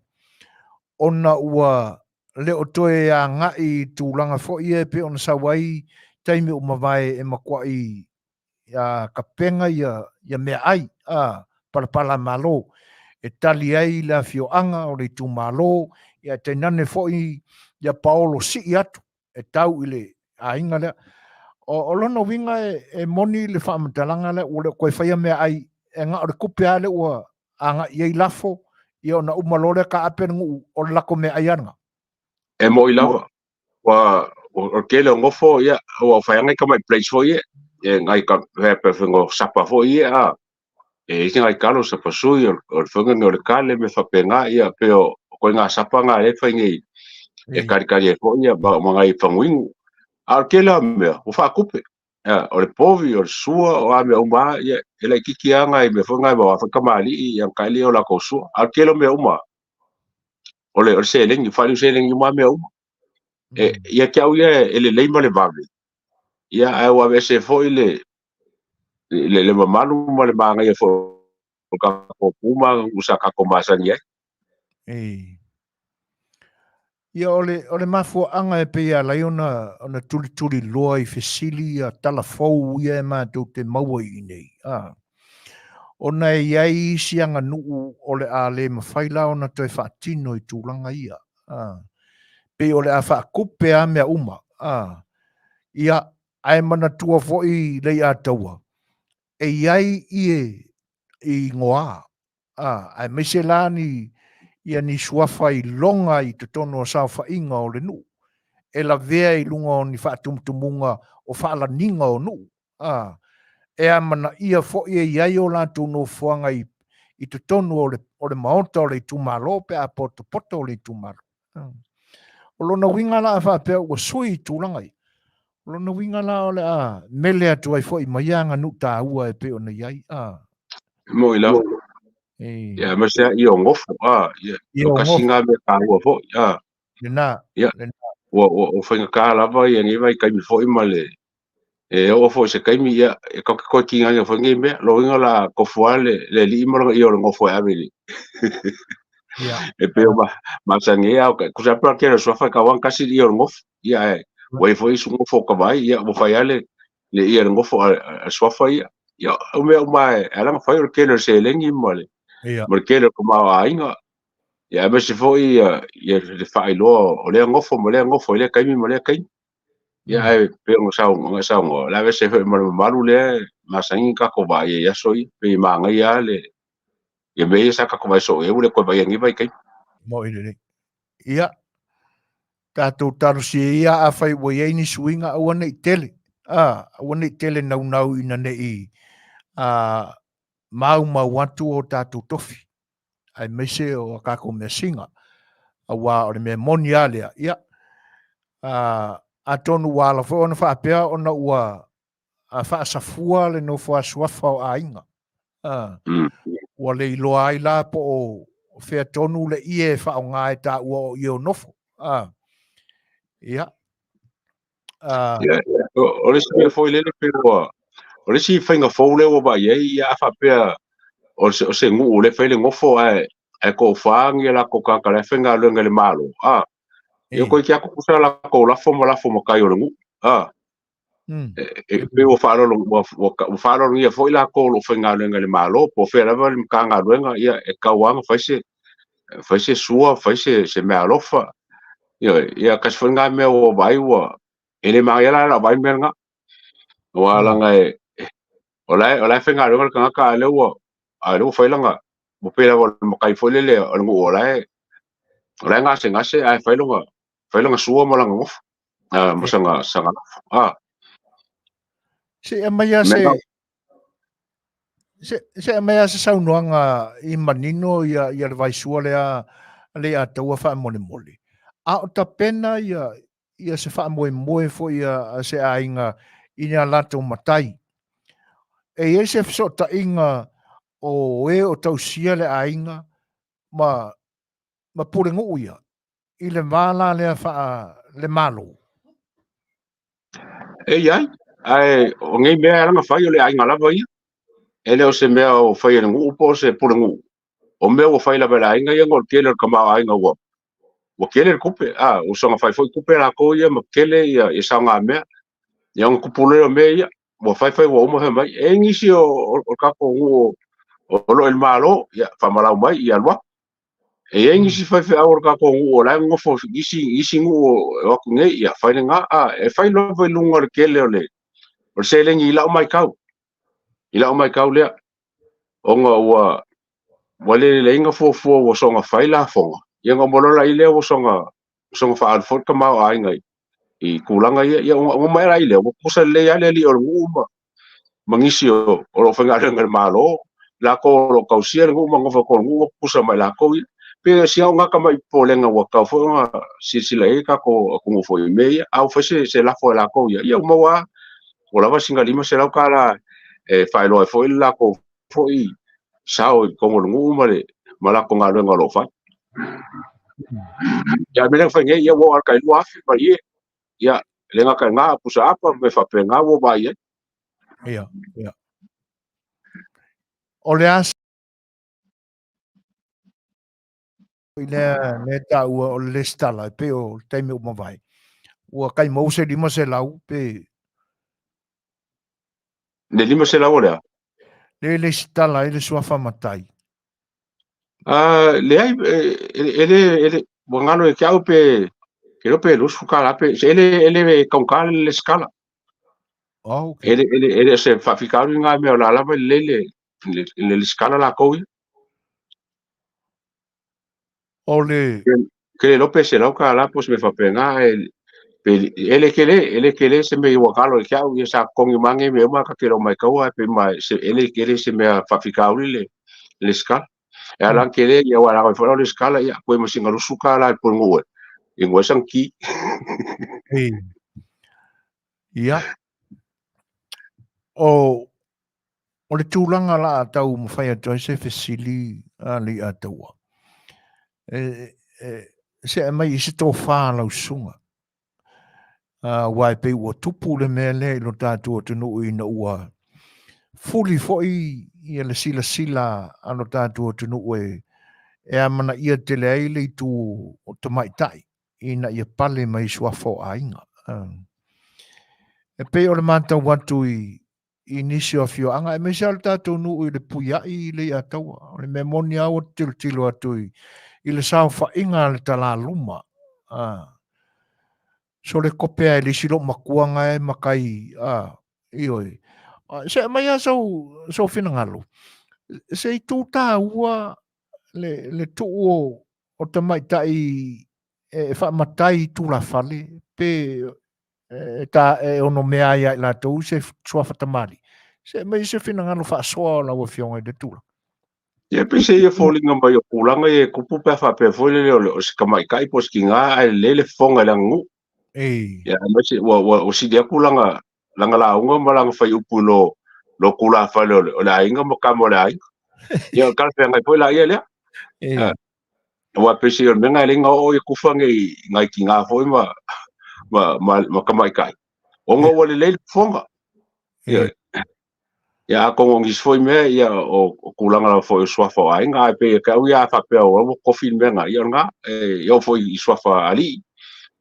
Speaker 1: ona ua le o toe agai i tulaga foi ia e pei ona sau ai taimi ua mavae e matuai ia tapena ia, ia meaai a palapala malo e tali ai le afioaga o le itumalo, ia tainane foi ia paolo sii atu e tau i le aiga lea. O, o lona uiga e, e moni le faamatalaga lea, ua le o toe faia meaai, e na o le tupe lava lea ua agai i ai lafo, ia ona uma loa lea taape le nuu o le latou meaai lava lena.
Speaker 3: E moi lava, ua o le tele o nofo ia ua fai ngai tamai place foi ia e ngai ka pe fengo sapa foi ia a e isi ngai kalo sapa sui o le fengo o le kale me faapena ia pe o koe ngā sapa ngā e fai nei e karikari e foi ia ma ngai fanguingu a o le tele o mea ua faakupe o le povi o le sua o a mea uma ia e laitiiti lava ngai mea foi ngai ma foi kamali'i ia kaili o latou sua a o le tele o mea uma o le seleni faaliu seleni uma mea uma e ia te au ia e lelei ma le vave ia ae ua aveese foi le le mamalu ma le manaia foi o tatou puma sa tatou masani ai.
Speaker 1: Ei. Ia o le, o le mafuaaga e pei e ala ai ona, ona tulituliloa i fesili ia tala fou ia e matou te maua i inei. A. Ona e i ai isi aganuu o le a le mafai la ona toe faatino i tulaga ia. A. Pei o le a faatupe lava mea uma. A. Ia, ae manatua foi Leiataua, e i ai ie i igoa, a, aemaise la ni, ia ni suafa iloga i totonu o saofaiga o le nuu, e lavea i luga o ni faatumutumuga o faalaniga o nuu, a, e amanaia foi e i ai o latou nofoaga i, i totonu o le, o le maota o le itumalo pe a potopoto le itumalo. O lona uiga la a faapea ua sui i tulaga ia, o lona uiga la o le a mele atu ai foi ma ia aganuu taua e pei ona i ai. A.
Speaker 3: Moi lava. Ia, ma se i o ngofo, a, ia, o kasi ngā mea taua foi, a.
Speaker 1: Lena.
Speaker 3: Ia,
Speaker 1: lena.
Speaker 3: Ua, ua, ua faigata lava ia nei vaitaimi foi ma le, e oo foi se taimi, ia, e tatou te toe tigaina foi nei mea, lona uiga o le a tofu lava le, le alii ma lona ie o le nofo e ave i le e pei o masani ai, a o tusa lava pe o le tele o suafa e tau lava ona tasi le ie o le nofo, ia ae ua i ai foi isi nofo o tavaai, ia ua fai lava le, le ie a le nofo a le suafa ia. Ia, o mea uma e ala ona fai o le tele o le seleni ma le, ma le tele o le tamaoaiga, ia aemaise foi ia, ia le faailoa o lea nofo ma lea nofo i lea taimi ma lea taimi. Ia ae pei ona saunoa, o le a aveese foi ma le mamalu lea e masani ona tatou vaai ai i aso ia, pei e manaia lava le ia mea ia sa tatou vaai soo i ai ua le toe vaai i nei vaitaimi.
Speaker 1: Mo'i lelei. Ia, tatou talosia ia afai ua i ai ni suiga aua ne i tele, a, aua ne i tele naunau ina ne i a, maumau atu o tatou tofi, aemaise o a tatou measina. Auā o le mea moni lava lea, ia, atonu ua ala foi ona faapea ona ua faasafua le nofo a suafa o aiga. Ua le iloa ai la po o fea tonu le ie e faaaoga e taua o ie o nofo. Ia.
Speaker 3: O le isi mea foi lele pe ua, o le isi faiga fou lea ua vaai ai, ia a faapea o se nuu lea e fai le nofo ae toafa ni latou tagata la e faigaluega i le Malo, ia toe iti atu tusa latou lafo ma lafo matai o le nuu. E pei ua faaaloalogia foi latou o lo o faigaluega i le Malo, po o fea lava le Matagaluega, ia e tatau lava ona fai se sua, fai se meaalofa. Ia tasi foi lena mea ua vaai ua, e le manaia la lau vaai mea lena. Aua leaga e, o la e faigaluega le tagata a o lea ua fai lana, ua pei lava o le matai foi lele o le nuu o la e gasegase ae fai lona sua ma lana nofo, ma sana lafo.
Speaker 1: Se i aumai lava se, se i aumai lava se saunoaga i manino ia le vaisua lea a Leiataua faamolemole. A o tapena ia se faamoemoe foi a se aiga i ni a latou matai. E i ai se fesootaiga o e o tausia le aiga ma pulenuu ia i le va la lea faa-le-Malo?
Speaker 3: E i ai, ae o nei mea e ala ona fai o le aiga lava ia. E le o se mea o fai e le nuu po o se pulenuu. O mea ua fai lava e le aiga ia ona o le tele o le tamaoaiga ua tele le tupe. Ua soona fai foi tupe a latou ia ma tele ia saogamea. Ia ona tupu lea o mea ia, ua fai fai ua uma fai mai. E i ai nisi o le tatou nuu o lo o i le Malo, ia faamalau mai, ia alu atu. E i ai nisi faifeau o le tatou nuu o la e nonofo isi nuu e o atu nei, ia fai lena. E fai lava i luga o le tele o le seleni i lau matau, i lau matau lea, ona ua le lelei ona fuafua ua soona fai lafoga, ia ona uma loa lea ua soona faaalu foi le tamaoaiga i tulaga ia. Ia ona uma ai lea, ua tutusa lelei lava le alii o le nuu ma nisi o lo o faigaluega i le Malo, latou o lo o tausia le nuu ma nofo i totonu o le nuu ua tutusa ma i latou ia. Pei o si au lena tamai popolega ua tatau foi ona silasila i ai le tatou atunuu foi i mea ia. A ua fai se lafo a latou ia, ia ua maua lava, ua lava sina $500 e faailoa ai foi le latou foi sao i totonu o le nuu ma latou galuega o lo o fai. Ia, a o le mea lea na fai nei, ia ua oo lava i le tai 2,000 ma ie, ia, e le gata i lena, pusa apa ma mea faapena ua vaai ai.
Speaker 1: Ia, ia. O le a i lea, lea taua o le lesitala, e pei o le taimi ua mavae, ua tai maua se 500 pe...
Speaker 3: Le 500 o le a?
Speaker 1: Le lesitala ai le suafa matai.
Speaker 3: Leai, e le, e le, ua galo ia te au pe, ke iloa pe $20 pe, e le, e le taugata le lesitala.
Speaker 1: Oh, okay.
Speaker 3: E le o se faafitauli lena mea o la lava e lelei le lesitala latou ia.
Speaker 1: O le...
Speaker 3: Ke le iloa pe $100 po o se mea faapena, ae e le tele, e le tele se mea ua galo ia te au, ia sa totogi uma nei mea uma, ta te le o maitaua, ae pei ma e le tele se mea faafitauli le lesitala. E ala ona tele, ia aua e laga mai foi la o lesitala, ia toe ma sina $20 i le pulenuu e inu ai sana ti.
Speaker 1: Ia. O O le tulaga la a tau mafai atu ai se fesili a Leiataua, e, se aumai i se tofa a lau susuga. Aua e pei ua tupu le mea lea i lo tatou atunuu ina ua fuli foi ia le silasila a lo tatou atunuu e amanaia tele ai le itu o tamaitai ina ia pale mai suafa o aiga. E pei o le matau atu i nisi o afioaga, aemaise lava le tatou nuu i Lepuiai i Leiataua. O le mea moni lava ua tilotilo atu i le saofaiga a le talaluma. Sole kope lava e le isi lou matua na e matai, ioe. Se aumai lava sou finagalo, se itu taua le tuu o tamaitai e faamatai i tulafale pe e, ta, e ono mea ai ia i latou se suafa tamalii. Se aumai se finagalo faasoa o lau Afioga i le tulaga.
Speaker 3: Ia pei se ia foliga mai o tulaga ia e tupu pe a faapea foi lele o se tamaitai po o se tina ae lelei le fofoga i le aganuu. Ia aemaise ua sili atu lana lauga ma lana faiupu i lo tulafale o le aiga ma tama o le aiga. Ia o le talafeagai foi laia lea. Aua pei o le mea lena e le oo ia tufa nei nai tina foi ma tamaitai ona ua lelei le fofoga. Ia atonu o nisi foi mea ia o tulaga lava foi o suafa o aiga, ae pei e te au ia a faapea ua tofi le mea lena, ia o lena, e oo foi i suafa alii,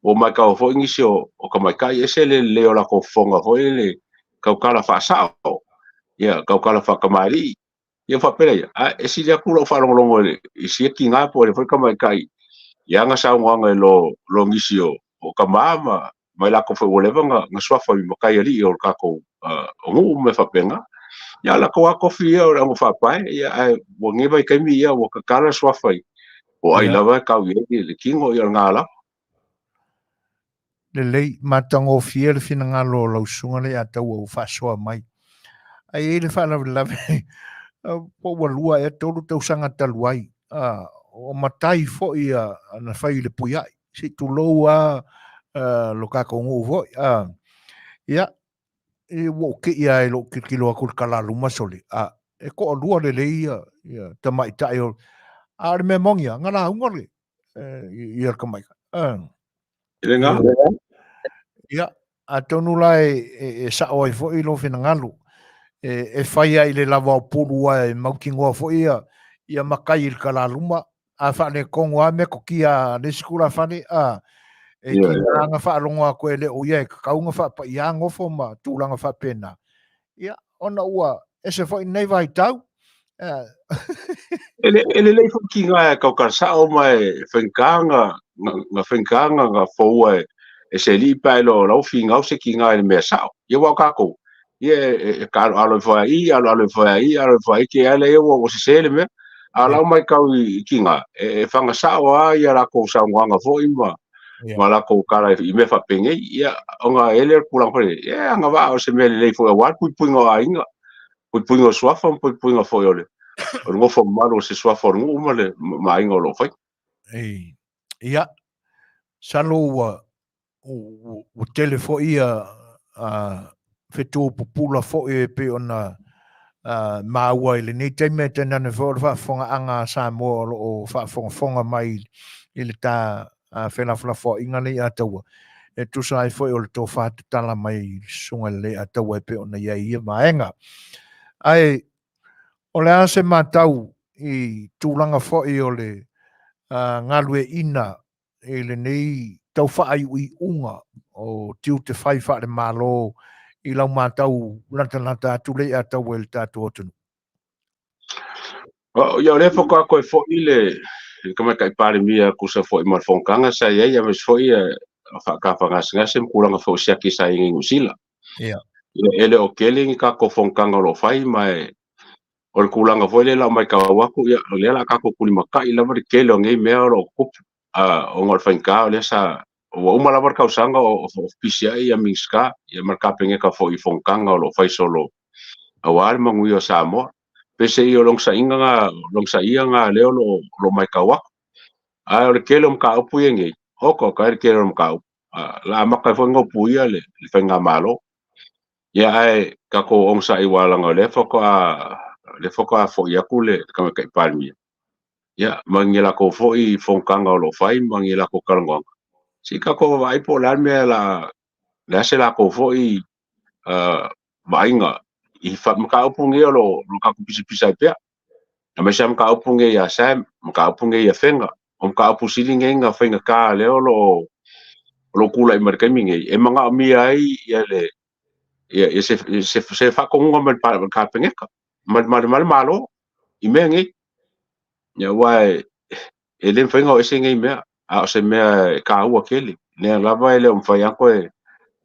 Speaker 3: ua matau foi nisi o tamaitai e ese le lelei o latou fofoga foi le tautala faasao, ia tautala faatamalii, ia faapea ia, a e sili atu lau faalogologo i sia tina po o le foi tamaitai i ana saunoaga i lo nisi o tama ma i latou foi ua leva na suafa i matai alii o le tatou o nuu ma mea faapena. Ia latou lava tofi ia o le augafaapae, ia ae ua nei vaitaimi ia ua tatala suafa i po o ai lava e tau i ai le tino, ia o lena lava.
Speaker 1: Lelei, matagofie le finagalo o lau susuga le Ataua ua faasoa mai. Ae i ai le faalavelave, po ua 2 ea 3 tausaga talu ai, o matai foi na fai i le puiai, se i tulou lava lo tatou nuu foi. Ia, ua ou te i lava i lou tilotilo atu i le talaluma sole, e toalua lelei ia tamaitai o... A o le mea moni lava, na lauga le ia le tamaitai.
Speaker 3: E le
Speaker 1: Ia, atonu la e sao ai foi lou finagalo, e fai ai le lava o pulu ae mautinoa foi ia matai i le talaluma, a faaletonu lava metotia a le isi tulafale, e tiga na faalogo atu e le o ia e tatau ona faapaia nofo ma tulaga faapena. Ia, ona ua ese foi lenei vaitau.
Speaker 3: E lelei foi tina e tautala sao ma e faigata na faigata na foua e se alii pe a iloa o lau finau se tina i le mea sao. Ia aua o tatou, ia e aloalo ifo ai i, aloalo ifo ai i, aloalo ifo ai i, te i lea ia ua sese le mea. A o lau matau i tina, e faga sao lava ia latou saunoaga foi ma latou tala i mea faapenei. Ia, ona e le o le tulaga foi lele, ia e agavaa o se mea lelei foi aua le puipuiga o aiga, puipuiga o suafa ma puipuiga foi o le nofo mamalu o se suafa o le nuu ma le ma aiga o lo o faia.
Speaker 1: Ia, masalo ua tele foi ia fetu pupula foi e pei ona maua i lenei taimi, e tainane foi o le faafofogaaga a Samoa o lo o faafogafoga mai i le ta felafolafoaiga nei Ataua, e tusa ai foi o le tofa tatala mai i le susuga i le Leiataua e pei ona i ai ia vaega. Ae o le a se matau i tulaga foi o le galueaiina i lenei tau faaiuiuga o tiute fai faale-Malo i lau matau latalata atu Leiataua i le tatou atunuu?
Speaker 3: Ia, o lea faatoa toe foi le Tamaitai Palemia tusa foi ma le fonotaga sa i ai, aemaise foi faatafagasegase ma tulaga foi o siaki sa i ai i Niu Sila.
Speaker 1: Ia.
Speaker 3: E le o tele ni tatou fonotaga o lo o fai, ma o le tulaga foi lea o lau matau atu, ia, o lea o le a tatou tulimatai lava le tele o nei mea o lo o tutupu, ona o le faigata o lea sa ua uma lava le tausaga o pisi ai ia Minisita ia ma le Kapeneta foi i fonotaga o lo o fai solo aua le manuia o Samoa. Peiseai o le onosaiga na, onosaia na lea o lo o matau atu. Ae o le tele o mataupu ia nei, oka oka ai le tele o mataupu. La amata ai foi ona upuia le faigamalo. Ia ae tatou onosai aua leaga o lea faatoa foi atu le Tamaitai Palemia. Ia, ma ni latou foi fonotaga o lo o fai ma ni latou talanoaga. Se i tatou vaavaai po o le a le mea le a se latou foi vaaiga i mataupu nei o lo o tatou pisapisa ai pea. Aemaise lava mataupu nei ia Sam, mataupu nei ia Fega, o mataupu sili nei na faigata lea o lo o tulai mai i le taimi nei, e manaomia ai ia le ia se faatonuga mai le Kapeneta ma le Malo i mea nei. Ia aua e le mafai ona o ese nei mea, a o se mea e taua tele. Lea lava e le o mafai lava toe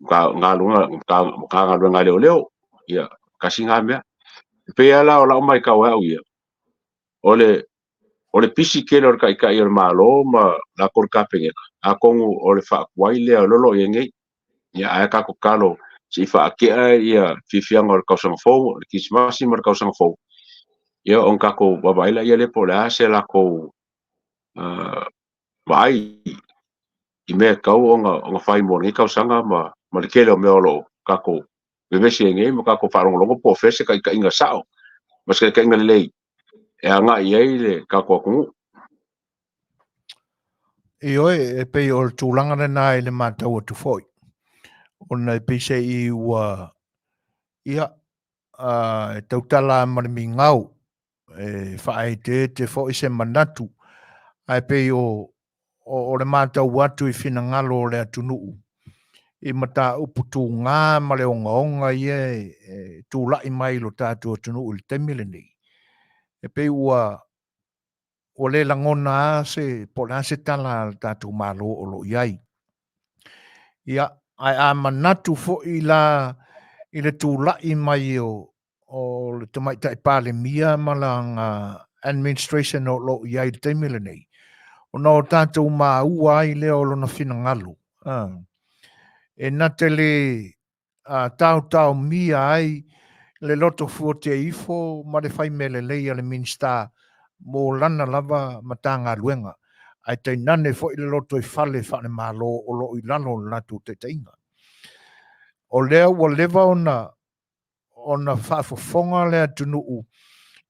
Speaker 3: Matagaluega a Leoleo, ia tasi na mea. E pei lava la o lau matau e au ia, o le pisi tele o le Taitai o le Malo ma latou le Kapeneta, atonu o le faatuai lea o lo o i ai nei. Ia ae tatou tatalo se i faatea ia fiafiaga o le tausaga fou, o le Kerisimasi ma le tausaga fou. Ia ona tatou vaavaai laia lea po o le a se latou vaai i mea e tatau ona fai mo lenei tausaga ma le tele o mea o lo o tatou vevesi ai nei ma tatou faalogologo po o fea se taitaiga sao ma se taitaiga lelei e agai i ai le tatou atunuu.
Speaker 1: Ioe, e pei o le tulaga lena i le matau atu foi, ona e peiseai ua, ia, e tautala ma le migao, e faaeteete foi se manatu, ae pei o le matau atu i finagalo o le atunuu i mataupu tuga ma le ogaoga ia e tulai mai i lo tatou atunuu i le taimi lenei, e pei ua le lagona lava se, po o le a se tala a le tatou Malo o lo o i ai. Ia, ae a manatu foi la i le tulai mai o le Tamaitai Palemia ma lana administration o lo o i ai i le taimi lenei, ona o tatou maua ai lea o lona finagalo, e na te le taotaomia ai le loto fuatia ifo ma le fai mea lelei a le Minisita mo lana lava Matagaluega, ae tainane foi le lotoifale faale-Malo o lo o i lalo o le latou taitaiga. O lea ua leva ona faafofoga le atunuu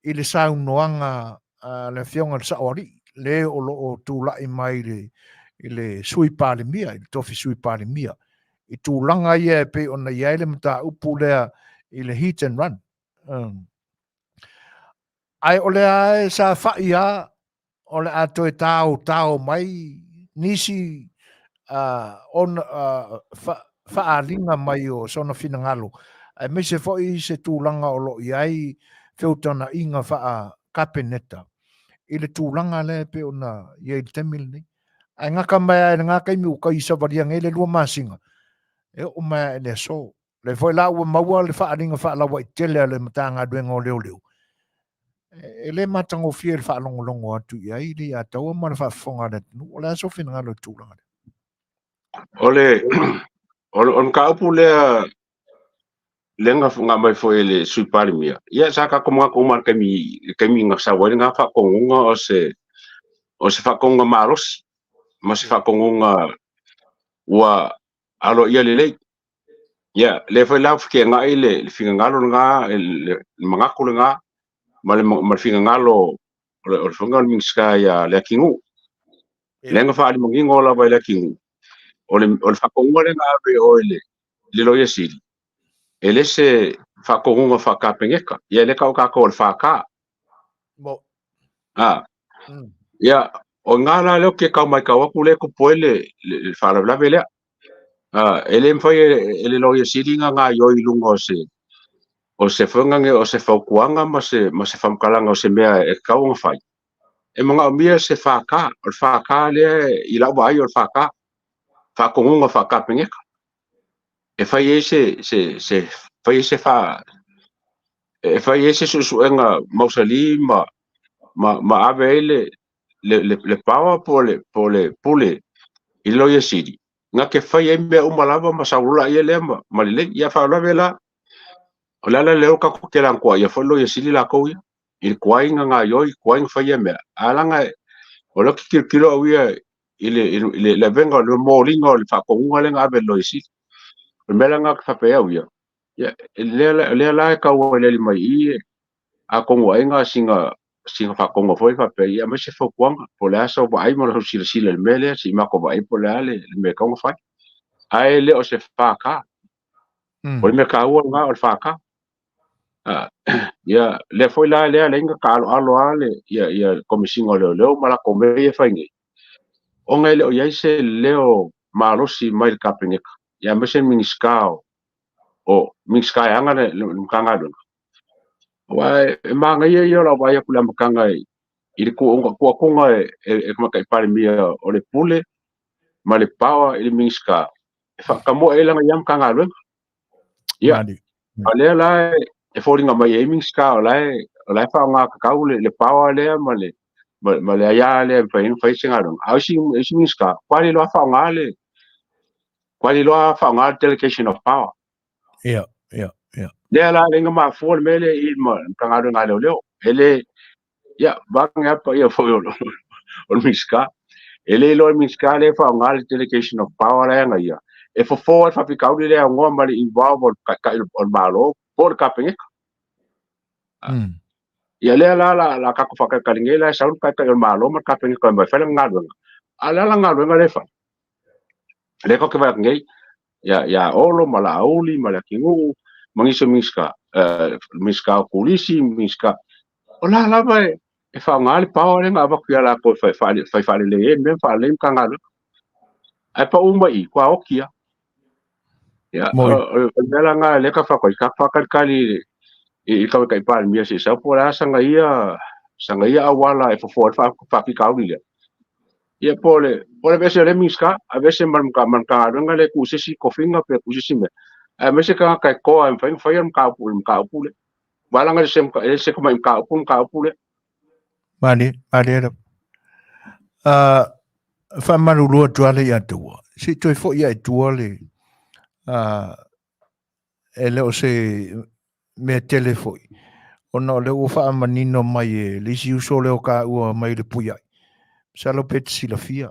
Speaker 1: i le saunoaga a le Afioga i le Saoalii, le o lo o tulai mai i le Sui Palemia, i le tofi Sui Palemia, i tulaga ia e pei ona i ai le mataupu lea i le hit and run. Ae o lea e safa'i lava o le a toe taotao mai nisi ona faaaliga mai o sona finagalo, aemaise foi se tulaga o lo o i ai feutagaiga faa-Kapeneta i le tulaga lea e pei ona i ai i le taimi lenei. Ae gata mai lava i lena taimi ua tai savalia nei le 2 masina, e oo mai lava i le aso. O lea foi la ua maua le faaaliga faalauaitele a le Matagaluega o Leoleo, e le matagofie le faalogologo atu i ai le Ataua ma le faafofoga a le atunuu. O le a sou finagalo i le tulaga lea?
Speaker 3: O le mataupu lea lea na aumai foi e le Sui Palemia, ia sa tatou manatu uma i le taimi na sau ai lena faatonuga o se faatonuga malosi ma se faatonuga ua aloaia lelei. Ia, lea foi la ua feteenai le finagalo lena, le manatu lena ma le finagalo o le afioga i le Minisita ia Leatinuu. Lea na faaali manino lava i Leatinuu, o le faatonuga lea na ave i o i le Loia Sili, e le se faatonuga faa-Kapeneta. Ia lea tau tatou o le FK.
Speaker 1: Mo.
Speaker 3: Ah. Ia, o ngā la leo ke kau mai kau aku le tupu ai le faalavelave lea. E le mafai e le Loia Sili nga gaoioi i luga o se faiga o se fautuaga ma se faamatalaga o se mea e tatau ona fai. E manaomia se FK, o le FK lea i lau vaai o le FK, faatonuga faa-Kapeneta. E fai ai se se se fai ai se fa e fai ai se suesuega mausali ma ave ai le power po o le pule i le Loia Sili na ke fai ai mea uma lava ma saulola ia lea ma lelei. Ia faalavelave la, o le ala lea o tatou te lagoa ia foi Loia Sili latou ia i le tuai na gaoioi, tuai na fai ia mea. A laga o lea ou te tilotilo au ia i le avega o le moliga o le faatonuga lea na ave i le Loia Sili. O le mea la na faapea au ia, ia lea la e tau aliali mai i i, atonu ai ga sina faatonuga foi faapea ia aumai se fautuaga po o le a sau vaai ma lau silasila i le mea lea, se i matou vaai po o le a le mea e tatau ona fai. Ae le o se FK. O le mea taua lena o le FK. Ia, lea foi la lea lea na taaloalo lava le ia Komesina o Leoleo ma latou mea ia e fai nei, ona e le o i ai se leo malosi mai le Kapeneta, ia aemaise le Minisita o Minisita e ana le Matagaluega. Aua e manaia ia o lau vaai atu i le amataga i le tuuatuga e Tamaitai Palemia o le pule ma le power i le Minisita e faatamoe ai lana ia Matagaluega. Ia, a lea la e foliga mai ai Minisita o la e faaaoga tatau le power lea ma le aia lea e mafai ai ona fai se galuega. A o isi Minisita, ua le iloa faaaoga le delegation of power.
Speaker 1: Ia, ia, ia.
Speaker 3: Lea la lea na mafua le mea lea i ma Matagaluega a Leoleo. E le, ia, vaeane lava paia foi o le Minisita. E le iloa e le Minisita lea e faaaoga le delegation of power la e ana ia, e fofo ai le faafitauli lea e aunoa ma le involve o le Taitai o le Malo po o le Kapeneta. Ia lea la la tatou faatalitali nei la e sau le Taitai o le Malo ma le Kapeneta e omai e fai lana galuega, a o le a lana galuega lea e fai? Lea tatou te vaai atu nei ia Olo ma Laauli ma Leatinuu ma nisi o Minisita, Minisita o Turisi, Minisita, o la lava e faaaoga le power lea na avatu ia latou e fai faalelei ai mea ma faalelei Matagaluega. Ae pau mai i i, ua oti lava. Ia, o le mea la lena lea e taumafai atu ai, tatou faatalitali i le Tamaitai Palemia se i sau po o le a sana ia auala e fofo ai le faafitauli lea. Ia po o le aveese o lea Minisita, aveese ma le Matagaluega lea e tuu i se isi tofiga pe tuu i se isi mea, ae aumai se tagata e toa e mafai ona faia le mataupu lea. Aua leaga e le se tamai mataupu le mataupu lea.
Speaker 1: Malie, malie lava. Faamalulu atu lava ia te ua. Se i toe foi lava i tua le, e le o se mea tele foi, ona o lea ua faamanino mai e le isi uso lea o taua mai le Puiai. Masalo pe te silafia,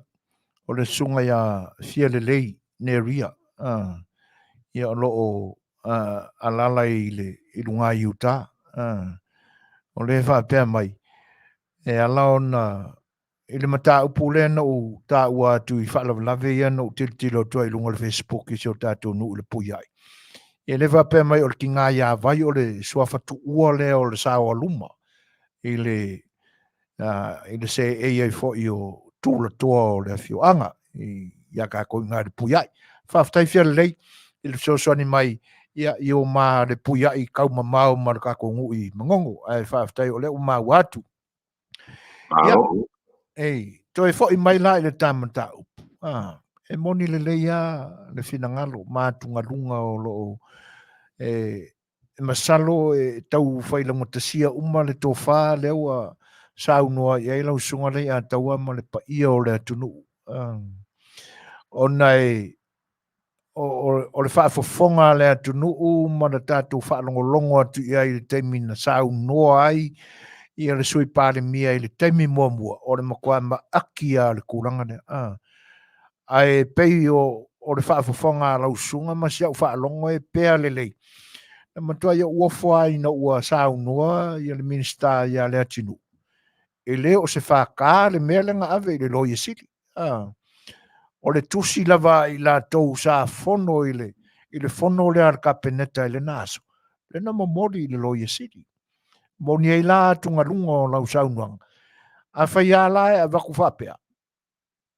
Speaker 1: o le susuga ia Fialelei Neria, ia o lo o alala i le i luga i uta. O lea e faapea mai, e ala ona i le mataupu lea na ou taua atu i faalavelave ia na ou tilotilo atu ai i luga o le Facebook i si o tatou nuu i le Puiai. Ia lea faapea mai o le tiga ia Vai o le suafa tuua lea o le saoaluma i le i le seei ai foi o tulatoa o le afioaga ia tatou i ina i le Puiai. Faafetai Fialelei i le fesoasoani mai ia i o ma le Puiai tau mamao ma le tatou nuu i Manono. Ae faafetai o lea ua maua atu. Ia, ei, toe foi mai la i le ta mataupu. Ah, e moni lelei lava le finagalo ma atugaluga o lo o e, masalo e tau failaugatasiauma le tofa lea ua saunoa i ai lau susuga Leiataua ma le paia o le atunuu. Ah, ona e o le faafofoga a le atunuu ma le tatou faalogologo atu i ai i le taimi na saunoa ai ia le Sui Palemia i le taimi muamua, o le matua maaki lava o le tulaga lea. A. Ae pei o le faafofoga a lau susuga ma si au faalogo e pea lelei. Na matua ou ofo lava ina ua saunoa ia le Minisita ia Leatinuu, e le o se FK le mea lea na ave i le Loia Sili. O le tusi lava a i latou sa fono i le, i le fono lea a le Kapeneta i lena aso, lea na momoli i le Loia Sili. Moni ai la atugaluga o lau saunoaga. Afai lava la e avatu faapea,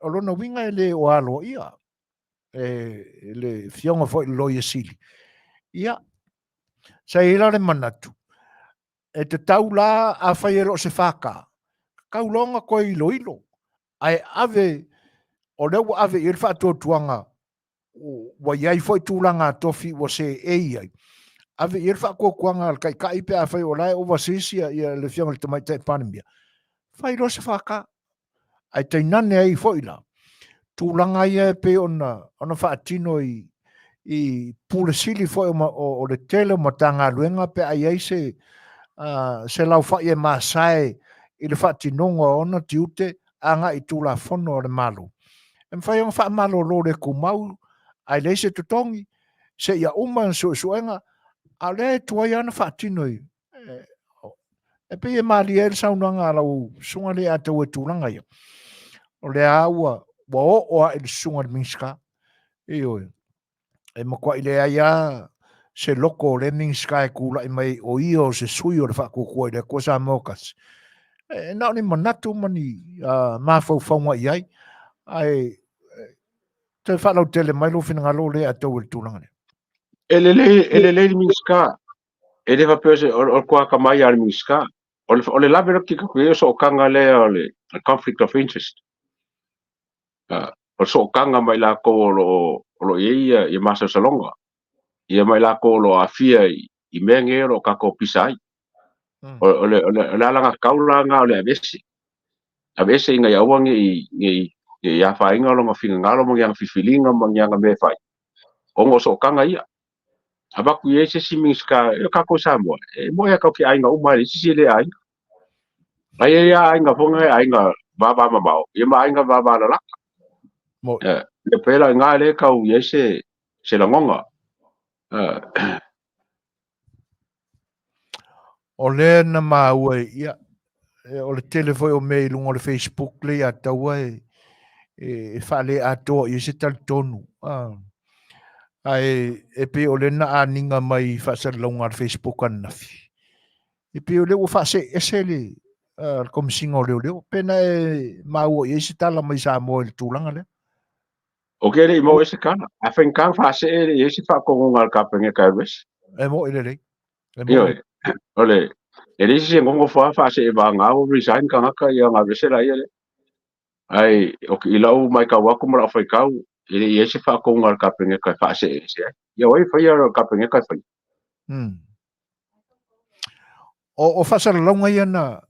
Speaker 1: o lona uiga e le o aloaia e le Afioga foi i le Loia Sili. Ia, sa i ai la le manatu, e tatau la, afai e le o se FK, tatau loa ona toe iloilo, ae ave, o lea ua ave i ai le faatuatuaga, ua i ai foi tulaga a tofi ua seei ai, ave i ai le faatuatuaga a le Taitai pe afai o la e overseas ia le Afioga i le Tamaitai Palemia, fai loa se FK. Ae tainane ai foi la, tulaga ia e pei ona faatino i Pule Sili foi o le tele o Matagaluega pe a i ai se laufai e masae i le faatinoga o ona tiute agai i Tulafono a le Malo. E mafai ona faamalolo le tumau ae leai se totogi seia uma ana suesuega, a o lea e tuai lava ona faatino i E pei e malie ai le saunoaga a lau susuga Leiataua i tulaga ia. O lea lava ua oo lava i le susuga i le Minisita. Ioe. E matuai leai lava se loto o lea Minisita e tulai mai o ia o se sui o le Faatuatua i le Atua Samoa Tasi. E na o ni manatu ma ni mafaufauga i ai, ae toe faalautele mai lou finagalo Leiataua i le tulaga lea.
Speaker 3: E lelei, e lelei le Minisita. E le faapea se o le atamai a le Minisita. O le lave lea ou te o sootaga lea o le conflict of interest. O le sootaga ma i latou o lo o i ai ia masalosaloga, ia ma i latou o lo o aafia i mea nei o lo o tatou pisa ai. O le alagatatau la lena o le aveese. Aveese ina ia aua ne i afaina lona finagalo ma ni ana filifiliga ma ni ana mea e fai, ona o sootaga ia. Avatu i ai se isi Minisita, e o tatou i Samoa, e moe lava tatou te aiga uma, e leai se isi e le aiga. Ai e ia aiga foi nei aiga vavamamao, ia ma aiga vavalalata.
Speaker 1: Mo'i.
Speaker 3: Ia pei la iga lea e tau i ai se lagoga.
Speaker 1: O lea na maua ia, o le tele foi o mea i luga o le Facebook lea ia taua e faale-atoa i ai se talitonu. Ae e pei o lea na aniga mai i faasalalauga a le Facebook ananafi. E pei o lea ua faaseese le Komesina o Leoleo. Pe na e maua i ai se tala mai Samoa i le tulaga lea?
Speaker 3: O ke le i maua ai se tala. A faigata ona faasee e le i ai se faatonuga a le Kapeneta e alu ese.
Speaker 1: E mo'i lelei. E mo'i.
Speaker 3: Ioe. O le, e leai se nonofo lava faasee vagana ua resign tagata ia ona alu ese laia lea. Ae i lau matau atu ma lau faitau, e le i ai se faatonuga a le Kapeneta e faasee ese ai. Ia o ai e faia o le Kapeneta e faia?
Speaker 1: O faasalalauga ia na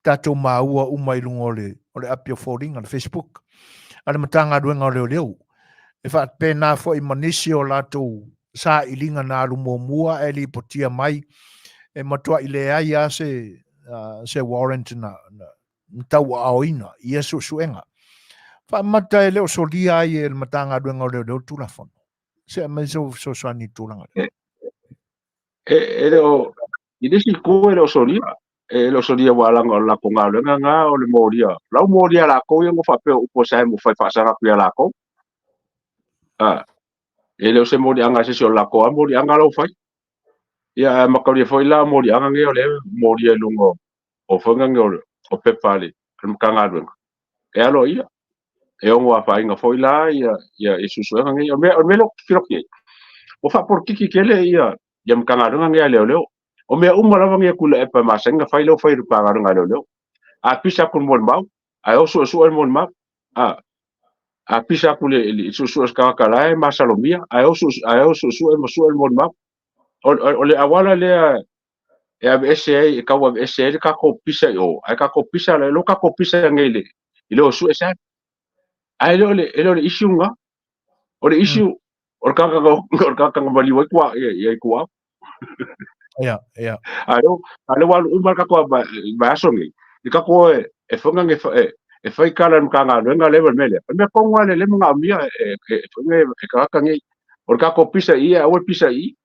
Speaker 1: tatou maua uma i luga o le api o foliga, le Facebook, a le Matagaluega o Leoleo. E faapena foi ma nisi o latou sailiga na alu muamua ae lipotia mai e matuai leai lava se warrant na tauaaoina i ia suesuega. Faamata e le o solia ai e le Matagaluega o Leoleo le Tulafono. Se aumai sou fesoasoani i le tulaga lea.
Speaker 3: E le o, i le isi itu e le o solia, e le o solia aua leaga o le latou galuega lena o le molia, la ua molia e latou ia ona faapea o upu a Sam ua fai faasaga atu ia latou. A, e le o se moliaga a se isi o le latou lava moliaga la ua fai. Ia ae mataulia foi la moliaga nei o lea e molia i luga o foi nei o pepa a le Matagaluega, e aloaia. E ono afaina foi la ia suesuega nei. O le mea lea ou te feloki ai, ua faapolokiki tele ia Matagaluega nei a leoleo. O mea uma lava nei a Tuilaepa e masani ona fai, lea ua fai e le Matagaluega a Leoleo. A pisa atu i le molimau, ae o suesue le molimau. A pisa atu i le suesue o se tagata la e masalomia, ae o suesue ma sue le molimau. O le auala lea e aveese ai, e tau aveese ai le tatou pisa i o, ae tatou pisa, le lo tatou pisa nei i le o sue sa. Ae le o le, e le o le issue lena. O le issue, o le tagata, o le tagata na maliu ai tua, ia i tua.
Speaker 1: Ia, ia.
Speaker 3: A le ua alu uma le tatou vaiaso nei, i tatou e fai nge e fai kala le Matagaluega lea ma le mea lea. O le mea tonu lava lea e manaomia e fai e tagata nei. O le tatou pisa i i, aua le pisa i i.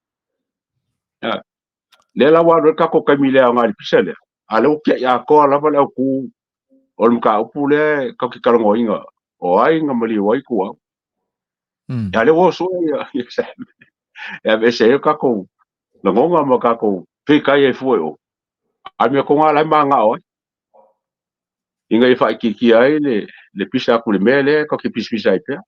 Speaker 3: Lea la ua alu ai le tatou taimi le aoga i le pisa lea, a o lea ua tiai atoa lava le autu o le mataupu lea tatou te talanoaina, o ai na maliu ai tua. A o lea ua oso ia e aveese ai o tatou lagona ma tatou peitai ai fua i o. A o le mea tonu lava la e mananao ai, ina ia faaitiitia ai le pisa atu i le mea lea tatou te pisapisa ai pea.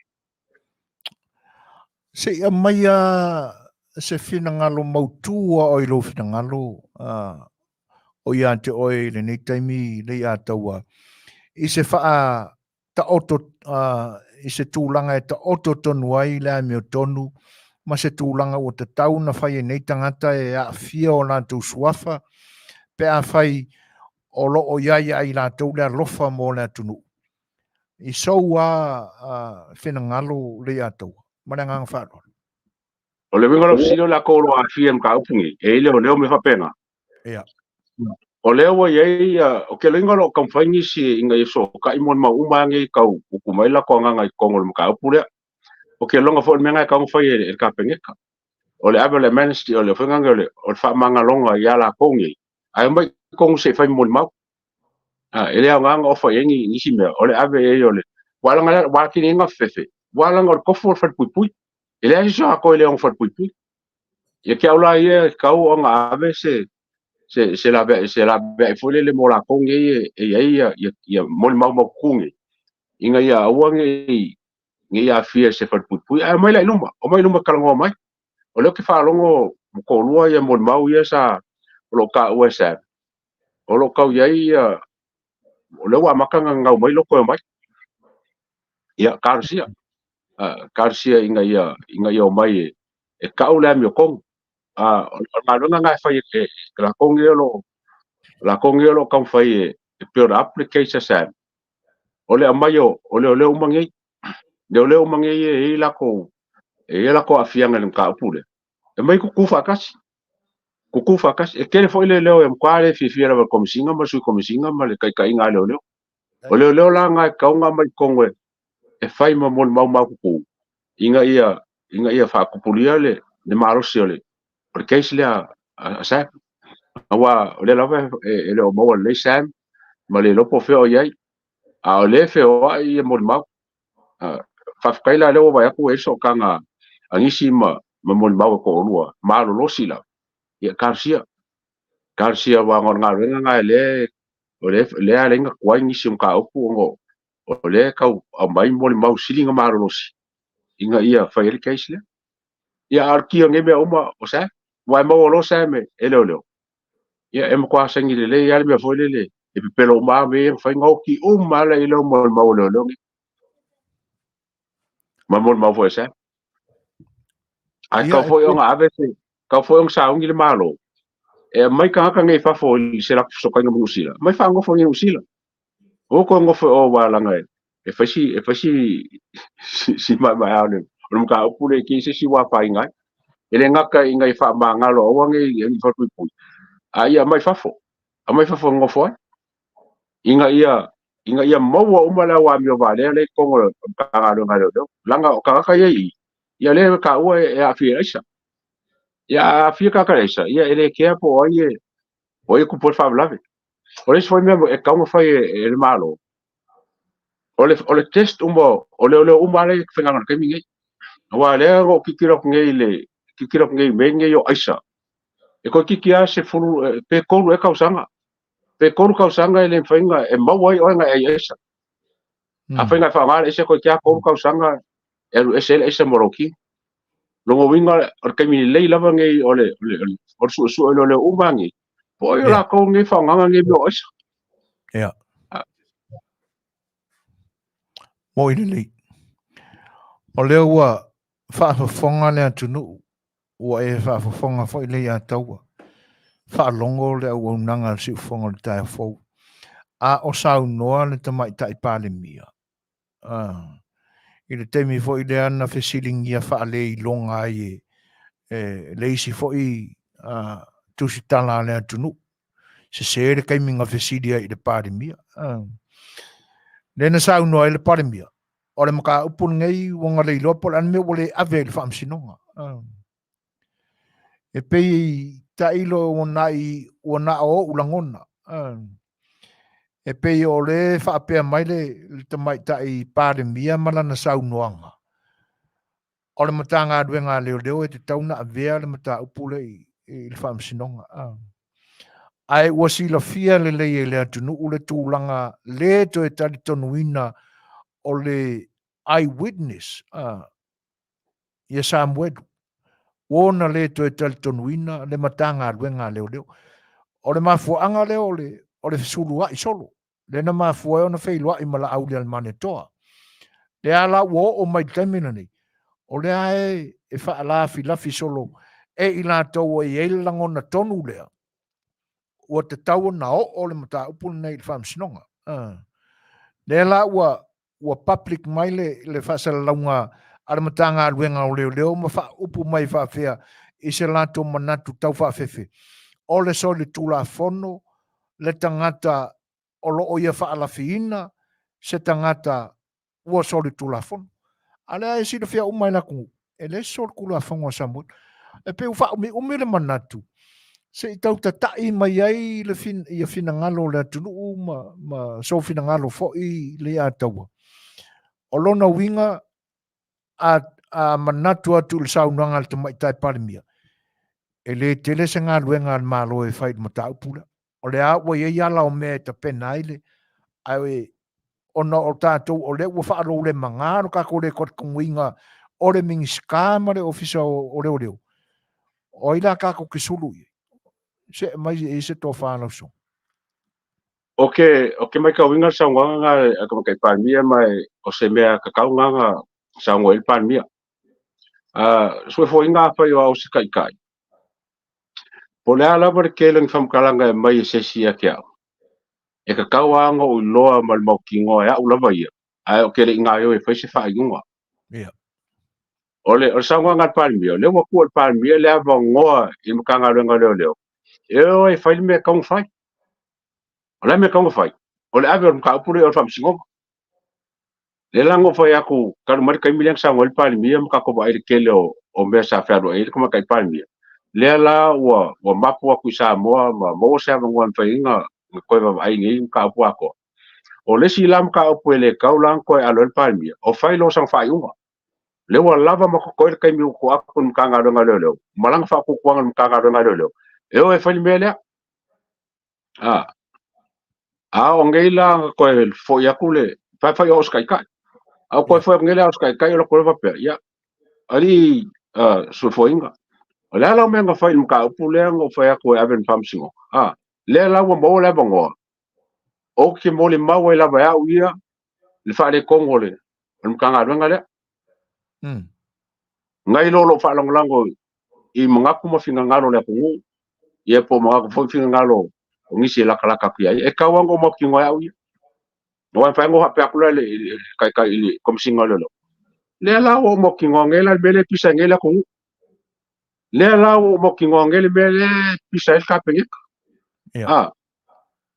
Speaker 1: Se i aumaia se finagalo mautū a oe i lou finagalo o ia te oe i lenei taimi lei a taua i se faataoto i se tulaga e taoto tonu ai le amiotonu ma se tulaga ua tatau ona fai e nei tagata e aafia o latou suafa pe afai o lo o i ai ia i latou le alofa mo le atunuu. I sou a finagalo lei a taua. Ma le agaga faaaloalo.
Speaker 3: O le uiga o lau fesili o latou o lo o aafia i mataupu nei, e i ai leoleo ma mea faapena.
Speaker 1: Ia.
Speaker 3: O lea ua i ai, o ke loiga o lo o taumafai nisi ina ia fesootai molimau uma lava nei tau utu mai latou agaga i totonu o le mataupu lea. O ke loiga foi o le mea lena e tatau ona fai e le Kapeneta. O le ave o le amnesty, o le faiga lenei o le faamagaloga ia latou nei, ae omai i totonu se i fai molimau. E le aoga ona ofa i ai nisi mea, o le ave i ai o le... Ua laga, ua atili ai ona fefe, ua laga o le tofu o le falepuipui. E leai se isi o atoa e le ono falepuipui. Ia ke au la ia e tatau ona ave se laveai foi lele mo latou nei e i ai ia molimau maututu nei, ina ia aua ne i aafia i se falepuipui. Ae omai la i luma, omai i luma e talanoa mai. O lea ou te faalogo ua toalua ia molimau ia sa o lo o taua e Sam, o lo o tau i ai ia, o lea ua amata ona gau mai loko e omai. Ia, talosia, talosia ina ia omai e tau le amiotonu. O le galuega lena e fai e latou nei o lo o, latou nei o lo o taumafai e build up le case a Sam, o le aumai o leoleo uma nei, leoleo uma nei e i ai latou, e i ai latou aafiaga i le mataupu lea, e omai tutu faatasi. Kukū faatasi. E tele foi leoleo e matua le fiafia lava i le Komesina ma le Sui Komesina ma le taitaiga a leoleo. O leoleo la na e tatau ona aumai i totonu e fai ma molimau maututu ina ia ina ia faatupulia le le malosi o le o le case lea a Sam. Aua o lea lava e le o maua lelei Sam ma le iloa po o fea o i ai, a o lea e feoai ia molimau. Faafetai la lea ua vaai atu e i ai sootaga a nisi ma ma molimau e toalua malolosi lava, ia talosia. Talosia aua o le galuega lena lea o lea lea ala ai ona tuai nisi o mataupu ona o lea e tau aumai molimau sili ona malolosi ina ia fai ai le case lea. Ia a o le ki o nei mea uma o Sam, aua e maua loa Sam e leoleo, ia e matua saini lelei lava le mea foi lele e pepelo uma lava mea ia na fai, gaoki uma lava le i lea o molimau a leoleo nei. Ma molimau foi a Sam. Ae tau foi ona ave se, tau foi ona sauni le Malo e aumai tagata nei i fafo i se latou fesootaiga ma Niu Sila, aumai faanofo i Niu Sila. Aua toe nofo i o aua leaga e fai si, e fai si, si maemaea o le, o le mataupu lea i te i se isi ua afaina ai. E le gata ina ia faamagalo aua ne i falepuipui, a ia aumai fafo, aumai fafo e nonofo ai, ina ia, ina ia maua uma le au amio valea lea i totonu o le Matagaluega a Leoleo. Leaga o tagata ia i i, ia lea e taua e aafia i aisa. Ia a aafia tagata i aisa, ia e le kea po o ai e, o ai e tupu ai le faalavelave. O le isi foi mea e tatau ona fai e le Malo, o le test uma o leoleo uma lava lea e faigaluega i le taimi lenei. Aua o lea na ou tilotilo atu nei i le tilotilo atu nei i mea nei o aisa, e toeitiiti lava 10 pe 3 ea tausaga, pe 3 tausaga e le mafai ona e maua ai oe na e ai aisa. Afai na e faaaoga le aisa toeitiiti lava 3 tausaga e alu ese ai le aisa ma lou tino. Lona uiga o le taimi lelei lava nei o le o le suesue o leoleo uma nei, po o ai o latou nei faaaogaga nei mea o aisa.
Speaker 1: Ia. Mo'i lelei. O lea ua faafofoga le atunuu, ua e faafofoga foi Leiataua. Faalogo le auaunaga a le siufofoga o le taeao fou. A o saunoa le Tamaitai Palemia, I le taimi foi lea na fesiligia faaleiloga ai e, e le isi foi tusitala a le atunuu. Sese le taimi na fesili ai i le Palemia. Lea na saunoa ai le Palemia, o le mataupu lenei ua na le iloa po o le a le mea ua le ave ai i le faamasinoga. E pei tailo ua na i ua na o ou lagona. E pei o le faapea mai le tamaitai Palemia ma lana saunoaga, o le Matagaluega a Leoleo e tatau ona avea le mataupu lea i le Faamasinoga. Ae ua silafia lelei e le atunuu le tulaga le toe talitonuina o le eyewitness, ia Samuelu, ua ona le toe talitonuina le Matagaluega a Leoleo. O le mafuaaga lea o le, o le fesulua'i solo, lea na mafua ai ona feiloa'i ma Laaulialemalietoa. Lea la ua oo mai i le taimi lenei, o lea e, e faalafilafi solo e i latou e i ai le lagona tonu lea, ua tatau ona oo le mataupu lenei i le Faamasinoga. Lea la ua, ua public mai le, le faasalalauga a le Matagaluega o Leoleo ma faaupu mai faapea i se latou manatu tau faafefe, o le solitulafono le tagata o lo o ia faalafiina se tagata ua solitulafono. A lea e silafia uma e le atunuu, e leai se solitulafono a Samoa. E pei ua faaumiumi le manatu se i tau tata'i mai ai le fin, ia finagalo o le atunuu ma, ma sou finagalo foi Leiataua. O lona uiga, a, a manatu atu i le saunoaga a le Tamaitai Palemia, e le tele se galuega a le Malo e fai i le mataupu lea. O lea ua i ai ala o mea e tapena ai le, ae ona o tatou o lea ua faaloulemaga lo tatou le talitonuina o le Minisita ma le Ofisa o Leoleo, o ai la tatou te sulu i ai? Se'e mai i ai se tofa lau Susuga.
Speaker 3: O ke, o ke maitauina le saunoaga na a le Tamaitai Palemia ma e, o se mea tatau na na saunoa ai le Palemia. Suefoina afai o au se taitai, po o le a lava le tele o ni faamatalaga e aumai e se isi ia te au, e tatau lava ona ou iloa ma le mautinoa e au lava ia, ae ou te le i gaoioi e fai se faaiuga.
Speaker 1: Yeah.
Speaker 3: O le, o le saunoaga a le Palemia, o lea ua tuu e le Palemia le avanoa i le Matagaluega o Leoleo E o e fai le mea e tatau ona fai. O le a le mea e tatau ona fai? O le ave o le mataupu lea i o i le Faamasinoga. Lea la na ou fai atu talu mai le taimi lea na saunoa ai le Palemia ma tatou vaai i le tele o mea sa fealuai ai le Tamaitai Palemia, lea la ua mapu atu i Samoa ma maua se avanoa e mafai ai ona toe vaavaai i nei mataupu atoa. O le isi la mataupu e le tatau la ona toe alo ai le Palemia, o fai loa sana faaiuga. Lea ua lava ma totoe le taimi ua tuu atu i le Matagaluega o Leoleo ma lana faatuatuaga i le Matagaluega o Leoleo e o e fai le mea lea. A o nei la na toe foi atu le fai fai o se taitai. A o toe foi atu nei la o se taitai o la toe faapea, ia, alii soifuaina, o le a la mea na fai i le mataupu lea na ou fai atu e ave i le Faamasinoga? Lea la ua maua le avanoa, ou te molimau ai lava e au ia le faaletonu o le Matagaluega lea. Nai lo lou faalagolago i manatu ma finagalo o le atunuu, ia po o manatu foi finagalo o nisi e latalata atu ia ia, e tatau lava ona ou mautinoa e au ia. Aua e mafai ona ou faapea atu la i le taitai i le Komesina o Leoleo, lea la ua ou mautinoa nei la le mea lea e pisa ai nei le atunuu. Lea la ua ou mautinoa nei le mea lea e pisa ai le Kapeneta.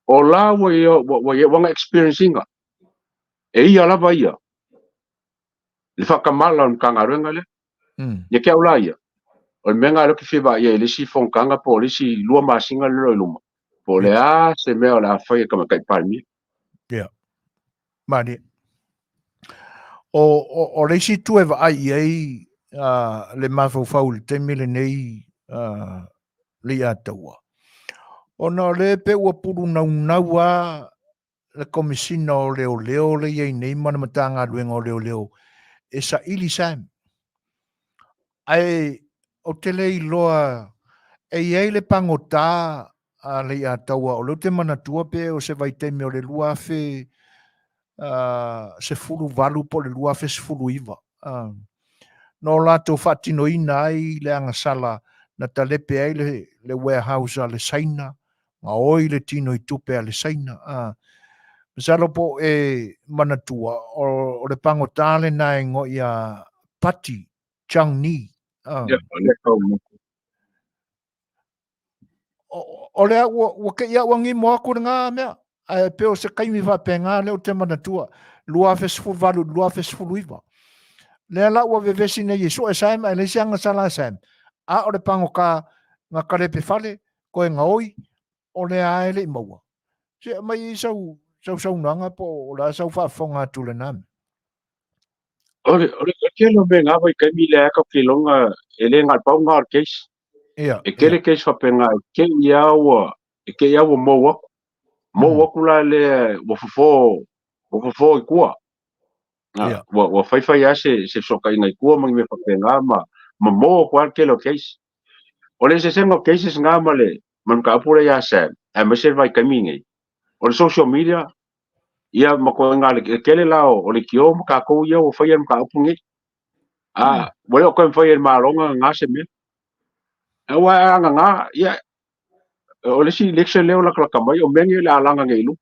Speaker 3: O la ua ia ua ia ua experience ina e ia lava ia le faatamala o le Matagaluega lea. Ia te au la ia, o le mea lena o lea ou te fia vaai ai i le isi fonotaga po o le isi 2 masina lea i luma, po o le a se mea o le a fai e Tamaitai Palemia.
Speaker 1: Ia. Malie. O le isi itu e vaai i ai le mafaufau i le taimi lenei Leiataua, ona o lea pei ua pulunaunau lava le Komesina o Leoleo lea e i ai nei ma le Matagaluega o Leoleo e saili Sam. Ae ou te le iloa e i ai le pagota a Leiataua, o lea ou te manatua pe o se vaitaimi o le 2018 po o le 2019, na o latou faatinoina ai le agasala na talepe ai le warehouse a le Saina, gaoi le tino i tupe a le Saina. Masalo po o e manatua, o le pagota lena e igoa ia Pati Chang Ni. O lea ua te i au agimo atu lena mea, ae pei o se taimi faapena lea ou te manatua, 2018 i le 2019. Lea la ua vevesi nei e sue Sam ae leai se agasala a Sam, a o le pagota na talepe fale, toe gaoi, o lea lava e le i maua. Se aumai i sau saunoaga po o le a sau faafofoga atu i lena mea.
Speaker 3: O le tele o mea i na vaitaimi lea tatou te iloga e le na o le pau lena o le case. E tele case faapena e te i lava ua, e te i lava ua mou atu. Mou atu la lea ua fofo, ua fofo i tua. Ua faifai lava se fesootaiga i tua ma ni mea faapena ma mou atu lava le tele o case. O le eseesega o cases na ma le mataupu lea ia Sam, aemaise le vaitaimi lenei, o le social media, ia ma koe le tele la o leitio ma tatou ia ua faia le mataupu lenei. Ua le o toe mafai e le Malo ona gagā se mea. Aua a gagā, ia, o le isi election lea o latalata mai, o mea nei o le a laga nei i luga.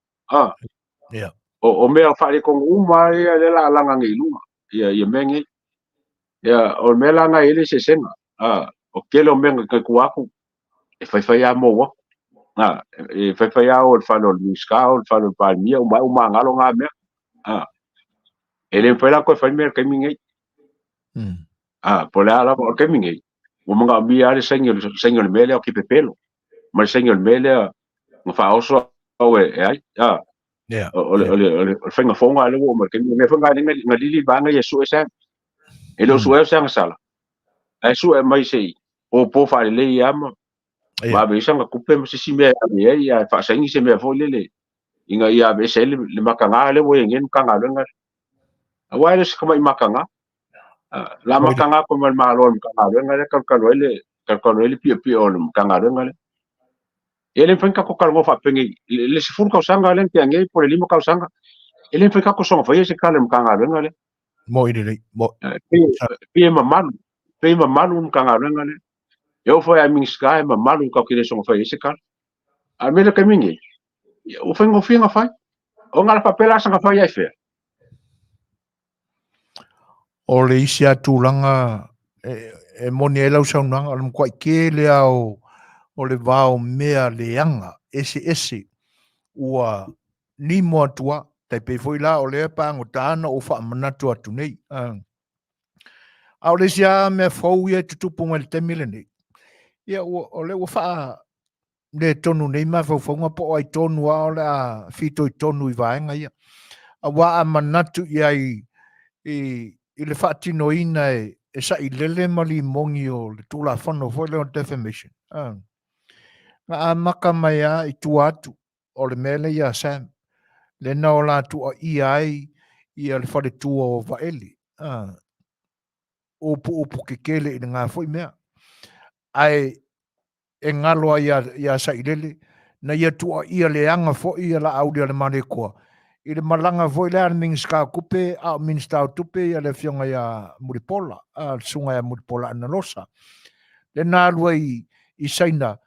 Speaker 3: O mea faaletonu uma lava ia lea o le a laga nei i luga, ia mea nei. Ia, o le mea la lena e i ai le eseesega. O le tele o mea na tua atu, e faifai lava mou atu. E faifai lava o i le fale o le Minisita, o le fale o le Palemia, uma ane ua magalo na mea. E le mafai la ona toe fai mea i le taimi lenei. Po o le a lava, o le taimi lenei, ua manaomia lava le saini o le mea lea o Kepepelo, ma le saini o le mea lea na faaoso au e ai. O le faiga fou lena lea ua oo mai i le taimi lenei. O le mea foi lena na lili le vaega ia e sue se E le o suea se agasala, ae sue mai se i popo faalelei lava ma ave ai sana tupe ma se isi mea e ave ai, ae faasaini se mea foi lele ina ia aveese ai le mataga lea ua i ai nei le Matagaluega lea. Aua e le o se tamai mataga. O le a mataga atu ma le Malo i le Matagaluega lea talu talu ai le piopio o le Matagaluega lea. E le mafai ona tatou talanoa faapenei i le 10 tausaga lea na tea nei po o le 5 tausaga, e le mafai tatou soona faia se tala i le Matagaluega lea.
Speaker 1: Moi lelei. Moi.
Speaker 3: Pei e mamalu, pei e mamalu le Matagaluega lea. E oo foi a Minisita e mamalu tatou te le soona faia ai se tala. A o le mea lea i le taimi nei, ua faigofie ona fai. O na faapea la sana fai ai fea.
Speaker 1: O le isi a tulaga e moni ai lau saunoaga, o le matuai tele lava o o le vao mea leaga eseese ua nimo atu a, tai pei foi la o lea pagota na ou faamanatu atu nei. A o le isi lava mea fou ia e tutupu mai i le taimi lenei, ia ua, o lea ua faa le tonu nei mafaufauga po o ai tonu lava o le a fitoitonu i vaega ia. Aua a manatu i ai i le faatinoina e sailele ma limogi o le Tulafono foi lea o le Defamation, na amata mai lava i tua atu o le mea lea ia Sam, lea na o la tuuaia ai ia le faletua o Vaele, upu upu tetele i lena foi mea. Ae e galo ai ia Sailele, na ia tuuaia leaga foi ia Laaulialemalietoa i le malaga foi lea a le Minisita o Tupe, a o Minisita o Tupe ia le Afioga ia Mulipola, le Susuga ia Mulipola Anarosa, lea na alu ai i Saina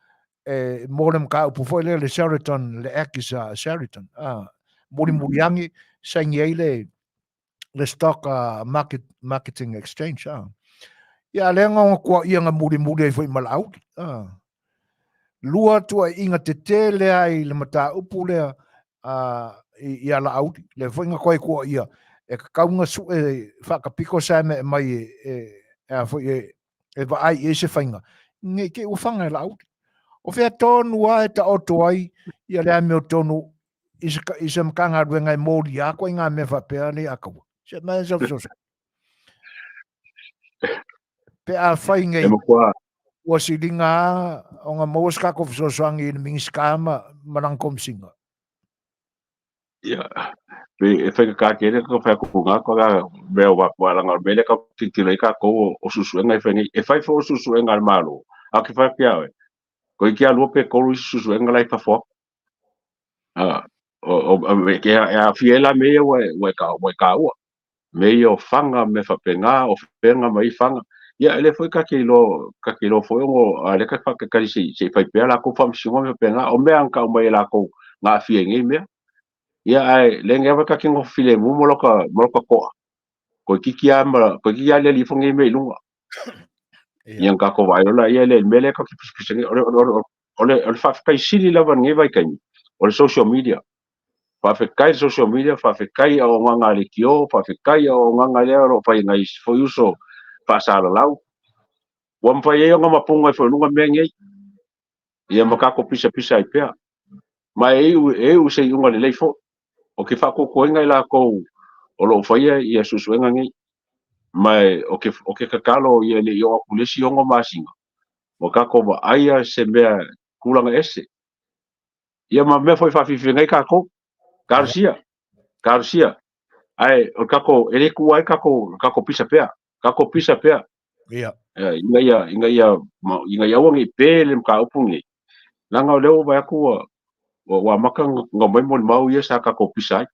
Speaker 1: e mo le mataupu foi lea le Sheraton, le Akis Sheraton, mulimuli ane saini ai le stock market, marketing exchange. Ia lea na ona tuuaia na mulimuli ai foi ma Laauli. Lua tuuaiga tetele ai le mataupu lea ia Laauli, lea foi na toe tuuaia e tatau ona sue faatapito se mea e aumai e a foi e vaai i ai se faiga, ne i te i ua fana e Laauli. O fea tonu lava e taoto ai ia le amiotonu i se Matagaluega e molia atu ai ngā mea faapea nei a taua. Se mai se fesoasoani. Pe a fai nei, ua siliga lava ona maua se tatou fesoasoani i le Minisita ma lana Komesina.
Speaker 3: Ia, pe e faigata tele ka fai atu ngā ka mea o wapua langa o mele ka tilotilo ai kākou o susuega e fai nei. E fai foi o susuega a le Malo, a ke fai ake au e. Ko i kia lua pe tolu isi susuega la i fafo atu. O ke e aafia ai la mea ia ua e taua. Mea ia o fana, mea faapena, o fega ma ia fana. Ia, e le foi ka te iloa, ka te iloa foi ona a lea ka faatalitali se i fai pea latou faamasinoga ma faapena. O mea na tau mai e latou na aafia i nei mea. Ia, ae le lava ka te nofo filemu ma loka toa. Toeitiiti lava ma, toeitiiti lava aliali ifo nei mea i luga. Ia, na tatou vaai loa laia i le mea lea tatou te pisapisa nei. O le faafetai sili lava i lenei vaitaimi, o le social media. Faafetai i le social media, faafetai i auaunaga a leitio, faafetai i auaunaga lea o lo o fai e nai isi foi uso faasalalau. Ua mafai ai ona mapuga ifo i luga mea nei, ia ma tatou pisapisa ai pea. Ma e iu, e iu i se iuga lelei foi. Ou te faatuatuaina i latou o lo o faia ia suesuega nei. Ma ou te tatalo ia le i oo atu i le isi 6 masina, ua tatou vaaia se mea tulaga ese. Ia ma mea foi faafiafiaga ai tatou. Talosia, talosia. Ae o le tatou, e le tuua ai tatou pisa pea. Tatou pisa pea.
Speaker 1: Ia.
Speaker 3: Ina ia aua ne i pe le mataupu lenei. Leaga o lea ua vaai atu ua amata ona aumai molimau ia sa tatou pisa ai.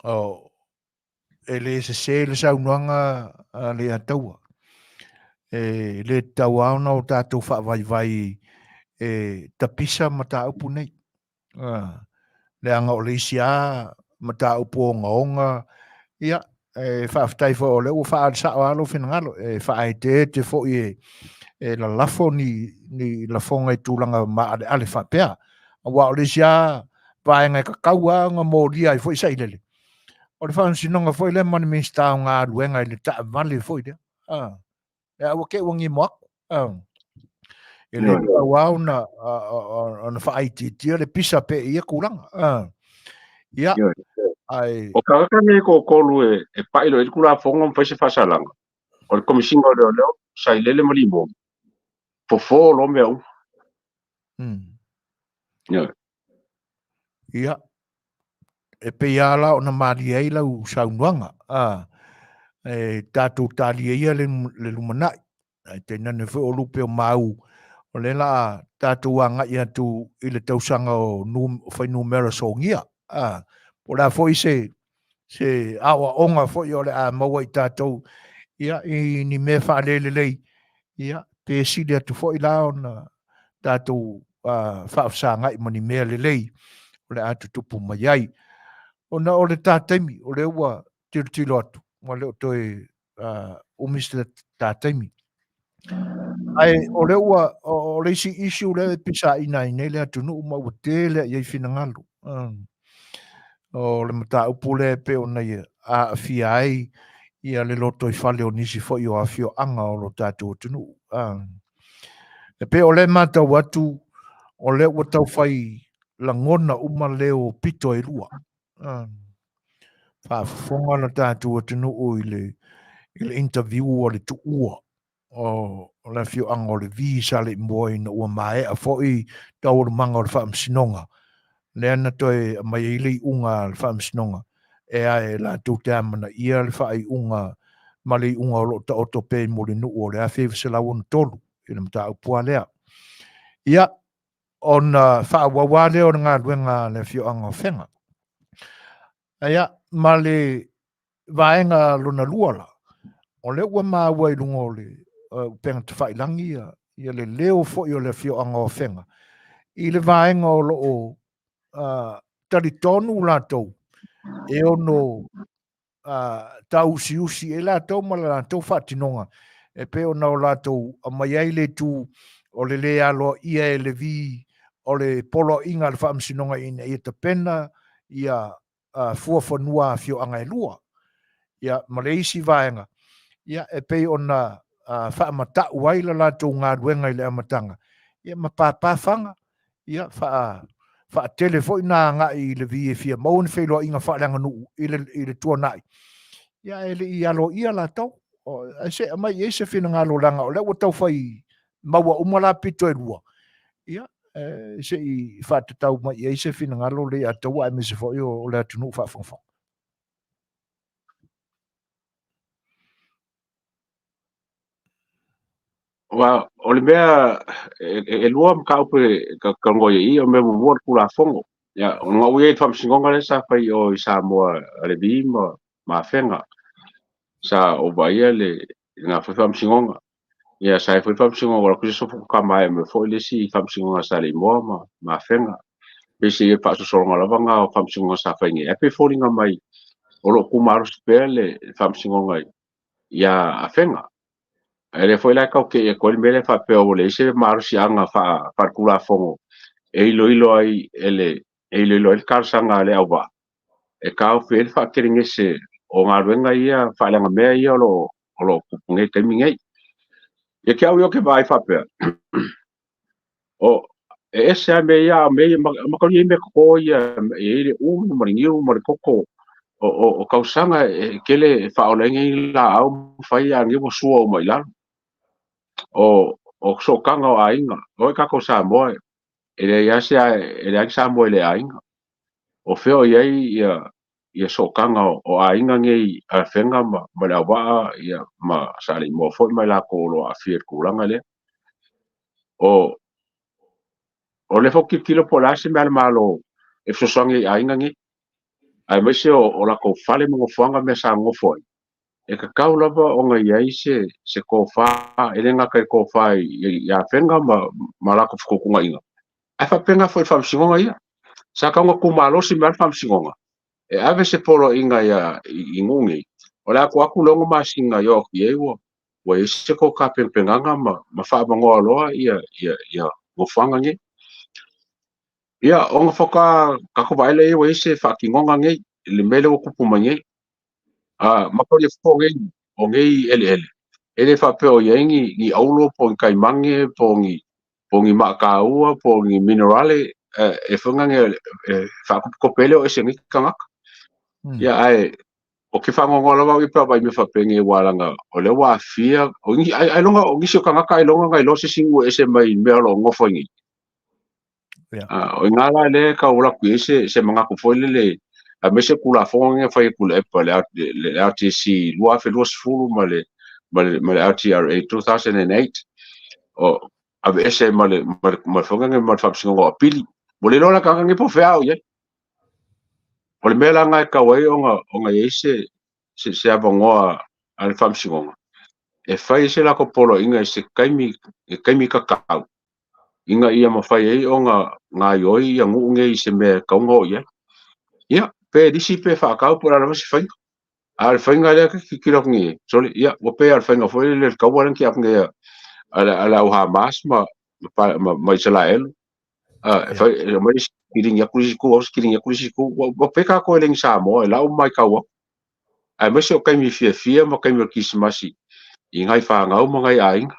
Speaker 1: Oh, e le sese le saunoaga a le Ataua. E le tatau lava ona o tatou faavaivai e tapisa mataupu nei. Leaga o le isi lava mataupu ogaoga, ia, e faafetai foi o lea ua faaali sao lava lou finagalo, e faaeteete foi e lalafo ni lafoga i tulaga maaleale faapea. Aua o le isi lava vaega e tatau lava ona molia ai foi sailele, o le faamasinoga foi lea ma le Minisita o Galuega i le taavale foi lea. E aua te ua gimo atu. E le tatau lava ona faaitiitia le pisa pe i ia tulaga. Ia,
Speaker 3: ae... O tagata nei e toatolu e pai loa i le Tulafono ma fai se faasalaga, o le Komesina o Leoleo, Sailele ma Limoni, fofo loa mea uma.
Speaker 1: Ia, e pei lava la ona malie ai lau saunoaga, e tatou talia ia le lumanai, ae tainane foi o lupe o mau, o lea la a tatou agai atu i le tausaga o fuainumera sogia, po o le a foi se aoaoga foi o le a maua i tatou, ia, i ni mea faalelelei, ia, pe sili atu foi la ona tatou faafesagai ma ni mea lelei o le a tutupu mai ai. Ona o le ta taimi, o lea ua tilotilo atu, ua le o toe umi se ta taimi. Ae o lea ua, o le isi issue lea e pisaina ai nei le atunuu ma ua tele i ai finagalo. O le mataupu lea e pei ona ia aafia ai ia le lotoifale o nisi foi o afioaga o lo tatou atunuu. E pei o lea e matau atu, o lea ua taufai lagona uma leo o pito e lua. Faafofoga lo tatou atunuu i le interview a le tuua o le afioaga o Levi sa Saleimoa ina ua maea foi taualumaga o le faamasinoga, lea na toe aumai ai le iuga a le faamasinoga e ae latou te amanaia le faaiuga ma le iuga o lo o taoto pea i Mulinuu o le 1963 i le mataupu lava lea. Ia, ona faaauau lava lea o le galuega a le afioaga o Afega. Ia, ma le vaega lona lua la, o lea ua maua i luga o le upega tafailagi ia le leo foi o le afioaga o Afega i le vaega o lo o talitonu latou e ono tauusiusi ai latou ma le latou faatinoga e pei ona o latou aumai ai le itu o le lē aloaia e Levi o le poloaiga a le Faamasinoga ina ia tapena ia fuafanua afioaga e lua. Ia, ma le isi vaega, ia, e pei ona faamata'u ai la latou galuega i le amataga, ia, ma pāpā faga, ia, faatele foi na agai i Levi e fia maua ni feiloaiga faaleaganuu i le tuanai, ia, ae le i aloaia latou. Ae se i aumai i ai se finagalo leaga o lea ua taufai maua uma la pito e lua, ia, se i faatatau mai i ai se finagalo le Leiataua aemaise foi o le atunuu faafogafoga.
Speaker 3: Aua o le mea e lua mataupu e talanoa i ai, o le mea muamua o le Tulafono. Ia, ona ua i ai le faamasinoga lea sa fai i o i Samoa a Levi ma Afega, sa ou vaaia lena foi faamasinoga. Ia, sa i ai foi le faamasinoga o atu se faatoa maea mai foi le isi faamasinoga sa Leimoa ma Afega. Pei se faasolosologa lava na o faamasinoga sa fai nei. Ae pei e foliga mai o lo o tumalosi pea le faamasinoga ia Afega. Ae lea foi la e tau tei atu ai le mea lea faapea ua leai se malosiaga faaletulafono e iloilo ai e le e iloilo ai le talosaga a le auvaa e taofi ai le faatelegese o galuega ia faaleagamea ia o lo o tupu nei i le taimi nei. Ia te au ia ou te vaai faapea, o e ese lava mea ia, a o mea ia, mataulia i mea toto ia, e i ai le ulu ma le niu ma le koko, o tausaga e tele e faaola ai nei laau ma fai, a o lenei ua sua uma i lalo. O sootaga o aiga, o tatou Samoa, e leai lava se, e leai Samoa e le aiga. O fea o i ai ia sootaga o aiga nei a Afega ma le auvaa ia, ma Saleimoa foi ma i latou o lo o aafia i le tulaga lea. O lea foi ou te tilotilo po o le a se mea a le Malo e fesoasoani ai i aiga nei, aemaise o latou fale ma nofoaga mea sa nonofo ai, e tatau lava ona i ai se tofa, e le gata i tofa i Afega ma latou fetuutuunaiga, ae faapena foi i le faamasinoga ia. Sa tatau ona tumalosi mai lava le faamasinoga, e ave se poloaiga i nuu nei, o le a tuu atu le 6 masina i o atu i ai ua i ai se tou tapenapenaga ma faavanoa loa ia nofoaga nei. Ia, ona faatoa tatou vaai lea ua i ai se faatinoga nei, i le mea lea ua tupu mai nei. Mataulia foi o nei eleele, e le faapea o i ai ni auro po o ni taimane po o ni maataua po o ni minerale e foi nane e faatopetope ai le o ese nei tagata. Ia, ae o ke faanoanoa lava au ia pe a vaai mea faapea ua laga o lea ua aafia, ailoga o nisi o tagata ailoga na iloa se isi nuu e ese mai i mea o lo o nofo ai nei. O i ina la lea e tau alu atu i ai se manatu foi lele, aemaise Tulafono nei na fai e Tuilaepa, le RTC 2020 ma le RTRA 2008, o aveese ma le foi ma le Faamasinoga o Apili. Ua le iloa la tagata nei po o fea o i ai. O le mea la lena e tau ai ona i ai se avanoa a le Faamasinoga e fai se latou poloaiga i se taimi, i taimi tatau, ina ia mafai ai ona gaoioi ia nuu nei i se mea e tatau ona oo i ai. Ia, pe lisi pe faatau po o le a lava se faiga. A o le faiga lea ke tilotilo atu nei, sorry, ia, ua pei lava o le faiga foi lele le taua lea na tea atu nei. a le au Hamas ma Isalaelu. E fai e mai kiligi aku le isi itu, au kiligi aku le isi itu. Ua peka aku e le Samoa e lau mai kau aku. Aemaise o taimi fiafia ma taimi o le Kerisimasi i nai fanau ma nai aiga.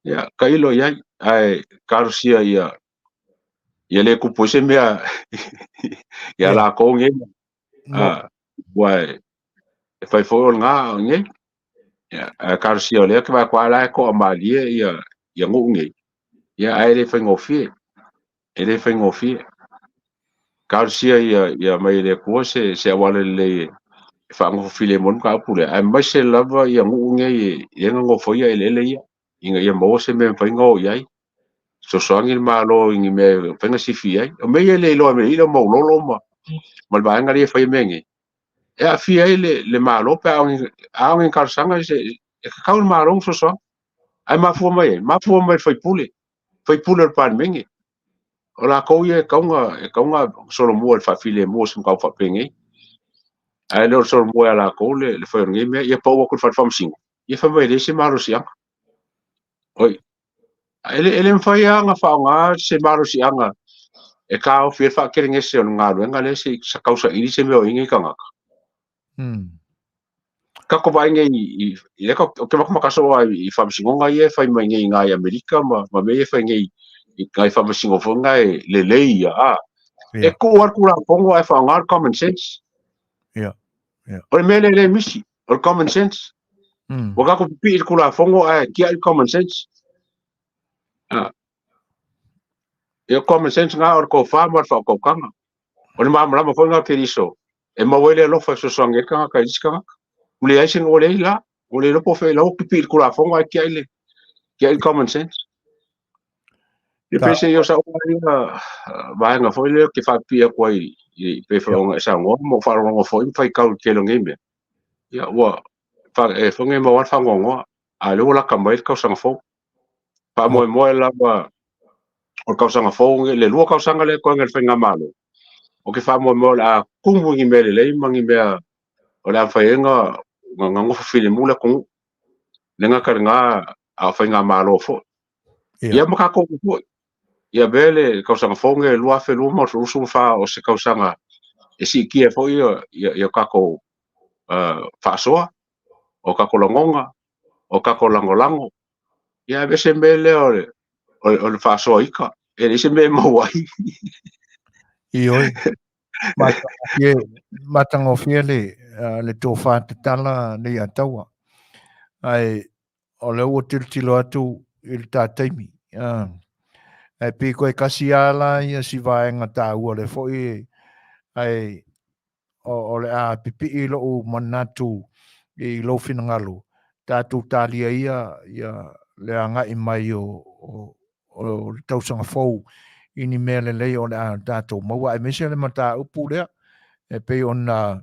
Speaker 3: Ia, tailo i ai, ae talosia ia ia le tupu ai se mea ia latou nei, aua e fai foi o lena a o nei. Ia, ae talosia o lea ou te vaai atu lava o la e toamalie ia nuu nei, ia ae le faigofie, e le faigofie. Talosia ia mai e le Atua se auala lelei e faanofo filemu ai le mataupu lea, aemaise lava ia nuu nei e nofoia eleele ia, ina ia maua se mea e mafai ona o i ai. Fesoasoani le Malo i ni mea e mafai ona sifi i ai. O mea ia e le iloa e le maulolo ma le vaega lea e faia mea nei, e aafia ai le Malo pe a o ni talosaga e tatau i le Malo ona fesoasoani. Ae mafua mai ai? Mafua mai i le sui usufono, sui usufono o le Palemene. O latou ia e tatau ona solomua i le faafilemu o se mataupu faapenei. Ae le o le solomua ia latou le fai o lenei mea, ia pau atu i le fale faamasino, ia fai mai e leai se malosiaga. Oi, e le mafai lava ona faaaoga se malosiaga e taofi ai le faatelegese o le galuega lea se i tausaili se mea o i ai nei tagata. Tatou vaai nei i lea ou te matamata soo lava i faamasinoga ia e fai mai nei i ina i Amerika ma mea ia e fai nei i nai faamasino foi na e lelei ia, a. E tuu lava le Tulafono ae faaaoga le common sense. O le mea lea e le misi, o le common sense. Ua tatou pipii i le Tulafono ae tiai le common sense. Ia common sense na o le tofa ma le faautautaga. O le malamalama foi lena o Keriso e maua ai le alofa e fesoasoani ai le tagata i le isi tagata. Ua leai se ua leai la, ua le iloa po o fea lau ua pipii i le Tulafono ae tiai le tiai le common sense. Ia pei se i o sau ia vaega foi lea ou te faapipii atu ai i pei foi ona e saunoa ma ou faalogologo foi ma faitau i le tele o nei mea. Ia ua e foi nei maua lava le faanoanoa, a o lea ua lata mai le tausaga fou. Faamoemoe lava o le tausaga fou, le 2 tausaga lea e toega i le faigamalo, ou te faamoemoe o le a tumu i ni mea lelei ma ni mea o le a mafai ai ona nofo filemu le atunuu. Le gata i lena, a o faigamalo foi. Ia ma tatou foi. Ia avea le tausaga fou lenei 2024 o se tausaga e siitia foi ia tatou faasoa, o tatou lagona, o tatou lagolago. Ia aveese le mea lea o le faasoa ita, e leai se mea e maua ai.
Speaker 1: Ioe, matagofie le tofa tatala Leiataua. Ae o lea ua tilotilo atu i le ta taimi. Ae pei koe kasi lava la ia si vaega taua lea foi ae o le a pipii lou manatu i lou finagalo, tatou talia ia ia le agai mai o le tausaga fou i ni mea lelei o le a tatou maua, aemaise le mataupu lea e pei ona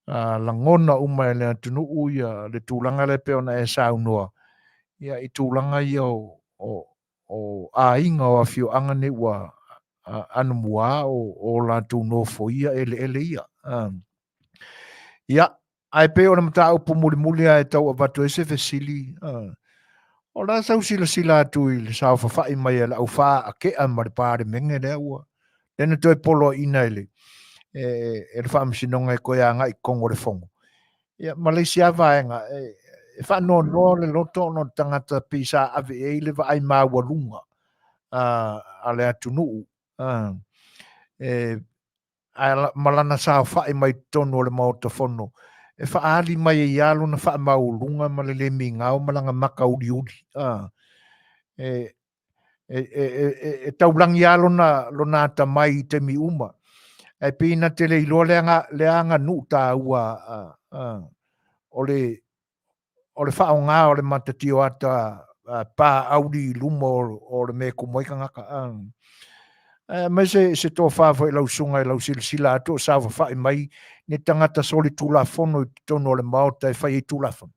Speaker 1: lagona uma e le atunuu ia le tulaga lea e pei ona e saunoa ia i tulaga ia o aiga o afioaga nei ua anomua o latou nofoia eleele ia. Ia, ae pei o le mataupu mulimuli lava e tau avatu ai se fesili, o le a sau silasila atu i le saofafai mai a le aufaatea ma le Palemene lea ua lea na toe poloaiina e le e le Faamasinoga e toe agai i totonu o le Fono. Ia, ma le isi lava vaega, e faanoanoa le loto ona o le tagata pei sa ave i ai le vaai maualuga a le atunuu e ma lana saofai mai totonu o le Maota Fono, e faaali mai ai lava lona faamaualuga ma le le migao ma lana maka uliuli. E taulagi lava lona atamai i taimi uma. Ae pei na te le iloa lea aganuu taua o le faaaoga o le matatio ata pa auli i luma o le mea e tumu ai tagata. Aemaise se tofa foi i lau susuga i lau silasila atu o saofafai mai ni tagata solitulafono i totonu o le Maota e fai ai Tulafono.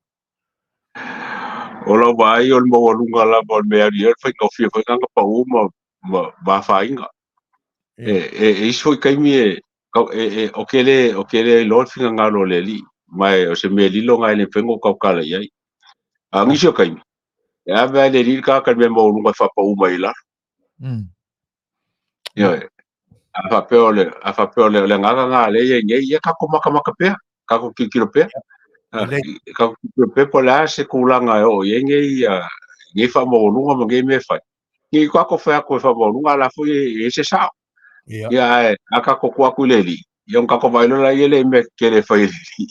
Speaker 3: O lau vaai o le maualuga lava o le mea e alu i ai, o le faigofie foi lena ona pau ma afaina. E isi foi taimi ou te le iloa le finagalo o le Alii, ma o se mea lilo lena e le mafai ona ou tautala i ai. A o nisi o taimi, E ave lava e le alii le tagata i le mea maualuga e faapau mai ai i lalo. Ioe. A faapea o le, a faapea o le, o le agaga lena lea e i ai nei, ia tatou matamata pea, tatou tilotilo pea. Tatou tilotilo pea po o le a se tulaga e oo i ai nei, nei faamaualuga ma nei mea e fai. Ne i tatou fai atu e faamaualuga, a o la foi e i ai se sao. Ia, ae a tatou tuu atu i le alii, ia ona tatou vaai loa lea i le mea tetele e fai e le alii.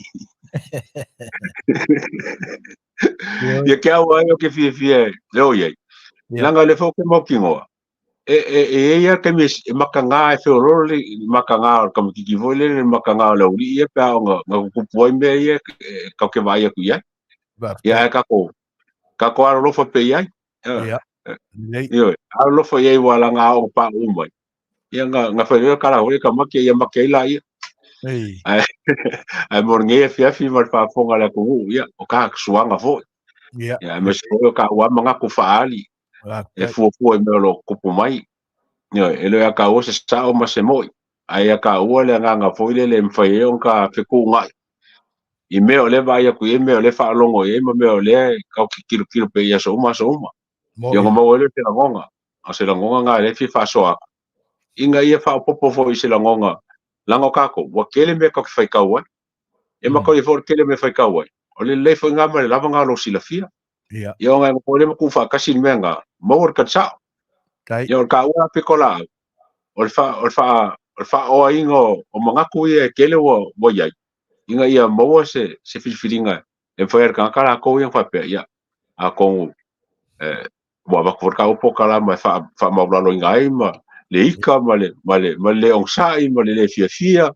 Speaker 3: Ia ke au ai o ke fiafia e o i ai. Leaga o lea foi ou te mautinoa, e i ai lava taimi e mataga e feoloolo le mataga o le tamaitiiti foi lele, le mataga o le aualii ia pe a oo ina tutupu ai mea ia tatou te vaai atu i ai. Ia ae tatou tatou alolofa pea i ai. Ioe, alolofa i ai aua leaga a oo ina pauu mai, ia na fai loa le tala foi lea tamaiti ia mate ai laia. Ae ae mo lenei afiafi ma le faafofoga a le atunuu, ia o ta suaga foi. Ia aemaise foi o taua lava manatu faaali e fuafua i mea o lo o tutupu mai. Ioe, e le o ia taua se sao ma se moi, ae ia taua le agaga foi lele e mafai ai ona ta fetuunai i mea o lea e vaai atu i ai, mea o lea e faalogo i ai ma mea o lea e tatou te tilotilo pea i aso uma aso uma. Ia ona maua ai lea o se lagona, o se lagona lena lea e fia faasoa atu, ina ia faaopoopo foi i se lagona, leaga o tatou, ua tele mea tatou te faitau ai. E makalia foi o le tele o mea e faitau ai, o le lelei foi lena ma le lava lena o lou silafia. Ia ona e nofo ai lea ma tuufaatasi le mea lena, maua le tali sao. Ia o le taua la pito laau, o le faaoaina o manatu ia e tele ua i ai, ina ia maua se filifiliga e mafai ai e le tagata latou ia ona faapea, ia, atonu ua avatu foi le taua polokalama e faamaualaloina ai ma le ika ma le le onosai ma le le fiafia.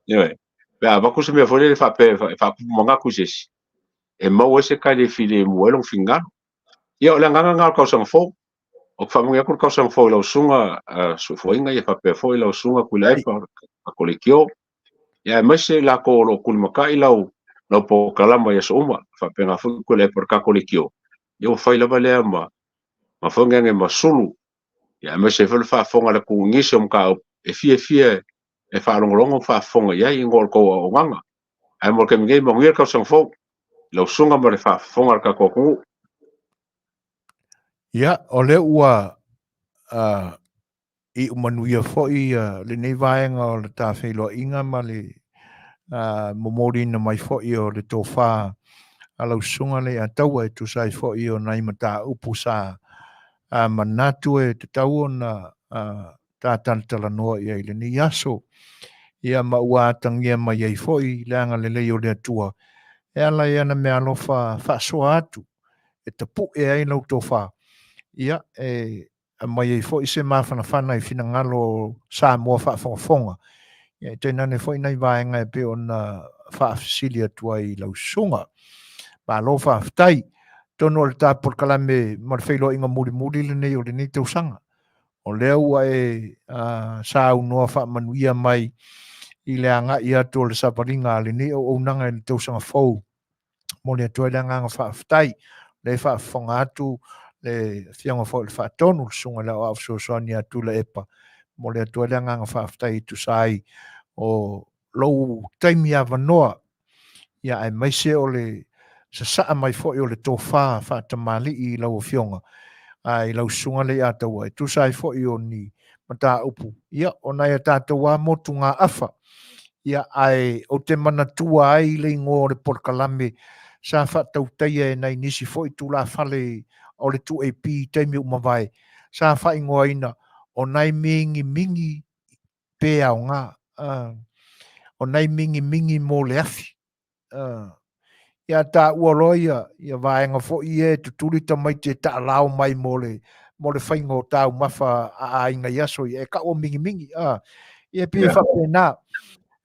Speaker 3: Ioe. Pe a avatu se mea foi lele faapea e faatupu manatu i se isi, e maua ai se tali e filemu ai lona finagalo. Ia, o le agaga lena o le tausaga fou. Ou te faamanuia atu le tausaga fou i lau susuga Soifuaina, ia faapea foi lau susuga Tuilaepa Kakolekio, ia aemaise i latou o lo o tulimatai lau polokalama i aso uma, faapena foi Tuilaepa Kakolekio, ia ua fai lava lea ma faigage ma sulu, ia aemaise ai foi le faafofoga a le atunuu i nisi o mataupu e fiafia e faalogologo ma faafofoga i ai i le tou auaunaga. Ae mo le taimi nei, manuia le tausaga fou i lau susuga ma le faafofoga a le tatou atunuu.
Speaker 1: Ia, o lea ua iu manuia foi lenei vaega o le ta feiloaiga ma le momoliina mai foi o le tofa a lau susuga Leiataua e tusa ai foi o nai mataupu sa manatu e tatau ona ta talatalanoa i ai i lenei aso. Ia ma ua atagia mai ai foi le agalelei o le Atua e ala i ana meaalofa faasoa atu e tapu'e ai lau tofa, ia, e aumai ai foi se mafanafana i finagalo o Samoa faafogafoga, ia e tainane foi nai vaega e pei ona faafesili atu ai i lau susuga. Malo faafetai. Atonu o le ta polokalame ma le feiloaiga mulimuli lenei o lenei tausaga. O lea ua e saunoa faamanuia mai i le agai atu o le savaliga a lenei auaunaga i le tausaga fou. Momoli atu ai le agaga faafetai. O lea e faafofoga atu le Afioga foi i le Faatonu, le Susuga i le Aoao Fesoasoani ia Tuilaepa. Momoli atu ai le agaga faafetai e tusa ai o lou taimi avanoa, ia aemaise o le sasaa mai foi o le tofa faatamalii i lau Afioga, i lau Susuga Leiataua, e tusa ai foi o ni mataupu, ia, o nai a tatou lava motugaafa. Ia, ae ou te manatua ai le igoa o le polokalame sa faatautaia e nai nisi foi tulafale o le 2AP i taimi ua mavae, sa faaigoaina o nai mingimingi pe aoga, o nai mingimingi mo le afi. Ia taua loa ia, ia vaega foi ia e tutuli tamaiti e taalao mai mo le, mo le faiga o taumafa a aiga i aso ia, e tau o mingimingi. Ia e pei e faapena,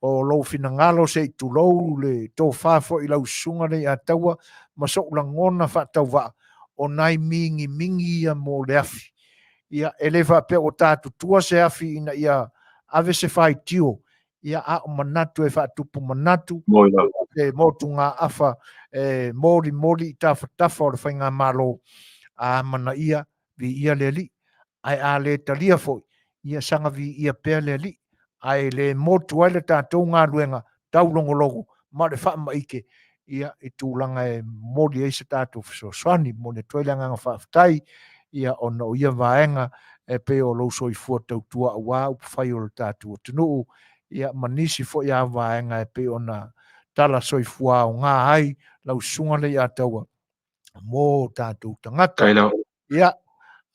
Speaker 1: o lou finagalo se i tulou le tofa foi i lau susuga Leiataua ma so'u lagona faatauvaa, o nai mingimingi ia mo le afi. Ia, e le faapea ua tatutua se afi ina ia ave se faitio, ia a o manatu e faatupu manatu, e motugaafa e molimoli i tafatafa o le faigamalo, a amanaia, viia le Alii. Ae a le talia foi, ia saga viia pea le Alii, ae le motu ai le tatou galuega taulogologo ma le faamaite. ia, i tulaga e momoli ai se tatou fesoasoani. Momoli atu ai le agaga faafetai, ia, ona o ia vaega e pei o lou soifua tautua aua upufai o le tatou atunuu, ia, ma nisi foi a vaega e pei ona tala soifua aoga ai lau susuga Leiataua mo tatou tagata. Ia,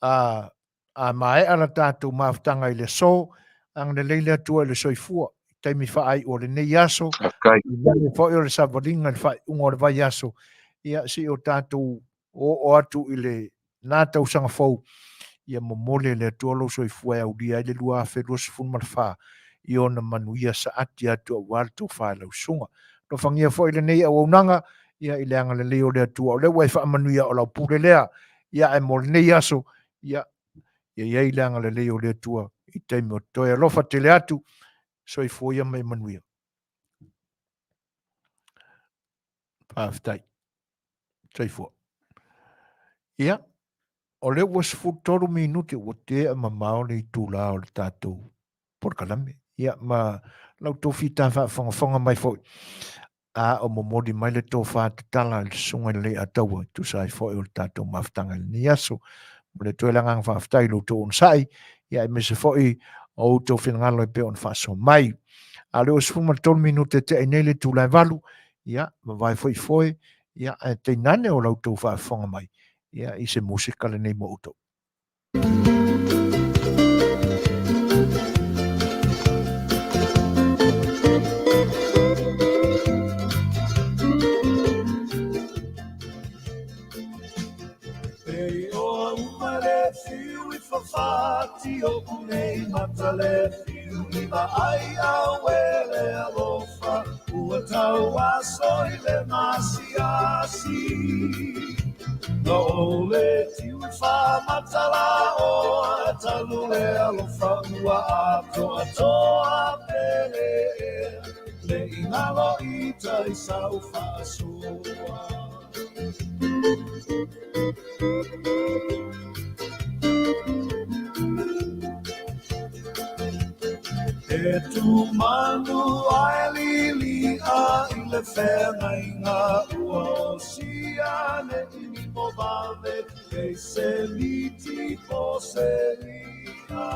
Speaker 1: a, a maea la tatou mafutaga i le aso, agalelei le Atua i le soifua, i taimi faaiu o lenei aso, i foi o le savaliga i le faaiuga o le vaiaso, ia, se i o tatou oo atu i le na tausaga fou, ia momoli e le Atua lou soifua e aulia ai le 2024 i ona manuia saati atu aua le tofa i lau susuga. Alofagia foi lenei auaunaga, ia, i le agalelei o le Atua, o lea ua e faamanuia o lau pule lea, ia, ae mo lenei aso, ia, ia i ai le agalelei o le Atua i taimi o toe. Alofa tele atu, soifua ia ma ia manuia. Faafetai. Soifua. Ia, o lea ua 13 minute ua tea mamao le itula o le tatou polokalame. Ia, ma la outou fita faafogafoga mai foi, a o momoli mai le tofa tatala i le Susuga i le Leiataua e tusa ai foi o le tatou mafutaga i lenei aso. Momoli atu ai le agaga faafetai i lo outou onosai, ia aemaise foi o outou finagalo e pei ona faasoa mai. A o lea ua 13 minute tea i nei le itula e 8, ia, vavae foi foe, ia, ae tainane o la outou faafofoga mai, ia, i se musika lenei mo outou.
Speaker 2: Whawhati o nei mata le whiu i vaai au e le alofa ua tau aso i le masiasi. No le tiu i whamatala o talu le alofa ua atoa toa pele le ingalo i tai sau whaasoa. E tu manu ai lili a i le whengainga ua o sia ne ini mo vave e se miti po se ia.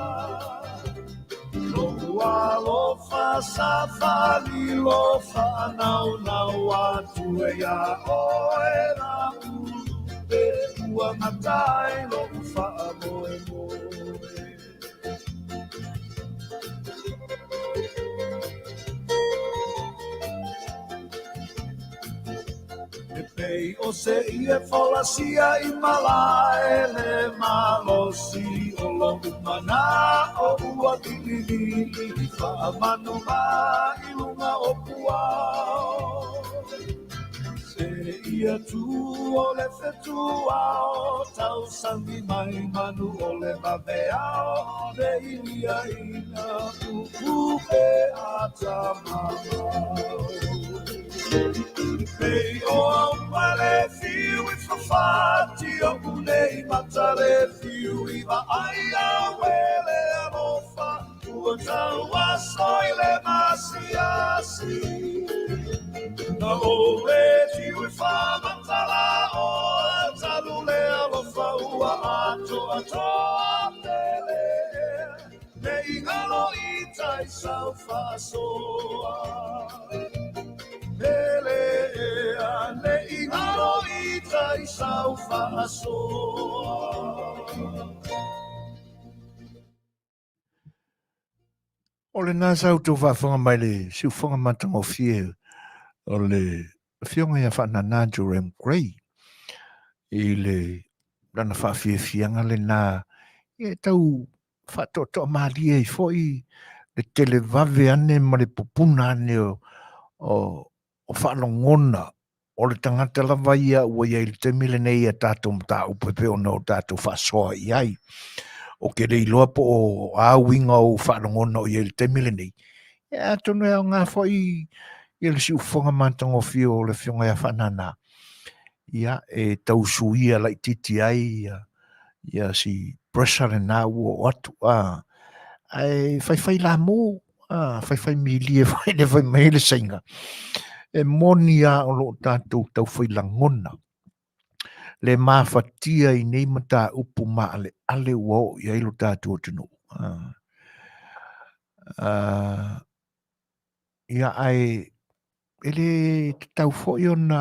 Speaker 2: Lo ua lo fa sa fa li lo fa nau nau atu e ia oe la ulu e ua matai lo ufa moe moe. E pei o se ie folasia i malae le malosi o lo umana o ua lili whaamanu mai lunga o puao. Se ia tu o le whetuao, tau sangi mai manu o le maveao, le ilia ina upupe ata mamao. Pei o au male whiu i whawhati o unei mata le whiu i vaai au e le alofa ua tau aso i le masiasi. Na o le tiu i whamatala o talu le alofa ua atoa toa pele me ingalo i tai sau whaasoa. Pele ea ne ingalo i tai sau whaasoa.
Speaker 1: O lena sa outou faafofoga mai le siufofoga matagofie o le afioga ia Faanana Joram Gray i le lana faafiafiaga lena ia e tau faatoatoa malie ai foi le televave ane ma le pupuna ane o, o, o faalogona o le tagata lava ia ua i ai i le taimi lenei ia tatou mataupu e pei ona o tatou faasoa i ai. O ke le iloa po o a uiga o ou faalogona o i ai i le taimi lenei, ia atonu e aoga foi ia le siufofoga matagofie o le Afioga ia Faanana, ia e tau suia laitiiti ai ia, ia si pressure lena ua oo atu, a, ae faifai lamu, a, faifai milie foi le fai mai ai le Saina. E moni lava o lo o tatou taufai lagona le mafatia i nei mataupu maaleale ua oo i ai lo tatou atunuu. Ia ae e le tatau foi ona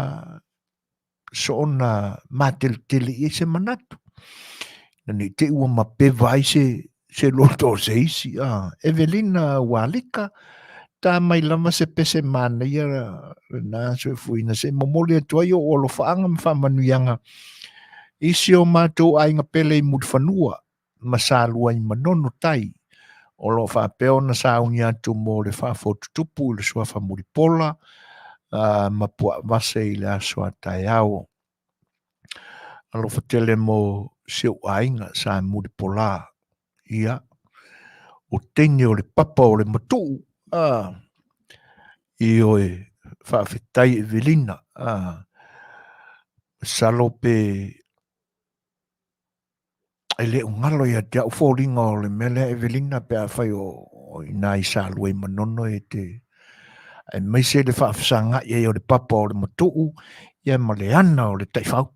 Speaker 1: soona mateletele i ai se manatu, ina ne i te i ua mapeva ai se se loto o se isi. Evelina Ualika, ta mai lava se pese manaia lena soifuaina se i momoli atu ai ou alofaaga ma faamanuiaga i si o matou aiga pele i Mulifanua ma Salua i Manono Tai, o lo o faapea ona sauni atu mo le faafotutupu i le suafa Mulipola ma Puaavase i le aso a taeao. Alofa tele mo si ou aiga sa Mulipola. Ia, o teine o le papa o le matuu, ioe, faafetai Evelina, masalo pe e le o galo ia te au foliga o le mea lea Evelina pe afai o i ina i Salua i Manono e te aemaise le faafesagai ai o le papa o le matuu ia ma le ana o le taifau.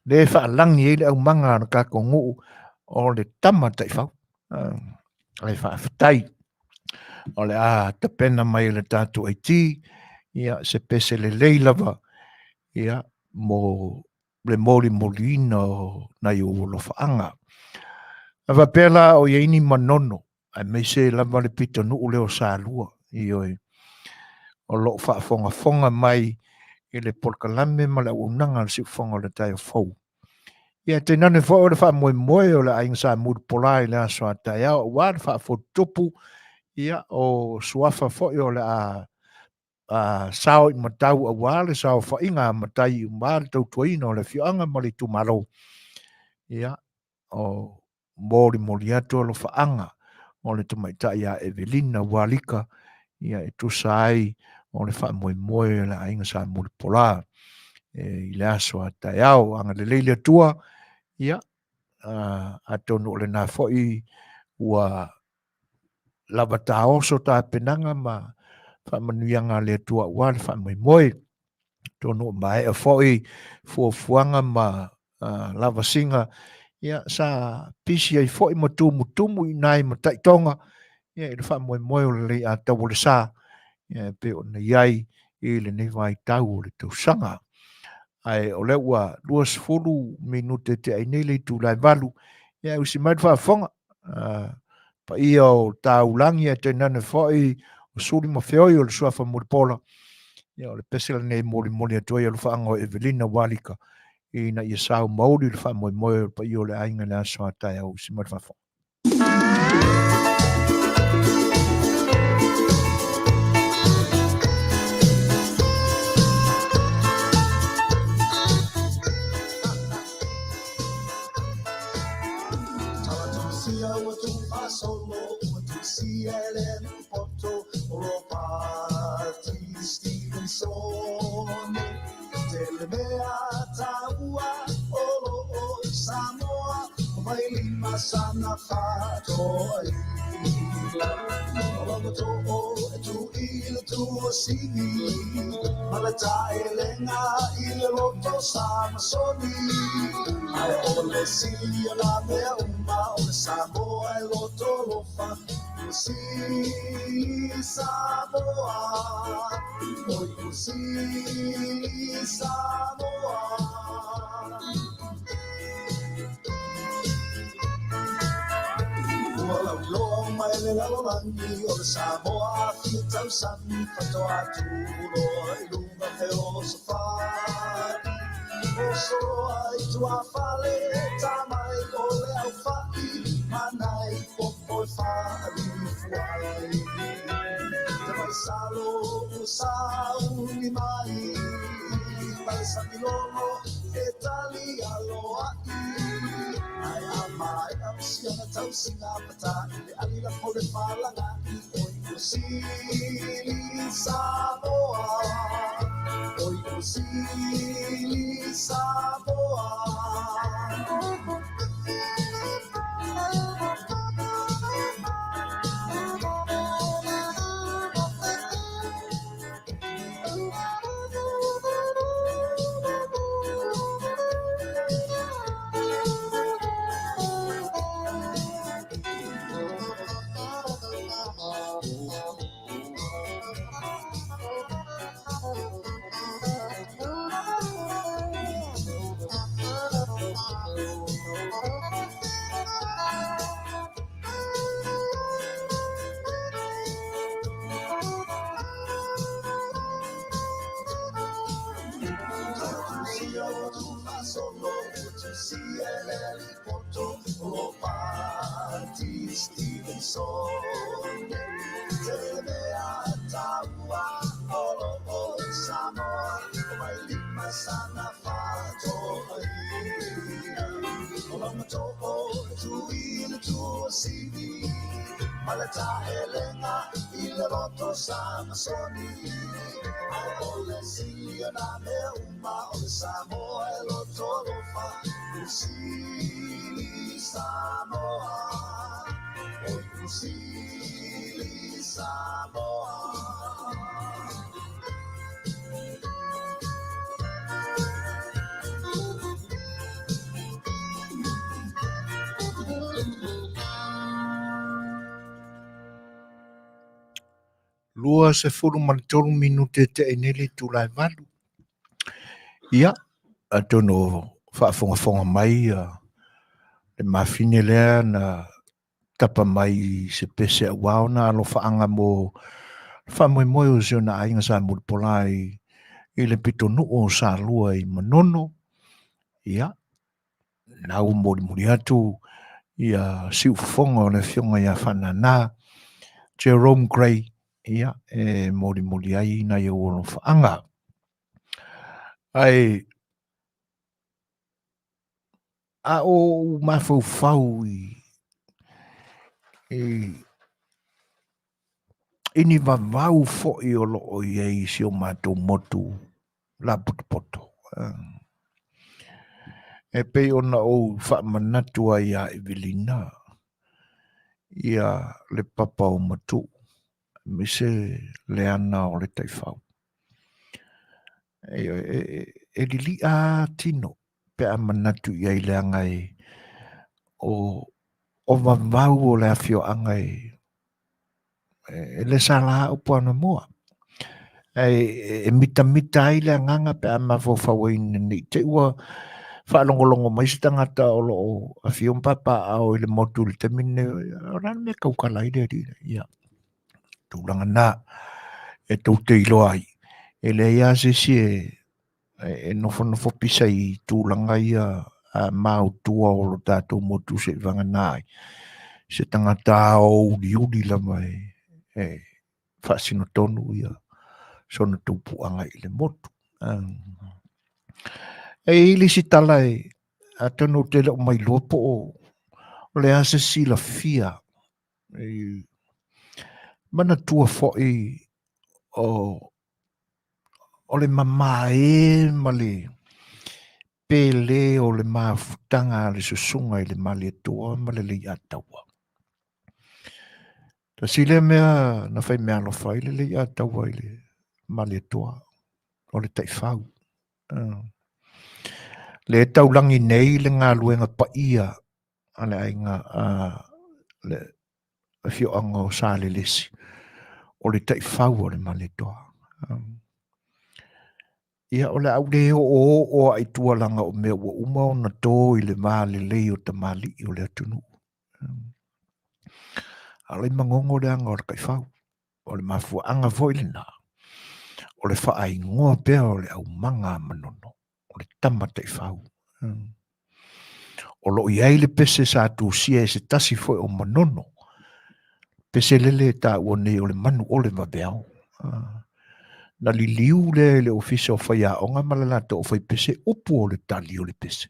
Speaker 1: Le faalagi ai le aumaga a le tatou nuu o le tama taifau. Ae faafetai o le a tapena mai e le tatou IT ia se pese lelei lava ia mo le molimoliina o nai ou alofaaga. A faapea la o i ai ni manono, aemaise lava le pitonuu lea o Salua, ioe, o lo o faafogafoga mai i le polokalame ma le auaunaga a le Siufofoga o le Taeao Fou. Ia, tainane foi o le faamoemoe o le aiga sa Mulipola i le aso a taeao aua le faafotutupu, ia, o suafa foi o le a sao i matau aua le saofaiga a matai uma le tautuaina o le afioaga ma le itumalo. Ia, o molimoli atu alofaaga o le tamaitai ia Evelina Ualika, ia e tusa ai o le faamoemoe o le aiga sa Mulipola i le aso a taeao. Agalelei le Atua, ia, atonu o lena foi ua lava taoso tapenaga ma faamanuiaga a le Atua aua le faamoemoe. Atonu ua maea foi fuafuaga ma lavasiga, ia, sa pisi ai foi ma tumutumu i nai mataitoga, ia, i le faamoemoe o le Leiatau o le Sa, ia, e pei ona i ai i lenei vaitau o le tausaga. Ae o lea ua 20 minute tea ai nei le itula e 8, ia, e usi mai le faafofoga paia o Taulagi ae tainane foi o Suli ma Feoi o le Suafa Mulipola. Ia, o le pese lenei e molimoli atu ai alofaaga o Evelina Ualika ina ia sao mauli le faamoemoe o le paia o le aiga i le aso a taeao. Usi mai le faafofoga. 23 minute te e nei le itula e 8. Ia, atonu o faafogafoga mai le mafine lea na tapa mai i se pese aua ona alofaaga mo le faamoemoe o si ona aiga sa Mulipola i le pitonuu o Salua i Manono. Ia, na ua molimoli atu ia siufofoga o le afioga ia Faanana Jerome Gray, ia, e molimoli ai nai ou alofaaga. Ae a ou mafaufau i ni vavau foi o loo i ai i si o matou motu lapotopoto. E pei ona ou faamanatu ai ia Evelina ia le papa o Matuu, aemaise le ana o le taifau. E lilia tino pe a manatu i ai leaga e o vavau o le afioaga e le sala upu anamua. E mitamita ai le agaga pe a mafaufau ai nei te i ua faalogologo mai se tagata o loo afio ma papaaao i le motu i le taimi lenei, o le a le mea e tautala ai le alii lenei. Ia, tulaga na e tou te iloa ai, e leai lava se isi e nofonofo pisa i tulaga ia maotua o lo tatou motu seivagana ai se tagata aoauli lava e faasino tonu ia sona tupuaga i le motu. E i ai le isi tala e atonu ou te le o mailoa po o le a se silafia e manatua foi o le mamae ma le pele o le mafutaga a le susuga i le Malietoa ma le Leiataua. Tasi lea mea na fai meaalofa ai le Leiataua i le Malietoa, o le taifau. Le taulagi nei le galuega paia a le aiga a le afioaga o Salelesi, o le taifau o le Malietoa. Ia, o le a ou le oooo lava i tua leaga o mea ua uma ona to i le va lelei o tamalii o le atunuu. A o le magogo leaga o le taifau, o le mafuaaga foi lena, o le faaigoa pea o le aumaga a Manono, o le tama taifau. O lo o i ai le pese sa tusia e se tasi foi o Manono, pese lele e taua nei o le manu ole vaveao. Na liliu lea i le ofisa o faiaoga ma le latou aufaipese upu o le tali o le pese.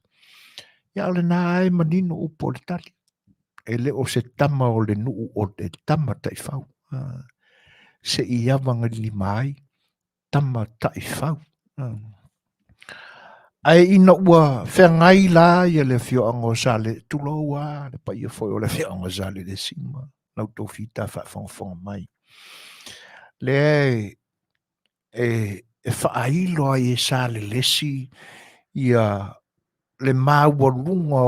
Speaker 1: Ia o lena e manino upu o le tali. E le o se tama o le nuu o le tama taifau. Se i avagalima ai tama taifau. Ae ina ua feagai la ia le afioaga o Sale, tulou lava le paia foi o le afioaga o Salelesi ma la outou fita faafogafoga mai. Lea e faailo ai e Salelesi ia le maualuga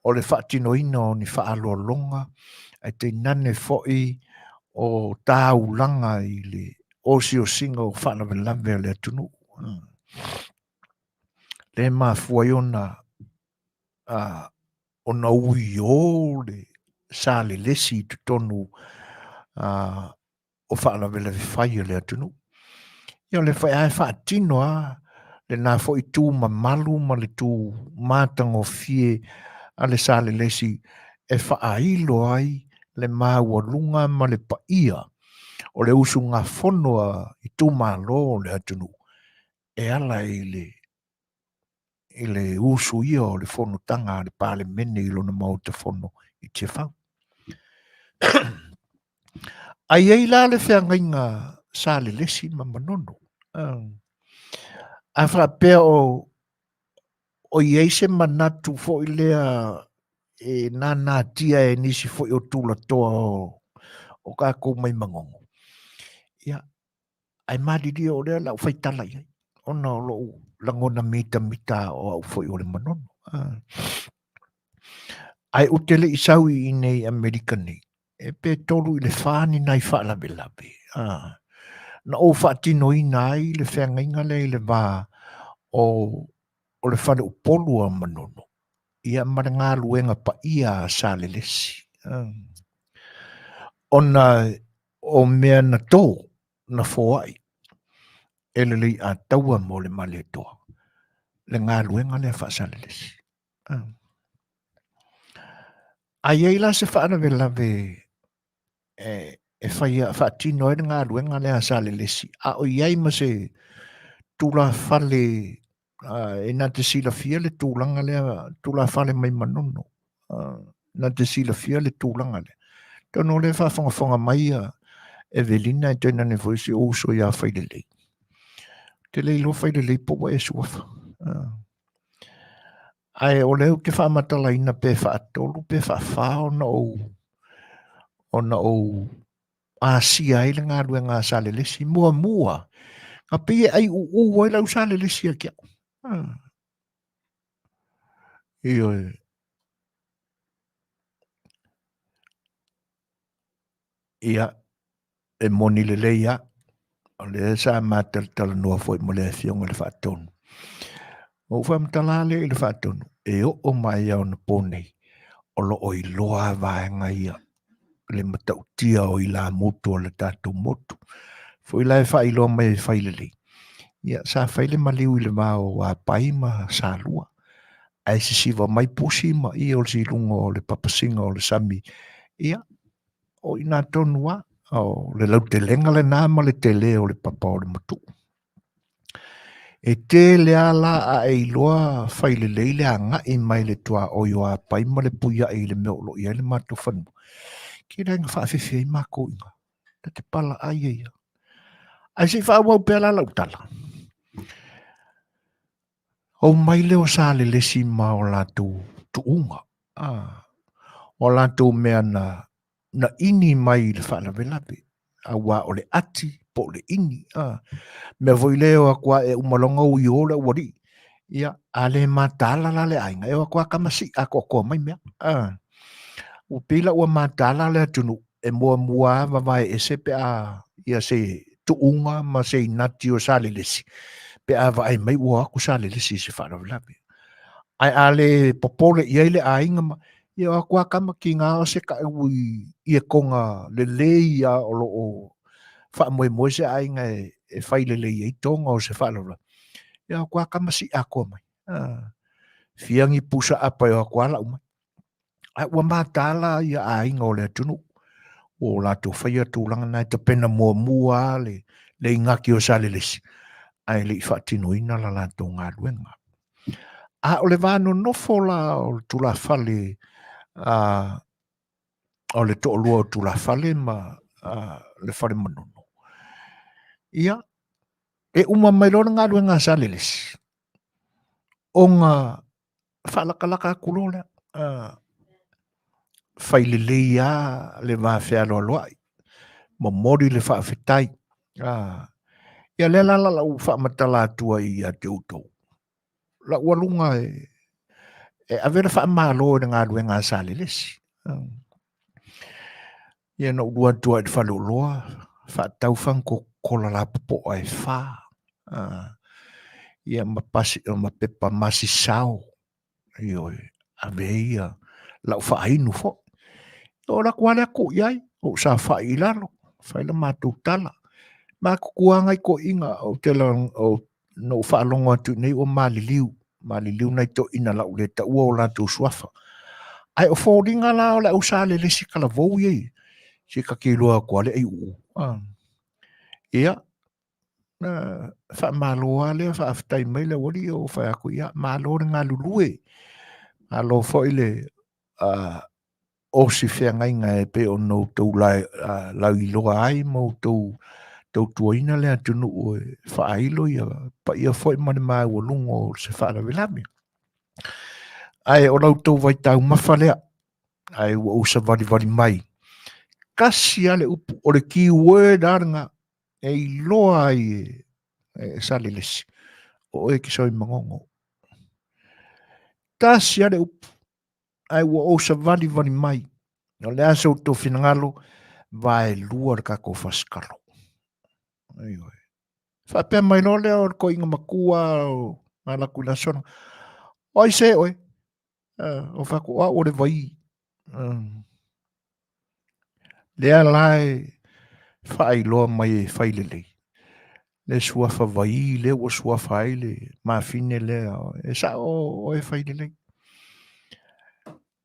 Speaker 1: o le faatinoina o ni faaaloaloga, ae tainane foi o taulaga i le osiosiga o faalavelave a le atunuu. Lea e mafua ai ona uio le Salelesi i totonu o faalavelave fai a le atunuu. Ia o lea foi lava e faatino lava lena foi tu mamalu ma le tu matagofie a le Salelesi e faailo ai le maualuga ma le paia o le usugafono a itumalo o le atunuu e ala i le i le usuia o le fonotaga a le Palemene i lona Maota Fono i Tiafau. Ai ai la le feagaiga Salelesi ma Manono. A faapea o i ai se manatu foi lea e nanatia e nisi foi o tulatoa o tatou mai Manono, ia, ae malilie o lea o le a ou faitala i ai, ona o lou lagona mitamita o au foi o le Manono. Ae ou te le i sau i inei i Amerika nei, e pe 3 i le 4 ni nai faalavelave, na ou faatinoina ai le feagaiga lea i le va o le faleupolu a Manono, ia ma le galuega paia a Salelesi. Ona o mea na tō, na foai e le Leiataua mo le Malietoa, le galuega lea faa-Salelesi. A i ai la se faalavelave e faia faatino ai le galuega lea a Salelesi, a o i ai ma se tulafale e na te silafia le tulaga lea, tulafale mai Manono, na te silafia le tulaga lea. Atonu o lea e faafogafoga mai ia Evelina e tainane foi si ou uso ia Failelei. Ou te le iloa Failelei po ua e suafa. Ae o lea ou te faamatalaina pe faatolu pe faafa ona ou asia ai le galuega a Salelesi. Muamua, na pei e aiuuu ai lau Salelesi ia te au. Ioe. Ia, e moni lelei lava, o lea sa ma talatalanoa foi ma le Afioga i le Faatonu. Ua ou faamatala lea i le Faatonu, e oo mai lava onapo nei, o lo o iloa lava vaega ia, le matautia o ilamutu o le tatou motu. Foi la e faailoa mai e fai lelei, ia sa fai le maliu i le va o Apai ma Salua, ae sisiva mai pusi ma ie o le siluga o le papasiga o le sami, ia, o i ina tonu lava, o le lautelega lena ma le tele o le papa o le matuu. E tele lava la a e iloa fai lelei le agai mai le tuaoi o Apai ma le Puiai i le mea o lo o i ai le matou fanua, kei la ina faafefe ai matou i ina, ta te palaai ai lava. Ae se i faaauau pea la lau tala. Omai lea o Salelesi ma o latou tuuga, o latou mea na ini mai i le faalavelave, aua o le ati po o le ini. Mea foi lea e o atu lava e uma loa ona uio le aualii, ia, a le mataala la le aiga, e o atu lava tama sii atoatoa mai mea. Ua pei la ua mataala le atunuu, e muamua lava vavae ese pe a ia se tuuga ma se inati o Salelesi, pe a vaai mai ua o atu Salelesi i se faalavelave. Ae a le popole i ai le aiga ma, ia o atu lava tama tiga o se tau i ietoga lelei lava o lo o faamoemoe se aiga e fai lelei ai toga o se faalavelave, ia o atu lava tama sii atoa mai. Fia ni pusa apa e o atu lava lau mai. Ae ua mataala ia aiga o le atunuu, ua o latou faia tulaga na e tapena muamua lava le inati o Salelesi, ae le i faatinoina la latou galuega. A o le va nonofo la o le tulafale o le toalua o tulafale ma le fale Manono, ia, e uma mai loa le galuega a Salelesi, ona faalakalaka atu loa lea, fai lelei lava le va fealoaloai, momoli le faafetai. Ia lea la lau faamatala atu ai ia te outou, lau aluga e ave le faamalo i le galuega a Salelesi. Ia na ou lua atu ai i le faleoloa, faatau fana Coca-Cola lapopoa e 4. Ia ma pasi, ma pepa masisao, ioe, ave ai ia lau faainu foi. Oo atu lava lea tuu i ai, ou saofai i lalo, fai la matou tala. Matutua lava nai toeaiina, ou te Na ou faalogo atu i inei ua maliliu, maliliu nai toeaiina lau le taua o latou suafa. Ae o foliga la o le au Salelesi talavou ia i, se ta te iloa atu lava le aiuu. Ia, na faamalo lava lea, faafetai mai le aualii, ou fai atu, ia, malo le galulue, malo foi le o se feagaiga e pei ona outou lauiloa ai ma outou tautuaina le atunuu e faailo ia paia foi ma le maualuga o se faalavelave. Ae o la outou vaitaumafa lea, ae ua ou savalivali mai. Tasi lava le upu, o le keyword lava lena e iloa ai e Salelesi, o oe e te sau i Manono. Tasi lava le upu, ae ua ou savalivali mai. O le a se outou finagalo, vaelua le tatou fasikalo. Ioe. Faapea mai loa lea o le toeaina matua o na alu atu i le aso lena, o ai se oe? O fai atu, o au o le Vaī. Lea la e faailoa mai e fai lelei le suafa Vaī lea ua suafa ai le mafine lea, e sao oe fai lelei.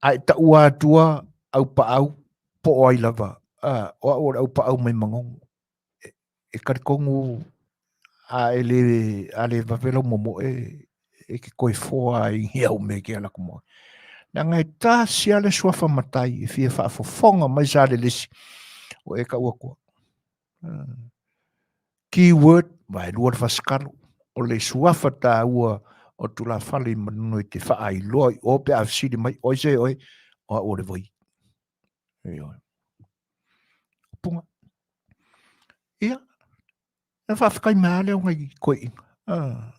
Speaker 1: Ae taua atua Aupaau po o ai lava, o au o le Aupaau mai Manono. E talitonu a e le, a le vave lau momoe, e te toe foa ai i au mea e te alu atu ma oe. Leaga e tasi lava le suafa matai e fia faafofoga mai Salelesi, o e tau atua. Keyword, vaelua le fasikalo, o le suafa taua o tulafale i Manono e te faailoa i o pe a fesili mai, o ai se oe, o au o le Vaī. Ioe. Punga. Ia, e faafetai mai lava lea o nai toeaiina. Ah.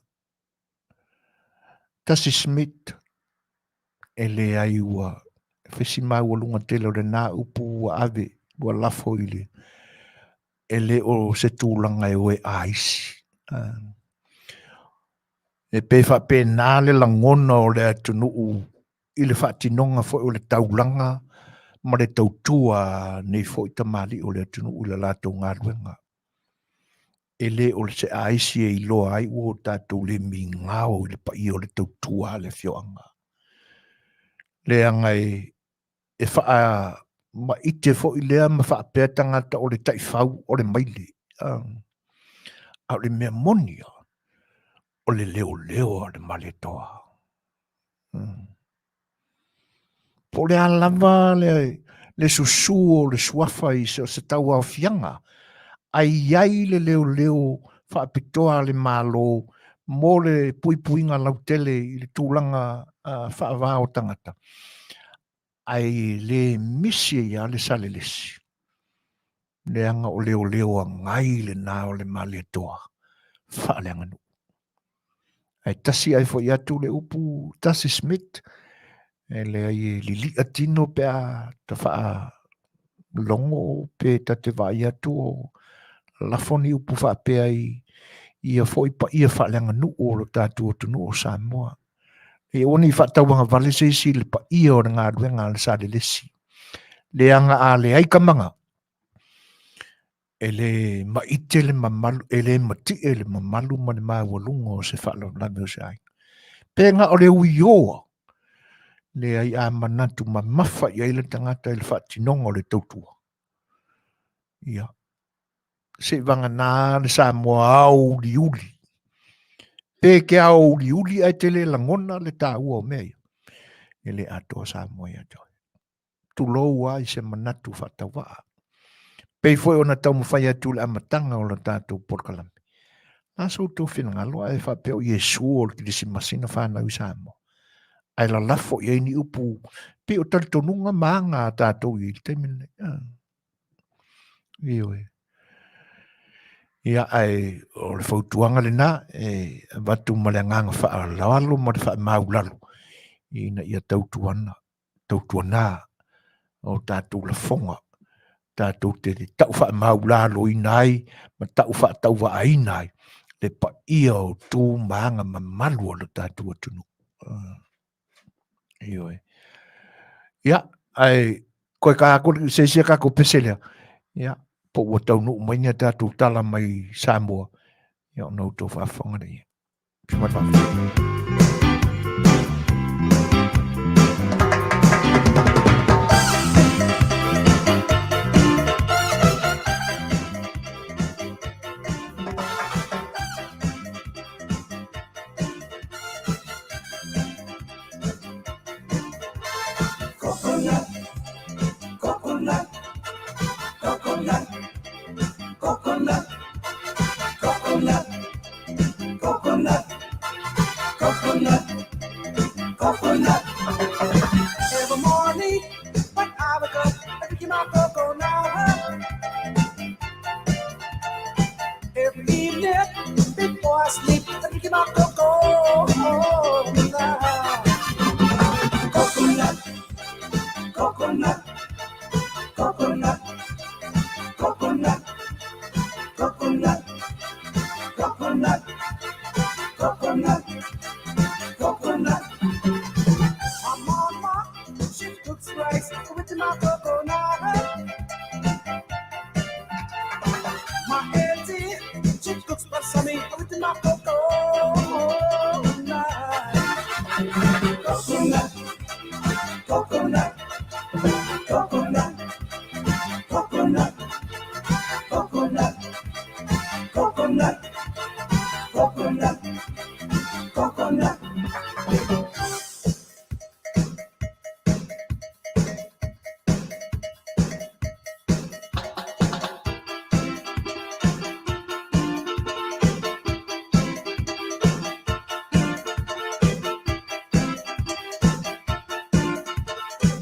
Speaker 1: Tasi Smith, e leai ua fesi maualuga tele o lena upu ua ave, ua lafo i le, e le o se tulaga e o e aisi. Ah. E pei faapena le lagona o le atunuu i le faatinoga foi o le taulaga ma le tautua a nei foi tamalii o le atunuu i le latou galuega. E le o se aisi e iloa ai ua o tatou le migao i le paia o le tautua a le afioaga. Leaga e faamaite foi lea ma faapea tagata o le taifau o le maile. A o le mea moni lava, o le leoleo a le Malietoa. Po o le a lava le susu o le suafa i so o se tauaofiaga, ae i ai le leoleo faapitoa a le Malo mo le puipuiga lautele i le tulaga faava o tagata, ae le misi ai lava le Salelesi, leaga o leoleo agai lena o le Malietoa faaleaganuu. Ae tasi ae foi atu le upu tasi Smith, e leai e lilia tino pe a ta faalogo pe ta te vaai atu o lafo ni upu faapea i ia foi paia faaleaganuu o lo tatou atunuu o Samoa. E aua ne i faatauagavale se isi i le paia o le galuega a le Salelesi. Leaga a leai tamaga, e le maite le mamalu, e le matie le mamalu ma le maualuga o se faalavelave o se aiga. Pe na o le uioa, leai a manatu mamafa i ai le tagata i le faatinoga o le tautua. Ia, seivagana le Samoa ao uliuli. Pe ke ao uliuli ae te le lagona le taua o mea ia. E le atoa Samoa ia te oe. Tulou lava i se manatu faatauvaa. Pei foi ona taumafai atu i le amataga o le tatou polokalame. Na so outou finagalo ae faapea o Iesu o le Kerisimasi na fanau i Samoa. Ae lalafo i ai ni upu pei o talitonuga ma aga a tatou i le taimi lenei. Ioe. Ia, ae o le fautuaga lena e avatu ma le agaga faaaloalo ma le faamaulalo ina ia tautuana, tautuana o tatou lafoga, tatou te tau faamaulaloina ai ma tau faatauvaaina ai le paia o tu ma aga mamalu o le tatou atunuu. Ioe. Ia, ae koe ka aku se isi a tatou pese lea. Ia, po ua taunuu mai ni a tatou tala mai Samoa, ia ona outou faafofoga lea. Ma le faafetai.
Speaker 2: Coconut, coconut, coconut, coconut, coconut, coconut, coconut, coconut. Every morning when I wake up, I drink my coconut. Every evening before I sleep, I drink my coconut. Coconut, coconut, coconut, coconut, coconut, coconut, coconut, coconut. My mama, she cooks rice with my coconut. My auntie, she cooks balsami with my coconut. Coconut, coconut, coconut, coconut, coconut, coconut, coconut, coconut.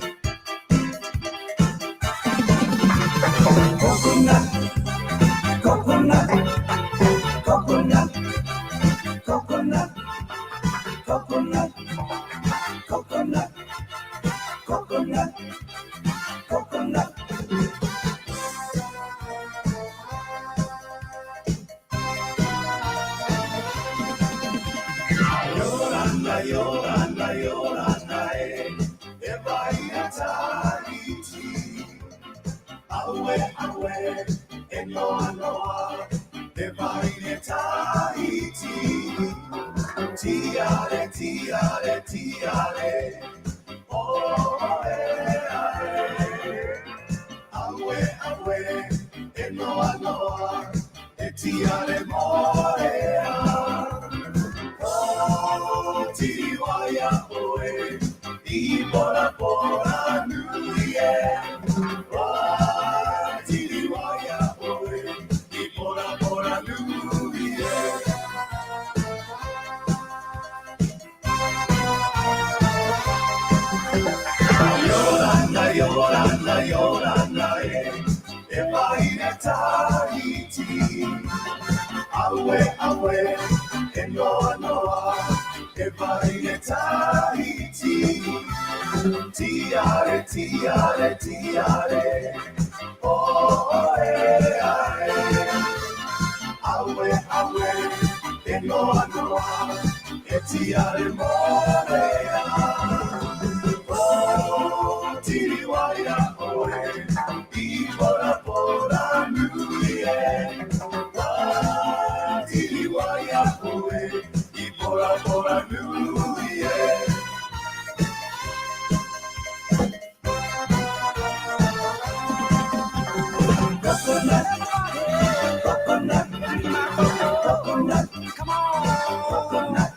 Speaker 2: Coconut, coconut, coconut, coconut, coconut, coconut, coconut, coconut. Yorana, yorana, yorana, e, e vai a Tahiti. Aue, aue, e noa, noa, e vai e Tahiti. Tiare, tiare, tiare, oh, e, ae. Aue, aue, e noa, noa, e tiare morea. Oh, tiriwaia oe, i pora pora nui e. Oh, tiriwaia oe, i pora pora nui e. Yorana, yorana, yorana, e, e vai e Tahiti. Aue, aue, e noa, noa, e vai e Tahiti. Tiare, tiare, tiare, oh, e, ae. Aue, aue, e noa, noa, e tiare morea. Oh, tiriwaia oe, i pora pora nui e. Oh, tiriwaia oe, i pora pora nui e. Coconut, coconut, coconut, coconut, coconut,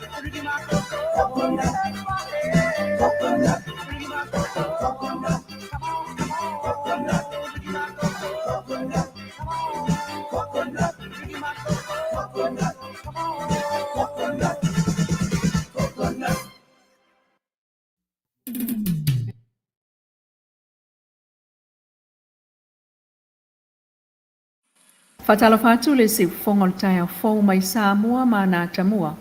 Speaker 2: coconut, coconut, coconut, coconut, coconut, coconut, coconut, coconut.
Speaker 4: Faatalofa atu le siufofoga o le taeao fou mai Samoa ma ana atamua.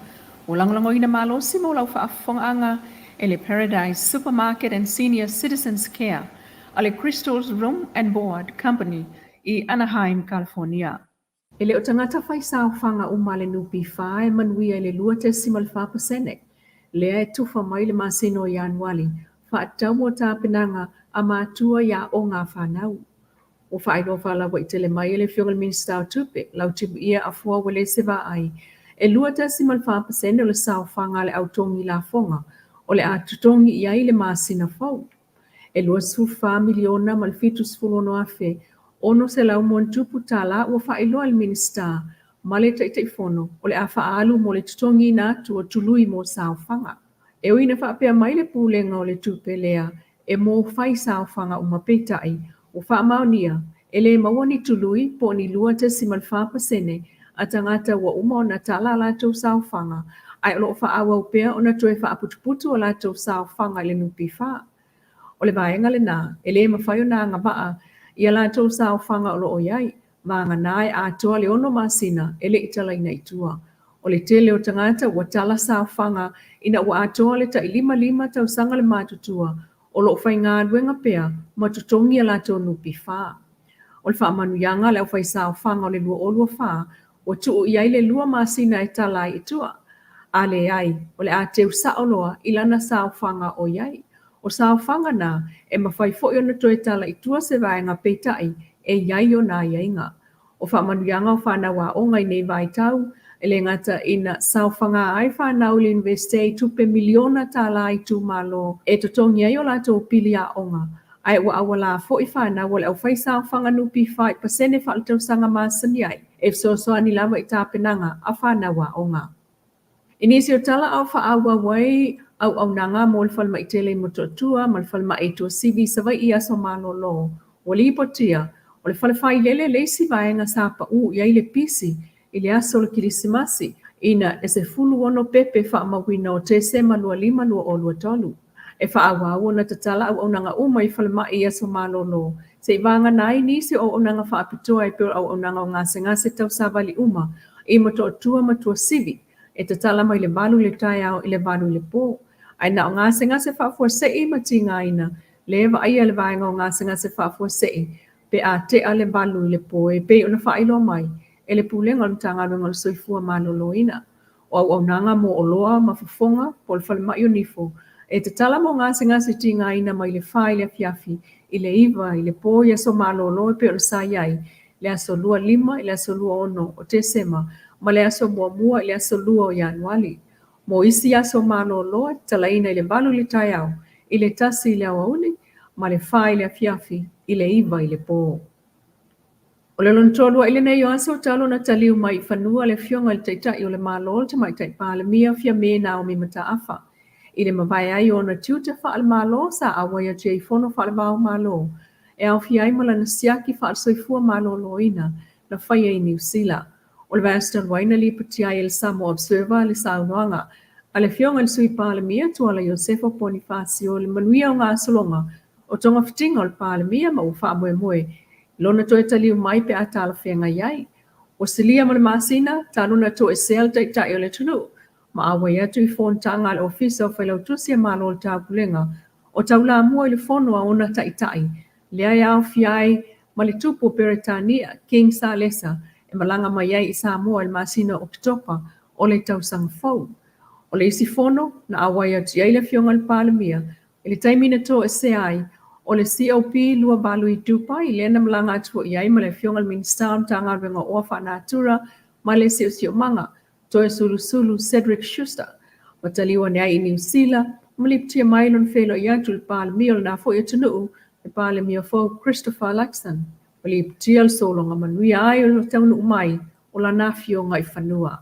Speaker 4: Ua lagolagoina malosi mo lau faafofogaaga e le Paradise Supermarket and Senior Citizens Care a le Crystals Room and Board Company i Anaheim, California. E le o tagata fai saofaga uma a le NPF e manuia i le 2.4% lea e tufa mai le masina o Ianuali faatatau mo tapenaga a matua i aoga a fanau. Ua faailoa faalauaitele mai e le Afioga i le Minisita o Tupe, Lautimuia Afoa Uelese Vaai, E 2.4 pasene o le saofaga a le au togi lafoga o le a totogi i ai le masina fou. E 24 miliona ma le 76 afe 600 ma ona tupu tala ua faailoa e le Minisita ma le Taitaifono o le a faaalu mo le totogiina atu o tului mo saofaga. E ui ina faapea mai le Pulega o le Tupe lea e mo fai saofaga uma peitai ua faamaonia e le maua ni tului po o ni 2.4% a tagata ua uma ona tala a latou saofaga ae o lo o faaauau pea ona toe faaputuputu a latou saofaga i le NPF. O le vaega lena e le mafai ona agavaa i a latou saofaga o lo o i ai, vagana e atoa le 6 masina e le i talaina i tua. O le tele o tagata ua tala saofaga ina ua atoa le tai 55 tausaga le matutua o lo o faigaluega pea ma totogi a latou NPF. O le faamanuiaga a le aufaisaofaga o le 2024 ua tuu i ai le 2 masina e tala ai i tua. A leai, o le a teu sao loa i lana saofaga o i ai. O saofaga na e mafai foi ona toe tala i tua se vaega peitai e i ai ona aiaiga. O faamanuiaga o fanau aoga i nei vaitau, e le gata ina saofaga ai fanau i le Iunivesite i tupe miliona tala a itumalo e totogi ai o latou pili aoga, ae ua auala foi fanau a le aufaisaofaga NPF i pasene faaletausaga masani ai e fesoasoani lava i tapenaga a fanau aoga. I nisi o tala a o faaauau ai auaunaga mo le falemai tele i Motootua ma le falemai i Tuasivi i Savaii i aso malolo, ua lipotia o le fale failele le isi vaega sa pau i ai le pisi i le aso o le Kilisimasi ina e 16 pepe faamauina o Tesema 25 2023. E faaauau ona tatala auaunaga uma i falemai i aso malolo se i vagana ai nisi o auaunaga faapitoa e pei o auaunaga o gasegase tausavali uma i Motootua ma Tuasivi e tatala mai le 8 i le taeao i le 8 i le po. Ae na o gasegase faafuasei ma tigaina le vaaia le vaega o gasegase faafuasei pe a tea le 8 i le po e pei ona faailoa mai e le Pulega o le Matagaluega o le Soifua Maloloina. O auaunaga mo oloa ma fofoga po o le falemai o nifo e tatala mo gasegase tigaina mai le 4 i le afiafi i le 9 i le po i aso malolo e pei ona sa i ai le aso 25 i le aso 26 o Tesema ma le aso 1 i le aso 2 o Ianuali. Mo isi aso malolo e tatalaina i le 8 i le taeao i le 1 i le aoauli ma le 4 i le afiafi i le 9 i le po. O le lona tolu ai lenei o aso talu ona taliu mai i fanua le Afioga i le Taitai o le Malo le Tamaitai Palemia Fiame Naomi Mataafa i le mavae ai o ona tiute faale-Malo sa auai atu ai i fono faale-va o Malo e aofia ai ma lana siaki faale-soifua maloloina na faia i Niu Sila. O le vaiaso talu ai na lipotia ai e le Samoa Observer le saunoaga a le Afioga i le Sui Palemia Tuala Iosefo Ponifasio i le manuia o gasologa o togafitiga o le Palemia ma ua faamoemoe i lona toe taliu mai pe a talafeagai ai. Ua silia ma le masina talu ona toesea le Taitai o le atunuu ma auai atu i fonotaga a le Ofisa o Failautusi a Malo o le Taupulega o taulamua i le fono a ona taitai lea e aofia ai ma le Tupu o Peretania, King Salesa, e malaga mai ai i Samoa i le masina o Oketopa o le tausaga fou. O le isi fono na auai atu i ai le Afioga i le Palemia i le taimi na toesea ai o le COP 28 i Dubai lea na malaga atu foi i ai ma le Afioga i le Minisita o le Matagaluega o Oa Faanatura ma le Siosiomaga, Toeolesulusulu Cedric Schuster, ma taliu ane ai i Niu Sila ma lipotia mai lona feiloai atu i le Palemia o lena foi atunuu, le Palemia fou Christopher Luxon. Ua lipotia le sologa manuia ai o le taunuu mai o lana afioga i fanua.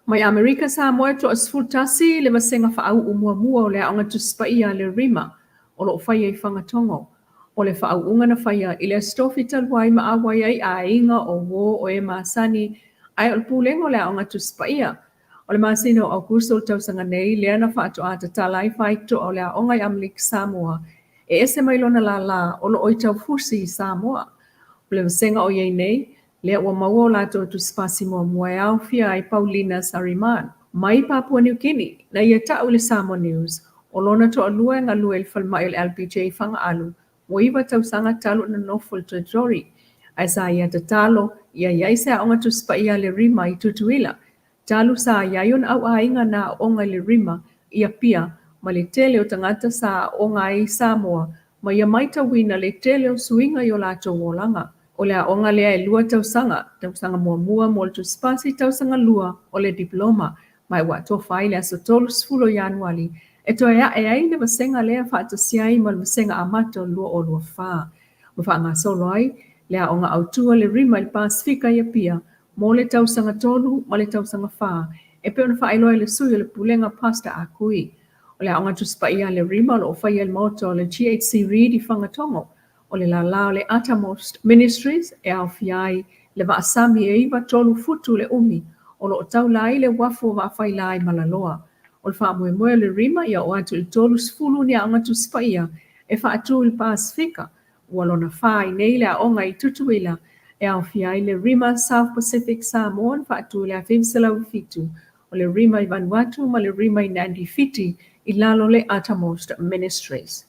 Speaker 4: Mai Amerika Samoa e toa 11 le vasega faauu muamua o le Aoga Tusi Paia a le Rima o lo o faia i Fagatogo. O le faauuga na faia i le Aso Tofi talu ai ma auai ai aiga o uo o e masani ae o le pulega o le Aoga Tusi Paia. O le masina o Aokuso o le tausaga nei lea na faatoa tatala ai faitoa o le aoga i Amerika Samoa e ese mai lona lālā o lo o i Taufusi i Samoa. O le vasega o i ai nei, lea ua maua o latou tusipasi muamua e aofia ai Paulina Sariman mai Papua New Guinea, na ia tau i le Samoa News, o lona toalua e galue i le falemai o le LPJ i Fagaalu ua 9 tausaga talu ona nofo i le Territory, ae sa ia tatalo ia i ai se aoga Tusi Paia a le Rima i Tutuila, talu sa i ai ona auaiga na aoga i le Rima i Apia ma le tele o tagata sa aoga ai i Samoa ma ia maitauina le tele o suiga i o latou olaga. O le aoga lea e 2 tausaga, tausaga muamua mo le Tusipasi, tausaga 2 o le Diploma, ma ua atofa ai le aso 30 o Ianuali e toe ae ai le vasega lea faatasi ai ma le vasega amata o le 2024, ma faagasolo ai le aoga autu a le Rima i le Pasefika i Apia mo le tausaga 3 ma le tausaga 4, e pei ona faailoa e le sui o le Pulega Pastor Ah Kui. O le aoga Tusi Paia a le Rima o lo o faia i le maota o le GHC Reid i Fagatogo, o le lala o le Uttermost Ministries e aofia ai le vaasami e 9 3 futu le umi o lo o taula ai le uafu o Vaafaila i Malaloa. O le faamoemoe o le Rima ia oo atu i le 30 ni aoga Tusi Paia e faatu i le Pasefika. Ua lona fa ai nei le aoga i Tutuila e aofia ai le Rima South Pacific Samoa na faatu i le 1907, o le Rima i Vanuatu ma le Rima i Nandi Fiti i lalo o le Uttermost Ministries.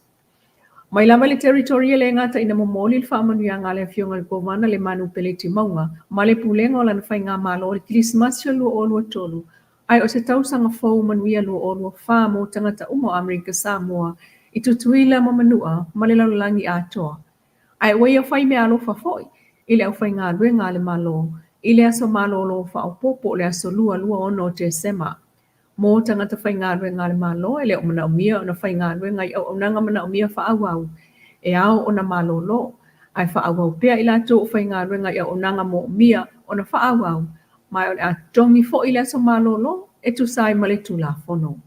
Speaker 4: Mai lava i le territory e le gata ina momoli le faamanuiaga a le Afioga i le Kovana le Manu Peleti Mauga ma le Pulega o lana Faigamalo i le Kirisimasi o le 2023, ae o se tausaga fou manuia 2024 mo tagata uma o Amerika Samoa i Tutuila ma Manua ma le lalolagi atoa. Ae ua ia fai meaalofa foi i le aufaigaluega a le Malo i le aso malolo faaopoopo o le aso Lua 26 o Tesema. Mo tagata faigaluega a le Malo e le o manaomia ona faigaluega i auaunaga manaomia faaauau, e ao ona malolo, ae faaauau pea i latou o faigaluega i auaunaga moomia ona faaauau, ma o le a totogi foi le aso malolo e tusa ai ma le Tulafono.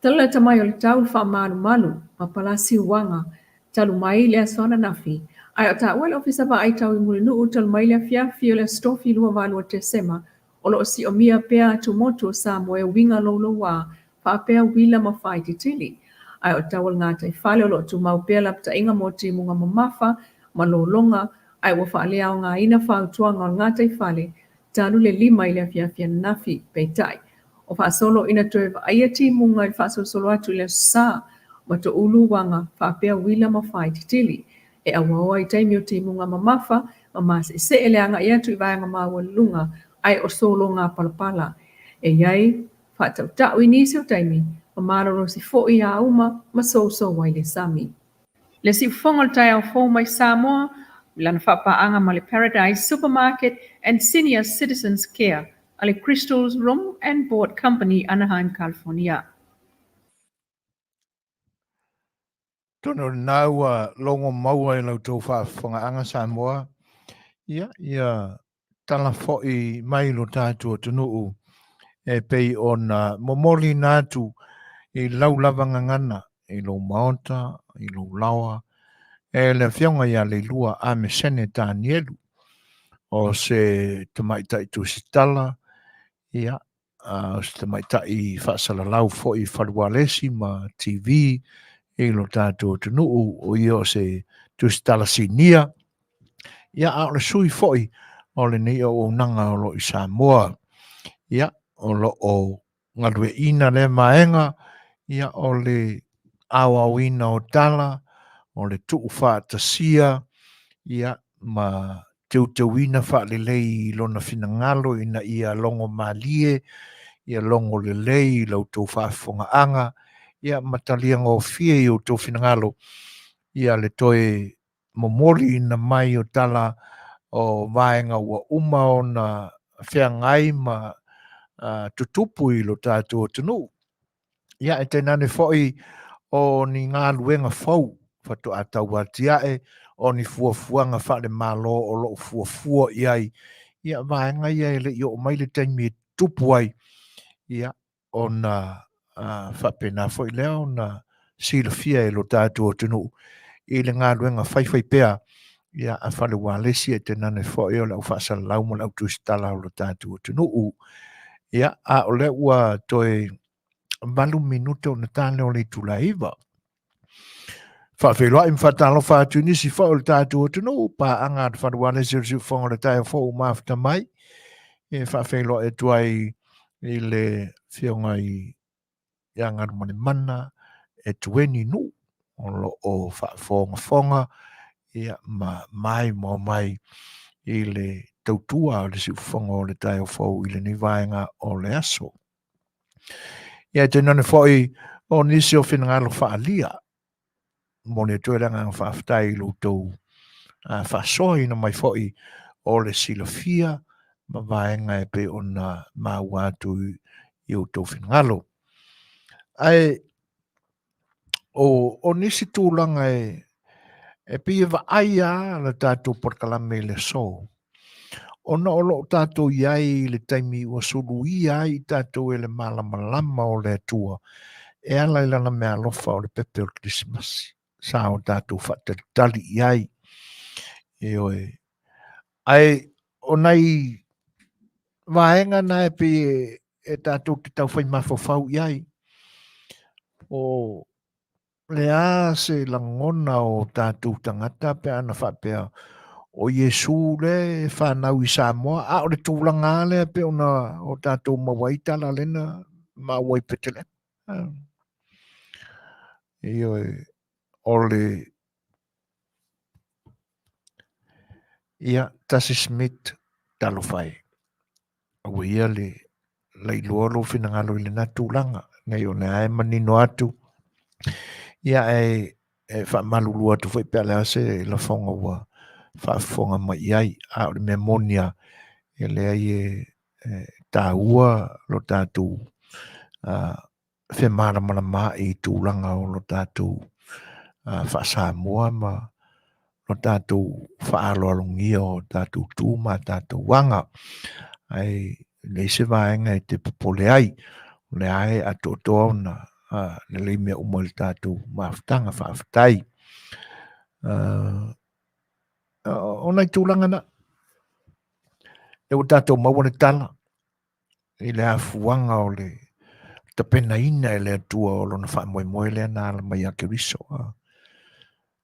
Speaker 4: Tala lata mai o le tau le faamalumalu ma palasi uaga talu mai le aso ananafi, ae o taua le Ofisa Vaai Tau i Mulinuu talu mai le afiafi o le aso Tofi 28 Tesema, o lo o siomia pea atumotu o Samoa e uiga louloua faapea uila ma faititili. Ae o tau o le gataifale o lo o tumau pea lapataiga mo timuga mamafa ma lologa, ae ua faaleaogaina fautuaga o le gataifale talu le 5 i le afiafi ananafi. Peitai, o faasolo ina toe vaaia timuga i le faasolosolo atu i le Aso Sa ma toulu uaga faapea uila ma faititili e auaoa i taimi o timuga mamafa ma maseesee le agai atu i vaega maualuluga ae o sologa palapala e i ai faatautau i nisi o taimi ma malolosi foi auma ma sousou ai le sami. Le siufofoga o le taeao fou mai Samoa i lana faapaaga ma le Paradise Supermarket and Senior Citizens Care a le Crystals Room and Board Company, Anaheim, California.
Speaker 1: Atonu o lena ua logo maua i la outou faafofogaaga Samoa, ia, ia tala foi mai lo tatou atunuu e pei ona momoliina atu i lau lava gagana, i lou maota, i lou laoa, e le Afioga ia Leilua Amesene Tanielu, o se tamaitai tusitala, ia, o se tamaitai faasalalau foi i Falevalesi ma TV i lo tatou atunuu, o ia o se tusitala sinia, ia, a o le sui foi o lenei auaunaga o lo o i Samoa, ia, o lo o galueaiina lea vaega, ia, o le aoaoina o tala, o le tuufaatasia, ia, ma teuteuina faalelei i lona finagalo ina ia logo malie, ia logo lelei i la outou faafofogaaga, ia ma taliagofie i outou finagalo, ia le toe momoliina mai o tala o vaega ua uma ona feagai ma tutupu i lo tatou atunuu. Ia, e tainane foi o ni galuega fou faatoa tauatiae, o ni fuafuaga faale-Malo o lo o fuafua i ai, ia, vaega ia e le i oo mai le taimi e tutupu ai, ia, ona faapena foi lea ona silafia e lo tatou atunuu i le galuega faifaipea, ia, a Fale Ualesi, e tainane foi o le au faasalalau ma le au tusitala o lo tatou atunuu. Ia, a o lea ua toe 8 minute ona ta lea o le itula e 9. Faafeiloai ma faatalofa atu i nisi foi o le tatou atunuu, paaga a le Fale Ualesi o le Siufofoga o le Taeao Fou ua mafuta mai. E faafeiloai atu ai i le Afioga i ia Galumalemana Etueni Nuu o lo o faafogafoga ia ma maimoa mai i le tautua o le siufofoga o le taeao fou i lenei vaega o le aso. Ia e tainane foi o nisi o finagalo faaalia. Momoli atu ai le agaga faafetai i lo outou faasoaina mai foi o le silafia ma vaega e pei ona maua atu i outou finagalo. Ae o nisi tulaga e pei e vaai lava le tatou polokalame i le aso, ona o lo o tatou i ai i le taimi ua suluia ai i tatou e le malamalama o le Atua e ala i lana meaalofa o le pepe o le Kerisimasi sa o tatou faatalitali i ai. Ioe. Ae o nai vaega na e pei e tatou te taufai mafaufau i ai, o le a se lagona o tatou tagata pe ana faapea o Iesu lea e fanau i Samoa, a o le tulaga lava lea pei ona o tatou maua ai tala lea na maua i Petelema. Ioe, o le Ia, Tasi Smith, talofa e. Aua ia le lailoa lou finagalo i lena tulaga, nei o lea e manino atu. Ia, e, e faamalulu atu foi pe a le a se lafoga ua faafofoga mai i ai. A o le mea moni lava, e leai e, e taua lo tatou femalamalamaai i tulaga o lo tatou faa-Samoa ma lo tatou faaaloalogia o tatou tu ma tatou aga. Ae leai se vaega e te popole ai, o lea e atoatoa ona lelei mea uma i le tatou mafutaga. Faafetai. O nai tulaga na, lea ua tatou maua le tala, i le afuaga o le tapenaina e le Atua o lona faamoemoe lea na ala mai ia Keriso.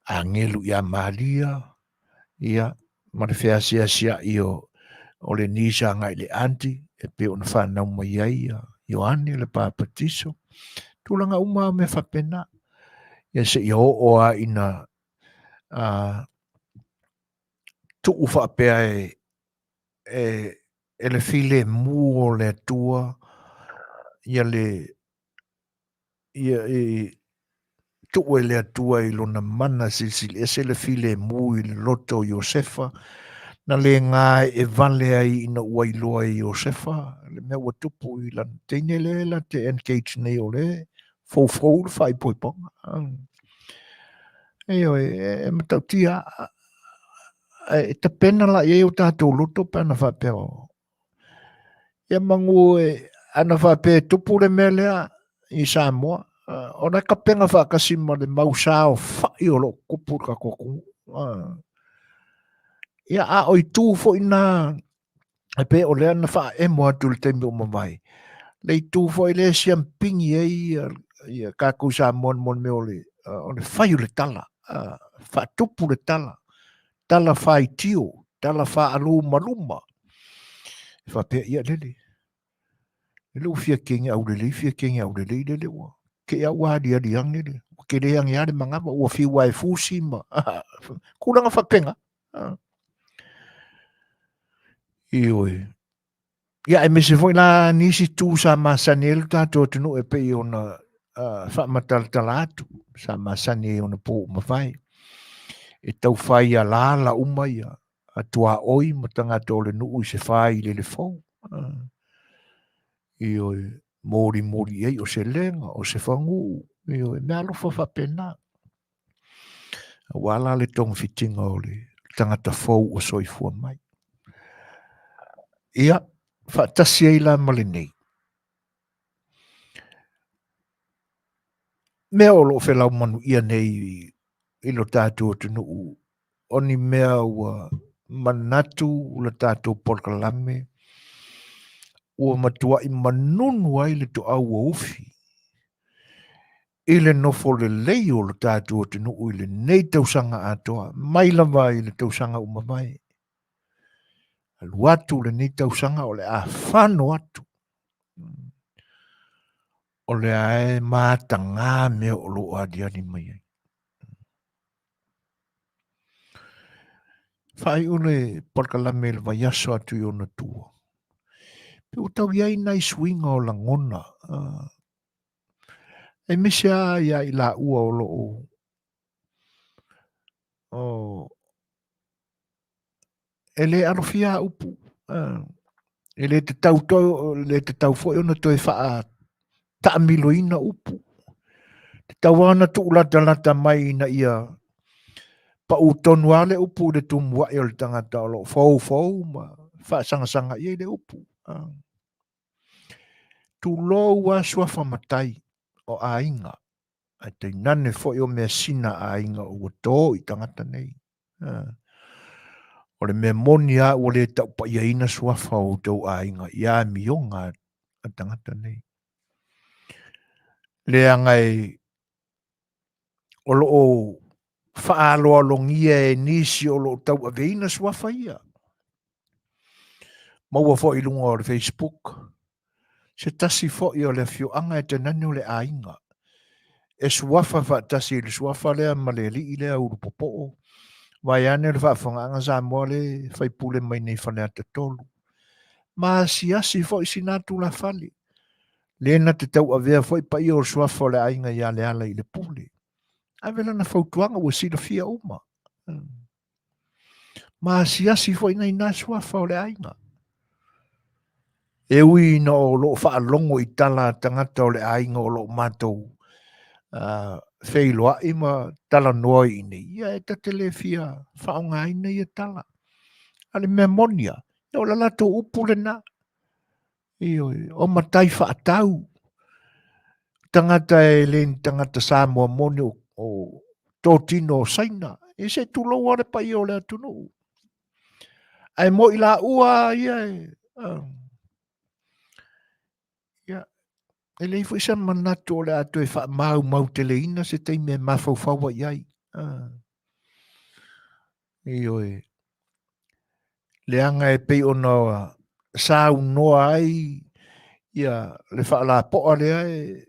Speaker 1: Agelu ia Maria, ia, ma le feasiasiai o, o le nisa agai le anti, e pei ona fanau mai ai ia Ioane le Papatiso. Tulaga uma o mea faapena. Ia seia oo lava ina tuu faapea e, e, e le filemu o le Atua ia le ia i tuu e le Atua i lona mana silisili ese le filemu i le loto o Iosefa na le gae vale ai ina ua iloa e Iosefa le mea ua tupu i lana teine lea la te engage nei o le foufou le faaipoipoga. Ioe, e matautia e tapena la i ai o tatou loto pe ana faapea o. Ia manu e, ana faapea e tupu le mea lea i Samoa, ona e kapena faatasi ma le mau sa o fai o lo o tupu i le tatou atunuu. Ia, a o itu foi na e pei o lea na faaemo atu i le taimi ua mavae, le itu foi lea e siampigi ai ia, ia tatou Samoa mo le mea o le, o le fai o le tala, faatupu le tala, tala faitio, tala faalumaluma. E faapea, ia lele, lele ua fia kenge aulelei, fia kenge aulelei, lele ua te i ua aliali ane le, ua tele ane lava le manava, ua fiu lava e fusi ma tulaga faapena. Ioe. Ia, aemaise foi la nisi tu sa masani ai lo tatou atunuu e pei ona faamatalatala atu, sa masani ai ona po ua mavae. E tau fai alaala uma ia tuaoi ma tagata o le nuu i se failele fou. Ioe, molimoli i ai o se lega, o se faguu, ioe, mea alofa faapena. Aua la le togafitiga o le tagata fou ua soifua mai. Ia, faatasi ai la ma lenei. Mea o lo o felaumanuia nei i lo tatou atunuu, o ni mea ua manatu le tatou polokalame, ua matuai manunu ai le toau ua ufi i le nofo lelei o lo tatou atunuu i lenei tausaga atoa, mai lava i le tausaga ua mavae. Alu atu lenei tausaga o le a fano atu. O lea e mataga mea o lo o aliali mai ai. Faaiu le polokalame i le vaiaso atu i ona tua. Pe ua tau i ai nai suiga o lagona. Aemaise lava ia i laua o lo o E le alofia a upu. E le tatau toe, le tatau foi ona toe faa taamiloina upu. Tatau lava ona tuulatalata mai ina ia pau tonu lava le upu i le tumuai o le tagata o lo o foufou ma faasagasaga i ai le upu. Tulou lava suafa matai o aiga, ae tainane foi o measina a aiga ua to i tagata nei. O le mea moni lava ua le taupaiaina suafa o outou aiga i amioga a tagata nei. Leaga e o lo o faaaloalogia e nisi o lo o tauaveina suafa ia. Maua foi i luga o le Facebook se tasi foi o le afioaga e tainane o le aiga e suafa faatasi i le suafa lea ma le alii lea Ulupopoo, vaeane le faafofogaaga Samoa le faipule mai nei Faleata 3. Ma asiasi foi sina tulafale, le na te tauavea foi paia o le suafa o le aiga ia Leala i le pule. Ave lana fautuaga ua silafia uma. Ma asiasi foi nai nā suafa o le aiga. E ui ina o loo faalogo i tala a tagata o le aiga o loo matou feiloai ma talanoa i inei, ia e ta te le fia faaaogaina ia tala. A o le mea moni lava, ia o le latou upu lena. Ioe, o matai faatau, tagata e le ni tagata Samoa moni o, o totino o Saina, e se tulou lava le paia o le atunuu. Ae moi laua ia e, ia, e leai foi se manatu o le a toe faamaumau teleina se taimi e mafaufau ai i ai. Ioe. Leaga e pei ona saunoa ai ia le faalapoa lea e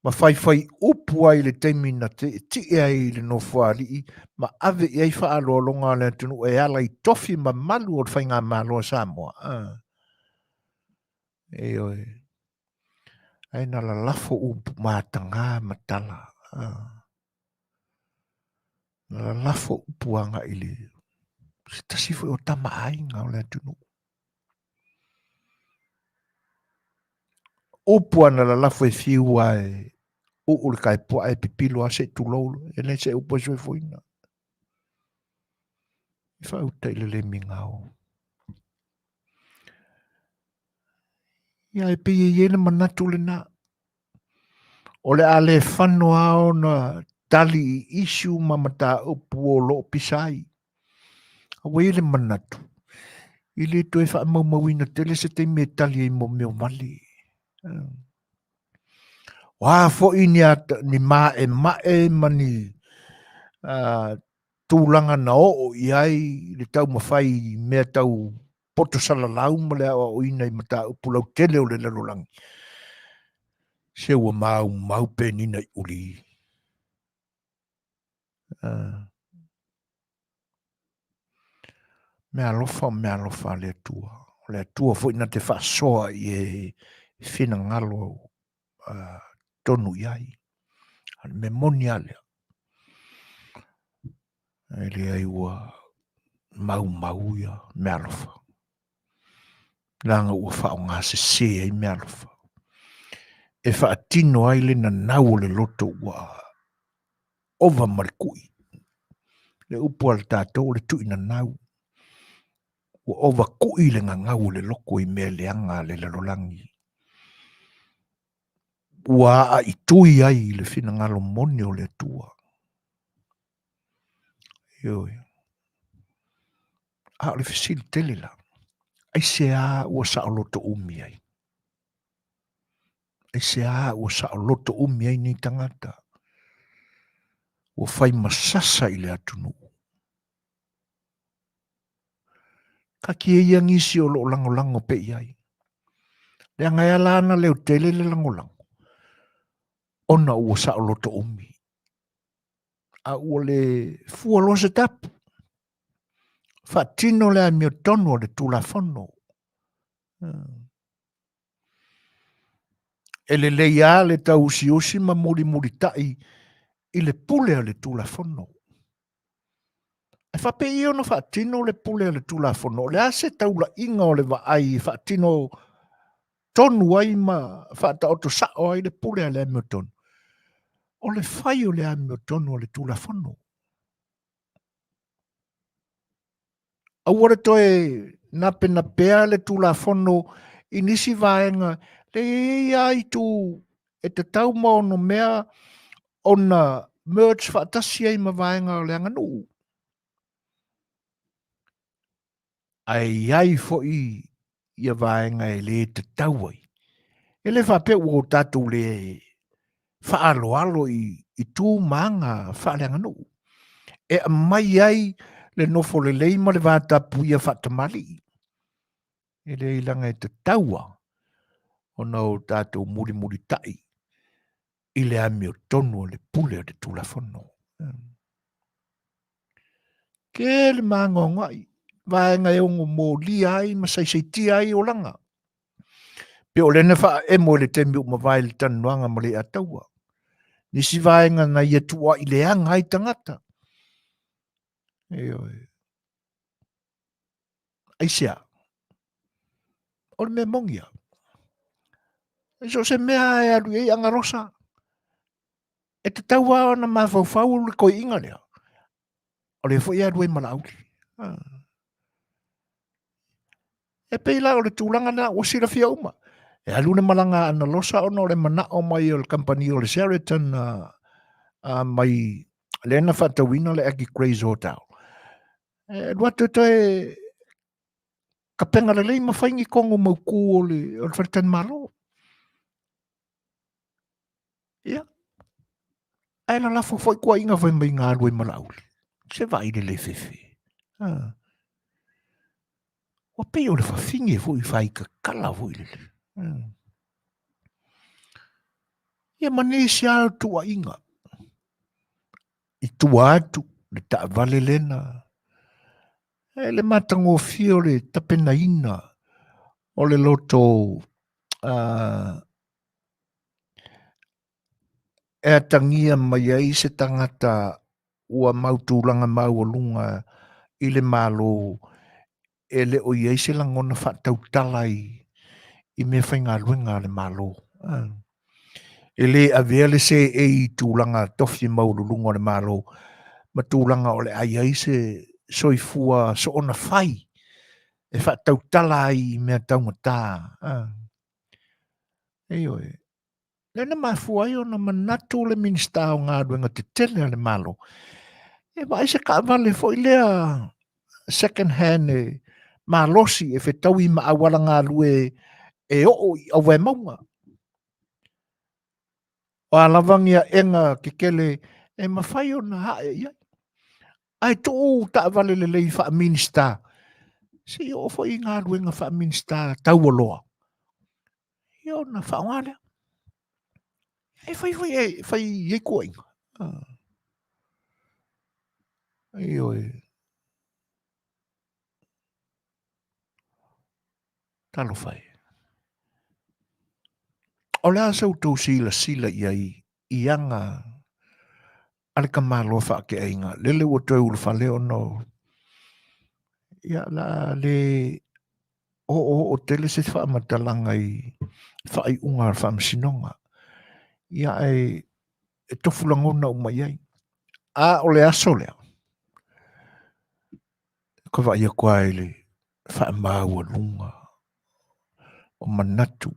Speaker 1: ma faifai upu ai i le taimi na tietie ai i le Nofoalii ma ave i ai faaaloaloga a le atunuu e ala i tofi mamalu o le Faigamalo a Samoa. Ioe. Ae na lalafo upu mataga ma tala. Na lalafo upu agai i le se tasi foi o tama aiga o le atunuu. Upu ana lalafo e fiu a e uu le kaepuaa e pipilo a se tulou e le se upu e soifuaina. I faauta i le le migao. Ia e pei e i ai le manatu lena. O le a le fano lava ona tali i issue ma mataupu o lo o pisa ai. A ua i ai le manatu, e le toe faamaumauina tele se taimi e tali ai mo mea vale. O a foi ni, ni maemae ma ni tulaga na oo i ai le taumafai i mea tau poto salalau ma le aoaoina i mataupu lautele o le lalolagi, se ua maumau penina i uli. Mea alofa o mea alofa a le Atua. O le Atua foi na te faasoa i e finagalo tonu i ai. A le mea moni a lea. E leai ua maumau ia meaalofa. Leaga ua faaaoga sese ai meaalofa. E faatino ai le nanau o le loto ua ova ma le kui. Le upu a le tatou o le tui nanau. Ua ova kui le gagau o le loko i mea leaga a le lalolagi. Ua aaitui ai le finagalo moni o le Atua. Ioe. A o le fesili tele la, aisea ua saoloto umi ai? Aisea ua saoloto umi ai nei tagata? Ua fai masasa i le atunuu. Kaki e ia nisi o loo lagolago pe i ai. Leaga e ala ana leo tele le lagolago, ona ua saoloto umi. A ua le fua loa se tapu. Faatino le amiotonu o le Tulafono. E lelei lava le tauusiusi ma mulimulitai i le pule o le Tulafono. E faapei ia ona faatino le pule a le Tulafono, o le a se taulaiga o le vaai e faatino tonu ai ma faataoto sao ai le pule a le amiotonu? O le fai o le amiotonu a le Tulafono. Aua le toe napenapea le Tulafono i nisi vaega, le i ai lava itu e tatau ma onomea ona merge faatasi ai ma vaega o le aganuu. Ae i ai foi ia vaega e le tatau ai. E le faapea ua o tatou le faaaloalo i tu ma aga faaleaganuu e aumai ai le nofo lelei ma le vatapuia faatamalii. E leai leaga e tatau lava ona o tatou mulimulitai i le amiotonu o le pule o le Tulafono. Tele magoagoai vaega e ono molia ai ma saisaitia ai olaga. Pe o lea na faaemo i le taimi ua mavae i le talanoaga ma Leiataua. Nisi vaega na ia tuuai leaga ai tagata. Ioe. Aisea? O le mea moni lava. E so o se mea e alu i ai agalosa, e tatau lava ona mafaufau le toeaina lea, o lea foi e alu ai ma Laauli. E pei la o le tulaga lena ua silafia uma. E alu le malaga a Analosa ona o le manao mai o le kamupani o le Sheraton mai lea na faatauina le Aggie Grey's Hotel. E alu atu e toe tapena lelei ma fai ni tonu mautu o le faletalimalo. Ia, ae lalafo foi tuuaiga fai mai na alu ai ma Laauli. Se vaai le le fefe. Ah. Ua pei o le fafine foi faaitatala foi lele. Ah. Ia ma nisi lava o tuuaiga i tua atu le taavale lena. E le matagofie o le tapenaina o le loto e atagia mai ai se tagata ua mau tulaga maualuga i le Malo e le o i ai se lagona faatautala i meafaigaluega a le Malo. E le avea le seei i tulaga tofi maualuluga o le Malo ma tulaga o le a i ai se soifua soona fai e faatautala ai i mea taugata. Ioe. Lea na mafua ai ona manatu le Minisita o Galuega Tetele a le Malo e vaai se taavale foi lea second hand e malosi e fetaui ma auala galue e oo i Auvaemauga. O a lava ni aega tetele e mafai ona ae i ai. Ae tuu taavale lelei faa-Minisita, se i oo foi i galuega faa-Minisita taualoa, ia ona faaaoga lea. E fai foi e fai i ai tuuaiga. Ioe. Talofa e. O le a sa outou silasila i ai i aga a le tamaloa faateaina, lele ua toe ulufale ona o ia la le oooo tele se faamatalaga i faaiuga a le faamasinoga. Ia ae e tofu lagona uma i ai. A o le aso lea, ka vaai atu lava i le faamaualuga o manatu.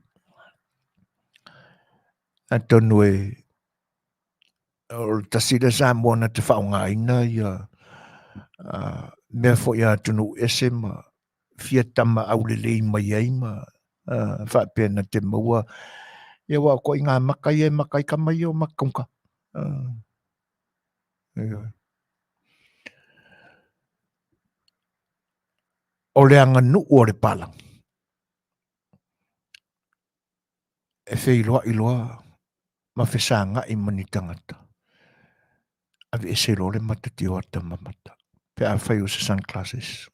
Speaker 1: Atonu e o le tasi lea Samoa na te faaaogaina ia mea foi a atunuu ese ma fia tama aulelei mai ai ma faapea na te maua ia aua o ituaiga maka ia e maka ai tama ia o maka taugata. O le aganuu a le palagi e feiloai loa ma fesagai ma ni tagata, aveese loa le mata tioata ma mata pe afai o se sunglasses.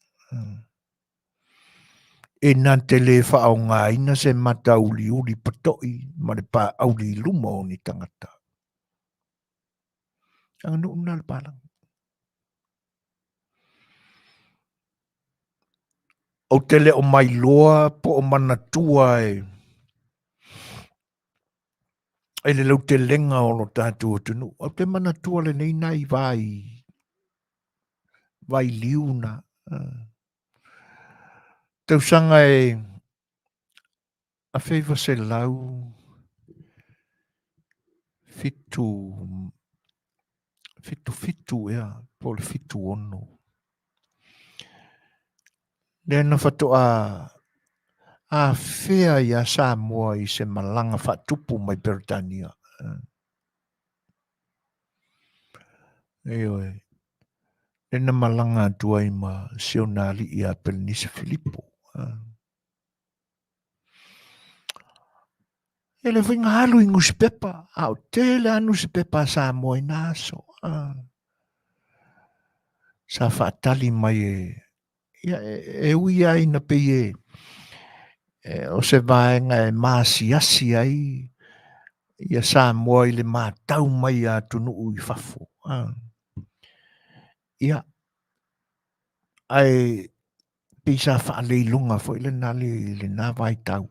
Speaker 1: E na te le faaaogaina se mata uliuli patoi ma le paauli i luma o ni tagata. Aganuu lena le palagi. Ou te le o mailoa po o manatua e e le lautelega o lo tatou atunuu. Ou te manatua lenei nai vai vailiu na tausaga e 1977 ea po o le 76. Lea na faatoa afea ia Samoa i se malaga faatupu mai Peretania. Ioe, lea na malaga atu ai ma si ona alii ia Pelenise Filipo. E le foi na alu i nusipepa, a o tele a nusipepa a Samoa i na aso. Sa faatali mai e, ia, e ui lava ina pei e, e, o se vaega e maasiasi ai ia Samoa i le matau mai a atunuu i fafo. Ia, ae pei sa faaleiloga foi lena i lena vaitau.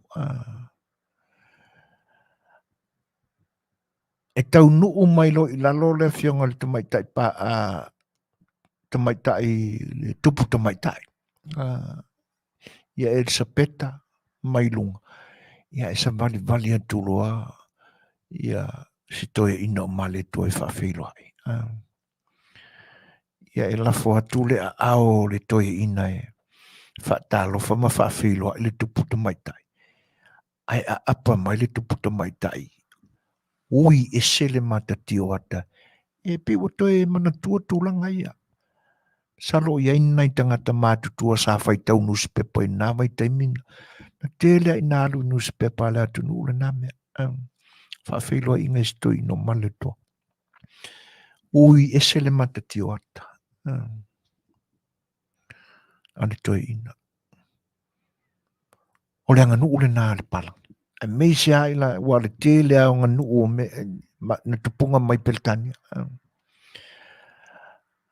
Speaker 1: E taunuu mai loa i lalo le afioga i le tamaitai pa, a, tamaitai le tupu tamaitai ia Elisapeta mai luga, ia e savalivali atu loa ia si toeaina o Malietoa e faafeiloai. Ia e lafo atu le aao o le toeaina e faatalofa ma faafeiloai le tupu tamaitai, ae aapa mai le tupu tamaitai, ui ese le matatio ata, e pei ua toe manatua tulaga ia. Masalo o i ai ni nai tagata matutua sa faitau nusipepa i lena vaitaimi, na tele lava ina alu i nusipepa a le atunuu lena mea. Faafeiloaiga i si toeaina o Malietoa. Ui ese le matatio ata a le toeaina. O le aganuu lena a le palagi. Aemaise lava i la, ua le tele lava o aganuu o me, ma, na tupuga mai Peretania.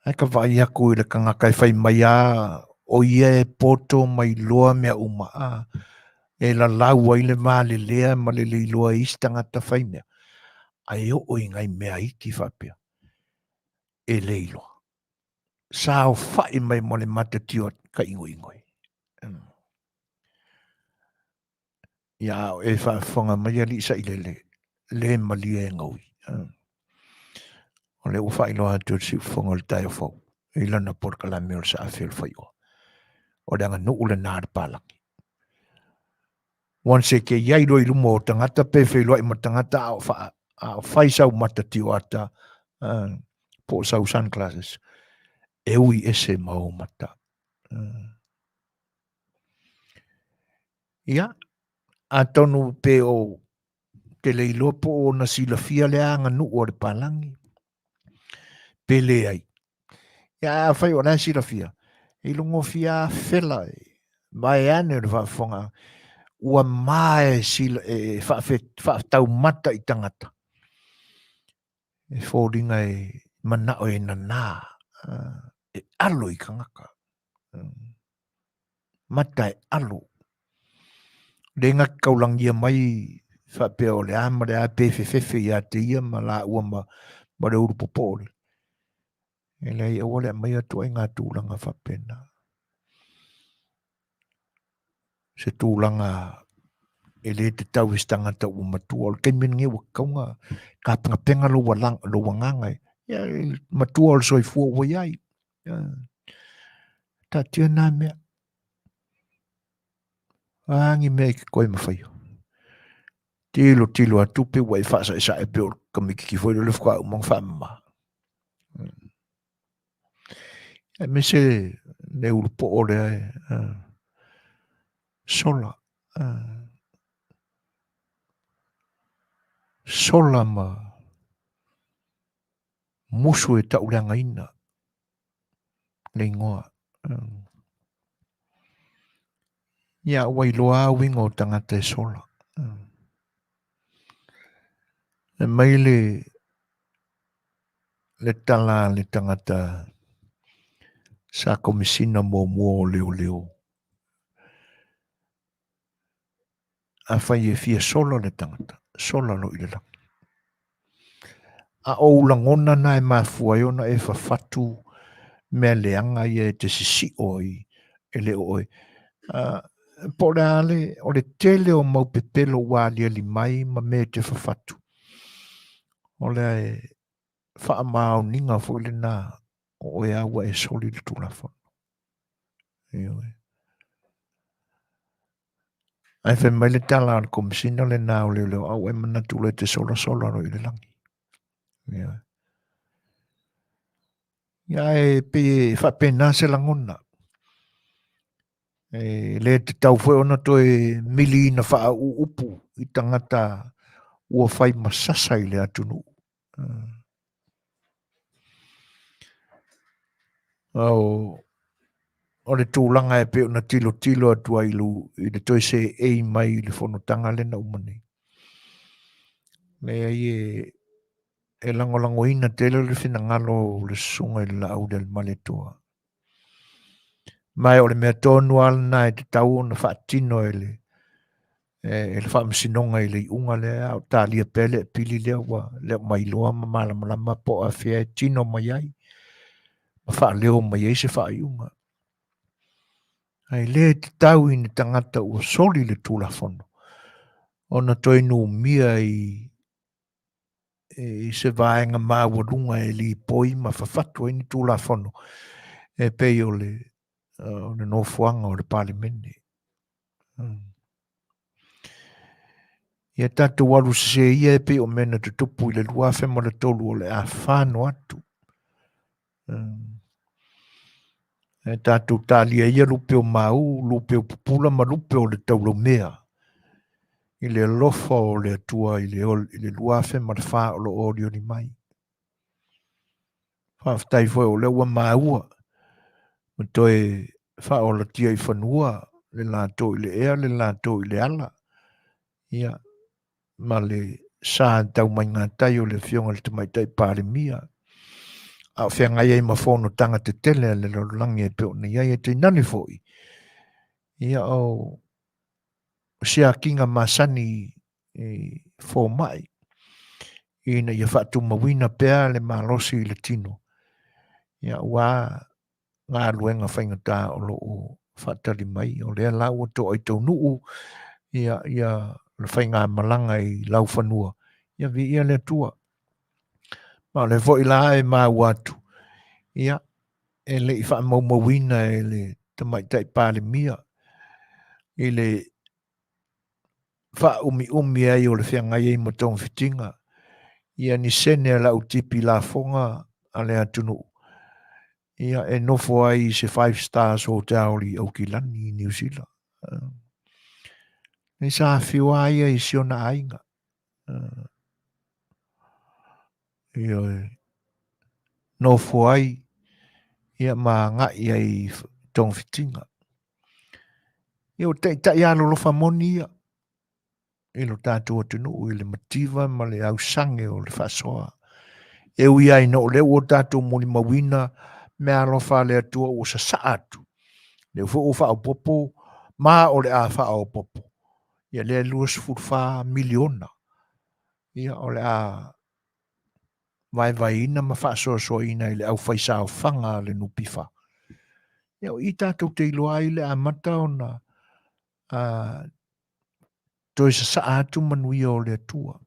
Speaker 1: Ae ka vaai aku i le tagata e fai mai a o ia e poto ma iloa mea uma, a, e lalau ai le valelea ma le le iloa e isi tagata fai mea, ae oo i nai mea iti faapea, e le iloa. Saofai mai ma le matatio ka igoigo e. Ia a o e faafofoga mai alii sailele, le malie e gaui. O lea ua faailoa atu e le siufofoga o le taeao fou i lana polokalame o le Saafi o le Faioa. O le aganuu lena a le palagi. Once e te i ai loa i luma o tagata pe feiloai ma tagata a o, fa, a o fai sau mata tioata po o sau sunglasses, e ui ese ma ou mata. Ia, atonu pe o te le iloa po o ona silafia le aganuu a le palagi, pe leai. Ia, afai o la e silafia, e ilogofia fela e vaeane o le faafofoga, ua ma e, sila, e faataumata i tagata. E foliga e manao e nanā, e alo i tagata. Mata e alo. Le ga kaulagia mai faapea o le a ma le a pe fefefe ia te ia ma laua ma, ma le ulu popoo le. E leai aua le aumaia ituaiga tulaga faapena. Se tulaga e le tatau i se tagata ua matua. O le taimi lenei ua tatau ona tapenapena lou lou agaga ia i le matua o le soifua ua i ai. Taatia na mea. A ni mea e te toe mafaia. Tilo tilo atu pe ua e faasaesae pe o le tamaititi foi lea faatoa uma ona faamama. Aemaise le ulupoo lea e sola. Sola ma musu e tauleagaina le igoa. Ia ua iloa lava uiga o tagata e sola. E mai le le tala a le tagata sa Komesina muamua o Leoleo. Afai e fia sola le tagata, sola loa i le lagi. A o ou lagona na e mafua ai ona e fafatu mea leaga ia e te sisio ai e le o oe. Po o le a le, o le tele o mau pepelo ua aliali mai ma mea e te fafatu, o le faamaoniga foi lena o oe lava ua e soli le Tulafono. Ioe. Ae fai mai le tala a le Komesina lena o Leoleo, a ua e manatu loa e te solasola loa i le lagi. Ioe. Ia ae pei e faapena se lagona. E le tatau foi ona toe miliina faauupu i tagata ua fai ma sasa i le atunuu. O le tulaga e pei ona tilotilo atu ai i le toe seei mai i le fonotaga lea na uma nei. Leai e lagolagoina tele le finagalo o le susuga i le Laaulialemalietoa. Ma o le mea tonu lava lena e tatau ona faatino e le e le Faamasinoga i le iuga lea, a o talia pea le apili lea ua le o mailoa ma malamalama po o afea e tino mai ai ma faaleo mai ai se faaiuga. Ae le tatau i ni tagata ua soli le Tulafono ona toe numia i se vaega maualuga e lipoi ma fafatu ai ni Tulafono e pei o le nofoaga o le Palemene. Ia tatou alu sese ia e pei o mea na tutupu i le 2003 o le a fano atu. E tatou talia ia lupe o mau, lupe o pupula ma lupe o le taulaumea i le alofa o le Atua i le 2004 o lo o olioli mai. Faafetai foi o lea ua maua ma toe faaolatia i fanua le latou i le ea, le latou i le ala, ia, ma le sa tau mai gatai o le Afioga i le Tamaitai Palemia, a o feagai ai ma fonotaga tetele a le lalolagi e pei ona i ai, ae tainane foi, ia, o siakiga masani i fomai ina ia faatumauina pea le malosi i le tino, ia aua galuega faigata o lo o faatali mai. O lea la ua toai taunuu ia, ia le faigamalaga i laufanua, ia viia le Atua. Ma o lea foi la e maua atu, ia, e le i faamaumauina e le Tamaitai Palemia i le faaumiumi ai o le feagai ai ma togafitiga ia ni sene a le au tipi lafoga a le atunuu ia e nofo ai i se five stars hotel i Aukilani i Niu Sila. Nei sa afio a ia i si ona aiga. Ioe, nofo ai ia ma agai ai i togafitiga. Ia o taitai alolofa moni ia i lo tatou atunuu i le mativa ma le ausage o le faasoa. E ui ai ina o lea ua tatou molimauina mea alofa a le Atua ua sasaa atu, lea foi ua faaopoopo ma o le a faaopoopo, ia lea 24 miliona, ia o le a vaevaeina ma faasoasoaina i le aufaisaofaga a le NPF. Ia o i tatou te iloa ai le amata ona toe sasaa atu manuia o le Atua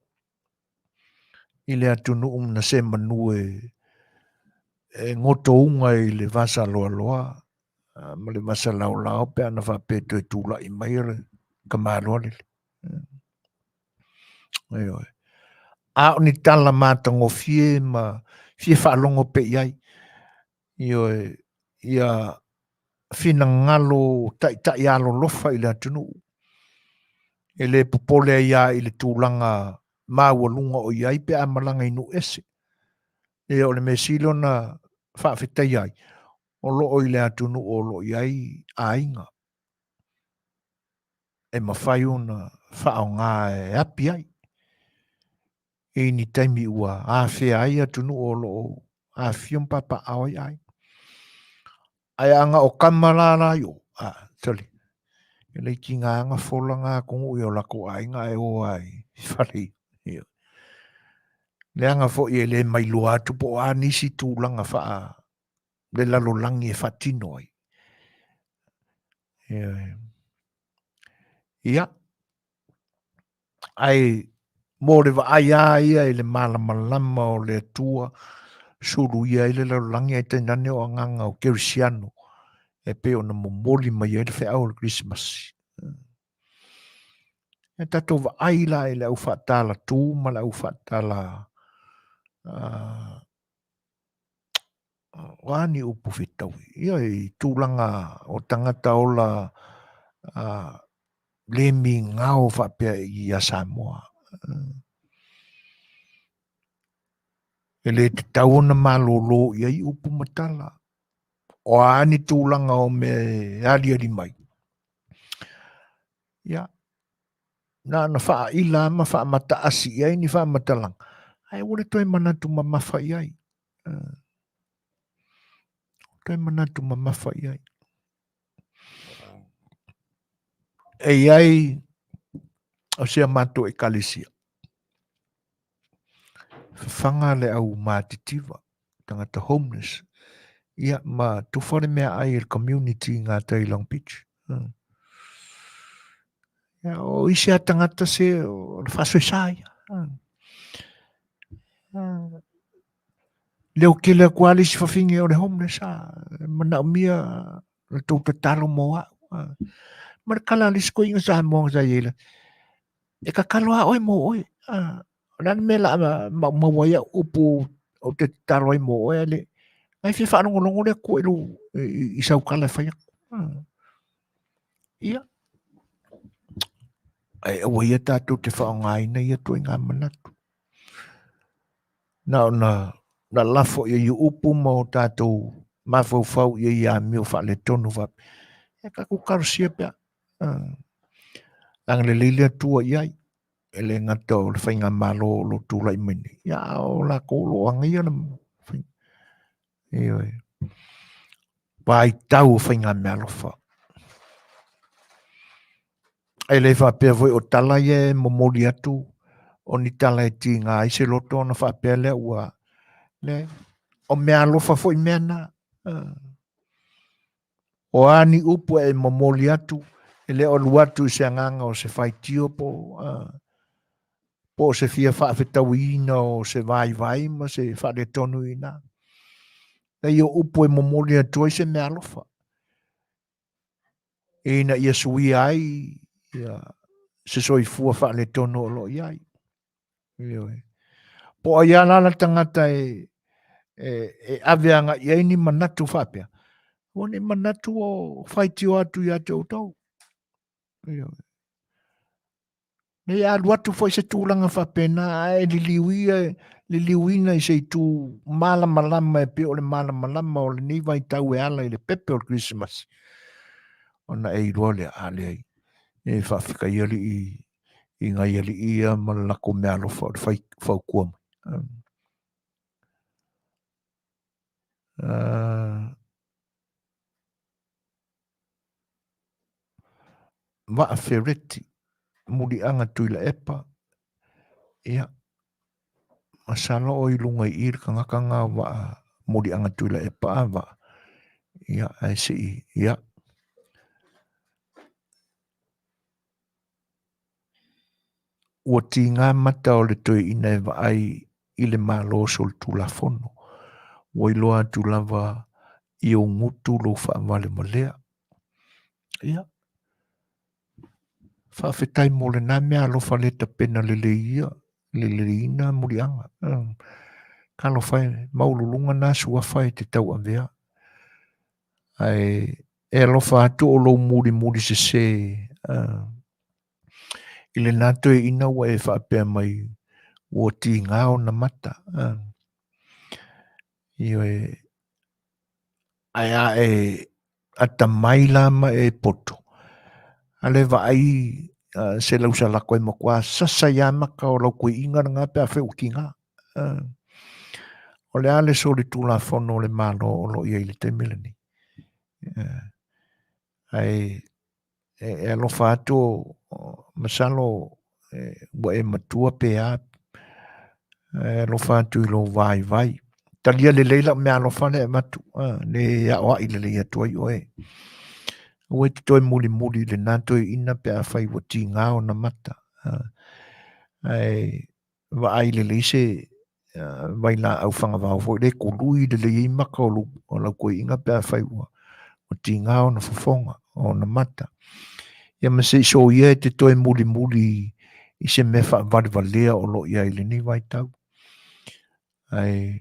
Speaker 1: i le atunuu na se manu e gotouga i le vasa loaloa ma le vasa laolao pe ana faapea e toe tulai mai le tamaloa lele. Ioe. A o ni tala matagofie ma fia faalogo pea i ai. Ioe, ia finagalo taitai alolofa i le atunuu. E le popole ai lava i le tulaga maualuga o i ai pe a malaga i nuu ese. Ia o le mea sili ona faafetaia ai, o lo o i le atunuu o lo o i ai aiga e mafai ona faaaoga e api ai i ni taimi ua afea ai atunuu o lo o afifio ma papaaao ai aiga. Ae a na o tama la la i o, a, sorry. E le itiga lava ona fola na atunuu i o latou aiga ae o lava i fale ia. Leaga foi e le mailoa atu po o a nisi tulaga faa le lalolagi e faatino ai. Ia, ae mo le vaai lava ia i le malamalama o le Atua, suluia ai le lalolagi ae tainane o agaga o kerisiano e pei ona momoli mai ai le feau o le Kerisimasi. E tatou vaai la i le au faatala tu ma le au faatala o a ni upu fetaui, ia i tulaga o tagata ola le migao faapea ia Samoa. E le tatau ona malolo i ai upu ma tala. O a ni tulaga o mea e aliali mai. Ia, na ona faaila ma faamataasi i ai ni faamatalaga, ae ua le toe manatu mamafa i ai. Toe manatu mamafa i ai. E i ai o si a matou ekalesia, fafaga le au matitiva, tagata homeless, ia ma tufa le meaai e le community i gatai i Long Beach. Ia, o isi a tagata se o le faasoesa ia. Leo tele atu lava le isi fafine o le homeless a, manaomia le tou tatalo mo au. Ma le tala a le isi toeaina Samoa sa i ai la, e tatalo lava oe mo oe. O le a le mea o le a maumau ai au upu ou te tatalo ai mo oe, ae le, na e fia faalogologo le Atua i lou, i sau tala e fai atu. Ia, ae aua ia tatou te faaaogaina ia ituaiga manatu. Na ona lalafo i ai upu ma o tatou mafaufau i ai amio faaletonu faapea. E tatou talosia pea. Agalelei le Atua i ai. E le gata o le faigamalo o lo o tulai mai nei, ia a o latou o lo o agaia le faiga. Ioe. Vaitau o faigameaalofa. E le faapea foi o tala ia e momoli atu o ni tala e tiga ai se loto ona faapea lea ua leai. O meaalofa foi mea na. O a ni upu e momoli atu, e le o alu atu i se agaga o se faitio po o se fia faafetauiina o se vaivai ma se faaletonu i ina. Leai, o upu e momoli atu ai se meaalofa ina ia suia ai ia se soifua faaletonu o lo o i ai. Ioe. Po o ai lava la le tagata e, e, e ave agai i ai ni manatu faapea, ua ni manatu o faitio atu ia te outou. Ioe. Nei a alu atu foi se tulaga faapena ae liliuia, liliuina i se itu malamalama e pei o le malamalama o lenei vaitau e ala i le pepe o le Kerisimasi, ona e iloa lea, a leai, e faafetai Alii i nai alii ia ma le latou meaalofa o le fai fautua mai. Vaa Fereti, Muliaga Tuilaepa, ia, masalo o i luga i i le tagata na o Vaa Muliaga Tuilaepa a Vaa, ia, ae se i, ia. Ua tiga mata o le toeaina e vaai i le Malo solitulafono, ua iloa atu lava i ou gutu lou faavalevalea. Ia, faafetai mo lena mea alofa le tapena lelei ia, leleiina muliaga. Talofa e, maualuluga na suafa e te tauavea. Ae e alofa atu o lou mulimuli sese i lena toeaina ua e faapea mai ua tiga ona mata. Ioe, ae a e atamai la ma e poto, a le vaai se lausalako e matua sasa ia maka o lau toeaina lena pe afai ua tiga. O le a le solitulafono o le Malo o lo o i ai i le taimi lenei? Ae E alofa atu, masalo ua e matua pe a, e alofa atu i lou vaivai. Talia lelei lau meaalofa lea e avatu, le aoai lelei atu ai oe. Aua e te toe mulimuli i lena toeaina pe afai ua tiga ona mata. Ae vaai lelei se vailaau fagavao foi lea e kului lelei ai maka o lau toeaina pe afai ua tiga ona fofoga, ona mata. Ia ma se i soia e te toe mulimuli i se mea faavalevalea o lo o i ai i lenei vaitau. Ae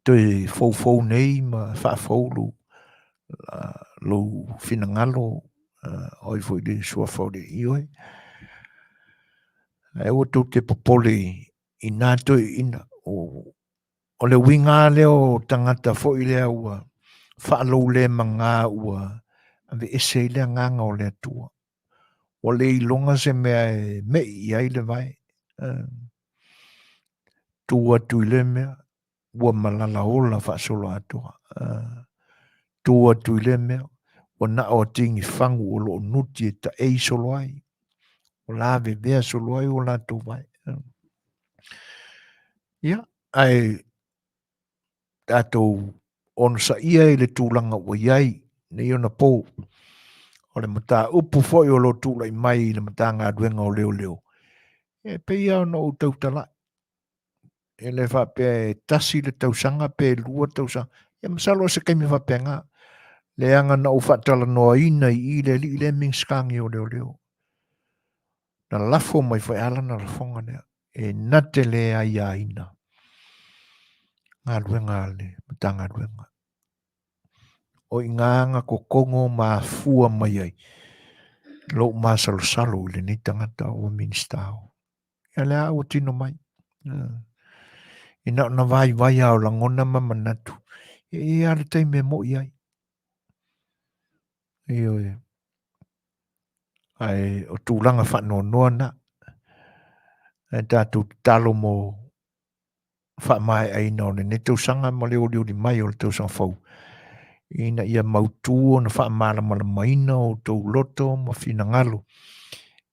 Speaker 1: toe foufou nei ma faafou lou finagalo, o ai foi le suafa o le Ioe. Ae aua tou te popole i nā toeaiina. O le uiga lava lea o tagata foi lea ua faaloulemaga ua aveese ai le agaga o le Atua. Ua le iloga se mea e me'i i ai le vae. Tu atu i lea mea, ua malala ola faasoloatoa. Tu atu i lea mea, ua na o atigi fagu o lo o nuti e taei solo ai. Ua lavevea solo ai o latou vae. Ia, ae tatou onosaia i le tulaga ua i ai nei ona po. O le mataupu foi o lo o tulai mai i le Matagaluega o Leoleo, e pei lava ona ou tautala'i, e le faapea e tasi le tausaga pe lua tausaga, ia masalo o se taimi faapena, leaga na ou faatalanoaina i i le alii lea Minisita nei o Leoleo. Na lafo mai foi a lana lafoga lea, e na te le aiaina galuega a le Matagaluega. O i ina na totogo ma afua mai ai lou masalosalo i lenei tagata ua Minisita o. Ia lea ua tino mai. Ina ona vaivai lava o lagona ma manatu, e i ai lava le taimi e mo'i ai. Ioe. Ae o tulaga faanoanoa na. Ae tatou tatalo mo faamaeaina o lenei tausaga ma le olioli mai o le tausaga fou, ina ia mautu ona faamalamalamaina o outou loto ma finagalo,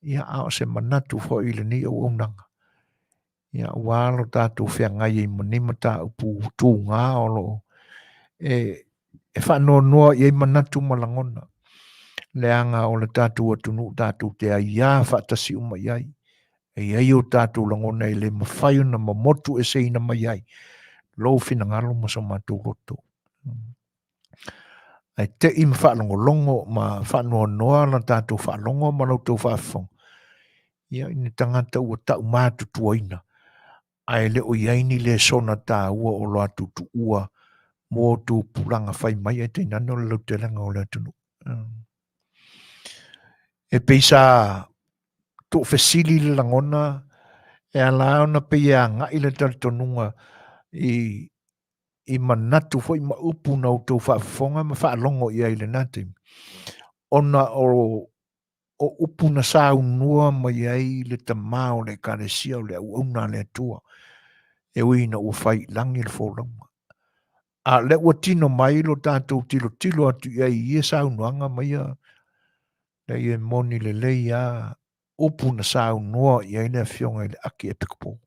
Speaker 1: ia, a o se manatu foi i lenei auaunaga, ia, aua lo tatou feagai ai ma nei mataupu tuga o lo o e faanoanoa i ai manatu ma lagona, leaga o le tatou atunuu tatou te aiā faatasi uma i ai. E i ai o tatou lagona e le mafai ona momotu eseina mai ai lou finagalo ma so matou loto. Ae te'i ma faalogologo ma faanoanoa la tatou faalogo ma la outou faafofoga, ia, i ni tagata ua taumatutuaina, ae le o i ai ni lesona taua o lo latou tuua mo tupulaga fai mai, ae tainane o le lautelega o le atunuu. E pei sa tuufesili le lagona e ala ona pei e agai le talitonuga i manatu foi ma upu na outou faafofoga ma faalogo i ai i lena taimi, ona o upu na saunoa mai ai le tama o le Ekalesia o le auauna a le Atua, e ui ina ua fai i lagi le folauga. A o lea ua tino mai lo tatou tilotilo atu i ai i ia saunoaga ma ia, leai e moni lelei lava upu na saunoa i ai le Afioga i le Akiepikopo.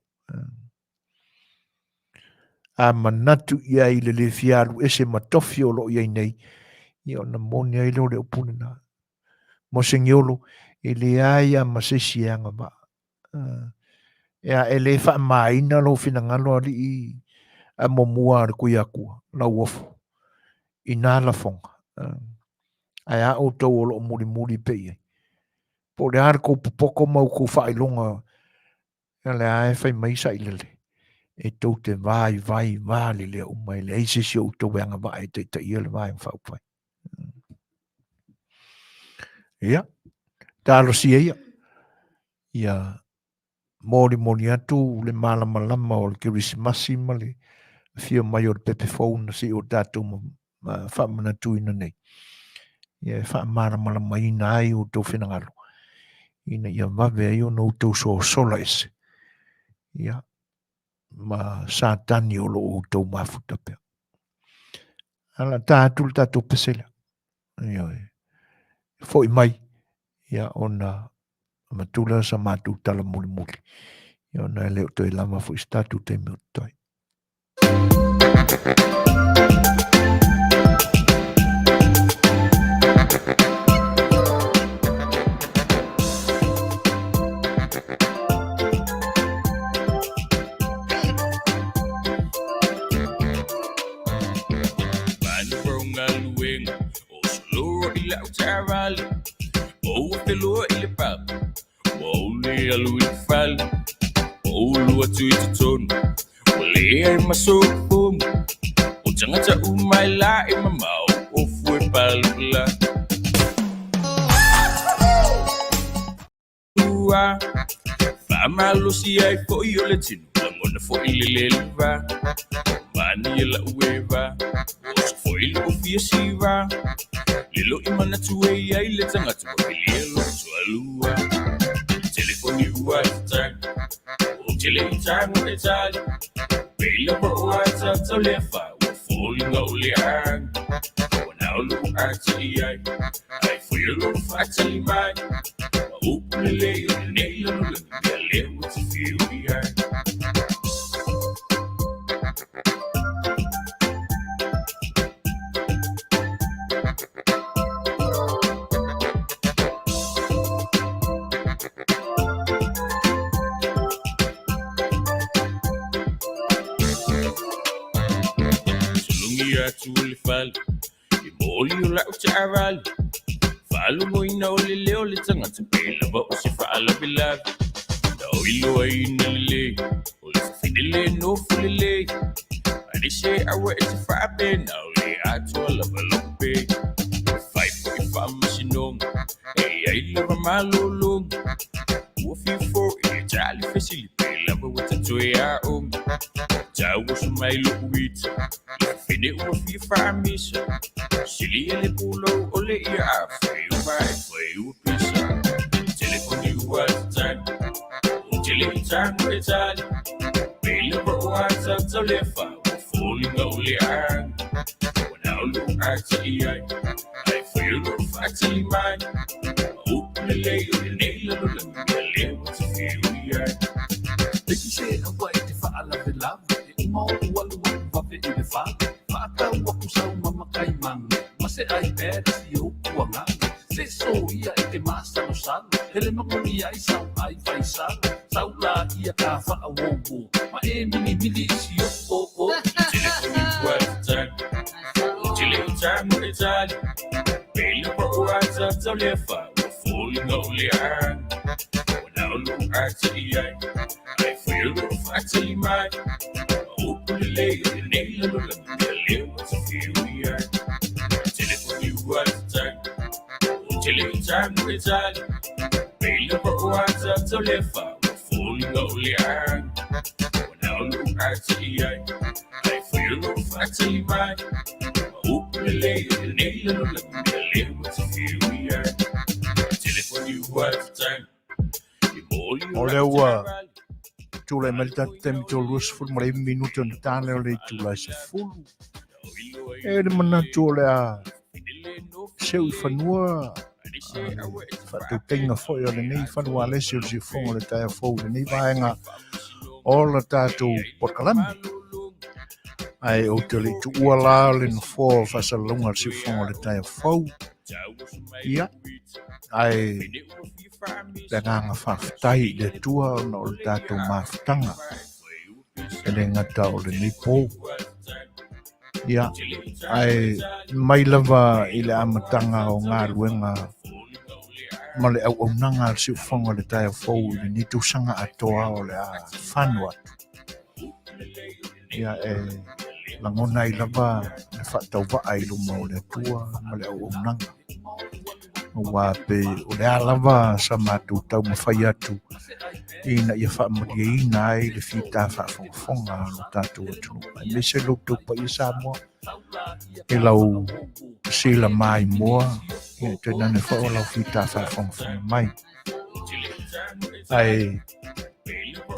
Speaker 1: A manatu i ai i le le fia alu ese ma tofi o lo o i ai nei, ia ona moni ai lea o le upu lena. Mosegiolo, e leai lava ma se isi e agavaa. Ea, e le faamaina lou finagalo alii amomua a le Tuiatua, Lauofo, i nā lafoga. Ae a outou o lo o mulimuli pea i ai? Po o le a le tou popoto ma outou faailoga, ia lea e fai mai sailele, e tou te vaivai valelea uma, e leai se isi o outou e agavaa e taitaia le Vaega Faaupufai. Ia, talosia ia, ia molimoli atu le malamalama o le Kerisimasi ma le afio mai o le pepe fou na se i o tatou faamanatuina nei. Ia e faamalamalamaina ai outou finagalo, ina ia vave ai ona outou sosola ese, ia, ma Satani o lo o outou mafuta pea. Ala, ta atu le tatou pese lea. Ioe. fo'i mai, ia ona avatu lea o sa matou tala mulimuli, ia ona e le o toe lava foi se tatou taimi o totoe. O lea ua tulai mai le tatou taimi toe 29 minute ona ta lea o le itula e 10. E le manatu o le a seu i fanua faatautaiga foi o lenei falualesi o le siufofoga o le taeao fou i lenei vaega o la tatou polokalame. Ae ou te le i tuua la le nofoa o faasalalauga o le siufofoga o le taeao fou. Ia, ae le agaga faafetai i le Atua ona o le tatou mafutaga e le gata o lenei po. Ia, ae mai lava i le amataga o galuega ma le auaunaga a le siufofoga o le taeao fou i lenei tausaga atoa o le a fano atu. Ia, e lagona ai lava le faatauvaa i luma o le Atua ma le auaunaga. Aua pei o le a lava sa matou taumafai atu ina ia faamalieina ai le fita faafogafoga a lo tatou atunuu, aemaise lo outou paia Samoa i lau sila maimoa, ia tainane foi o lau fita faafogafoga mai. Ae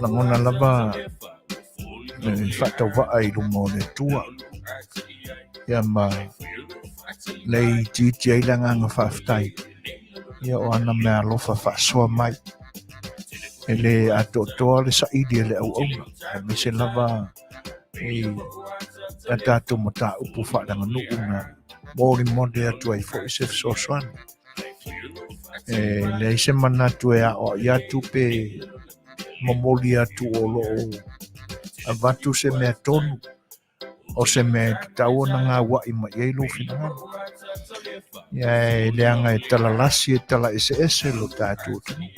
Speaker 1: lagona lava le faatauvaa i luma o le Atua, ia ma le itiiti ai le agaga faafetai. Ia o ana mea alofa faasoa mai. E le atoatoa le saili a le auauna, aemaise lava i a tatou mataupu faaleaganuu na molimoli atu ai foi se fesoasoani. E leai se manatu e aoai atu pe momoli atu o lo o avatu se mea tonu o se mea e tatau ona gauai mai ai lou finagalo. Ia e leaga e talalasi e tala eseese lo tatou atunuu.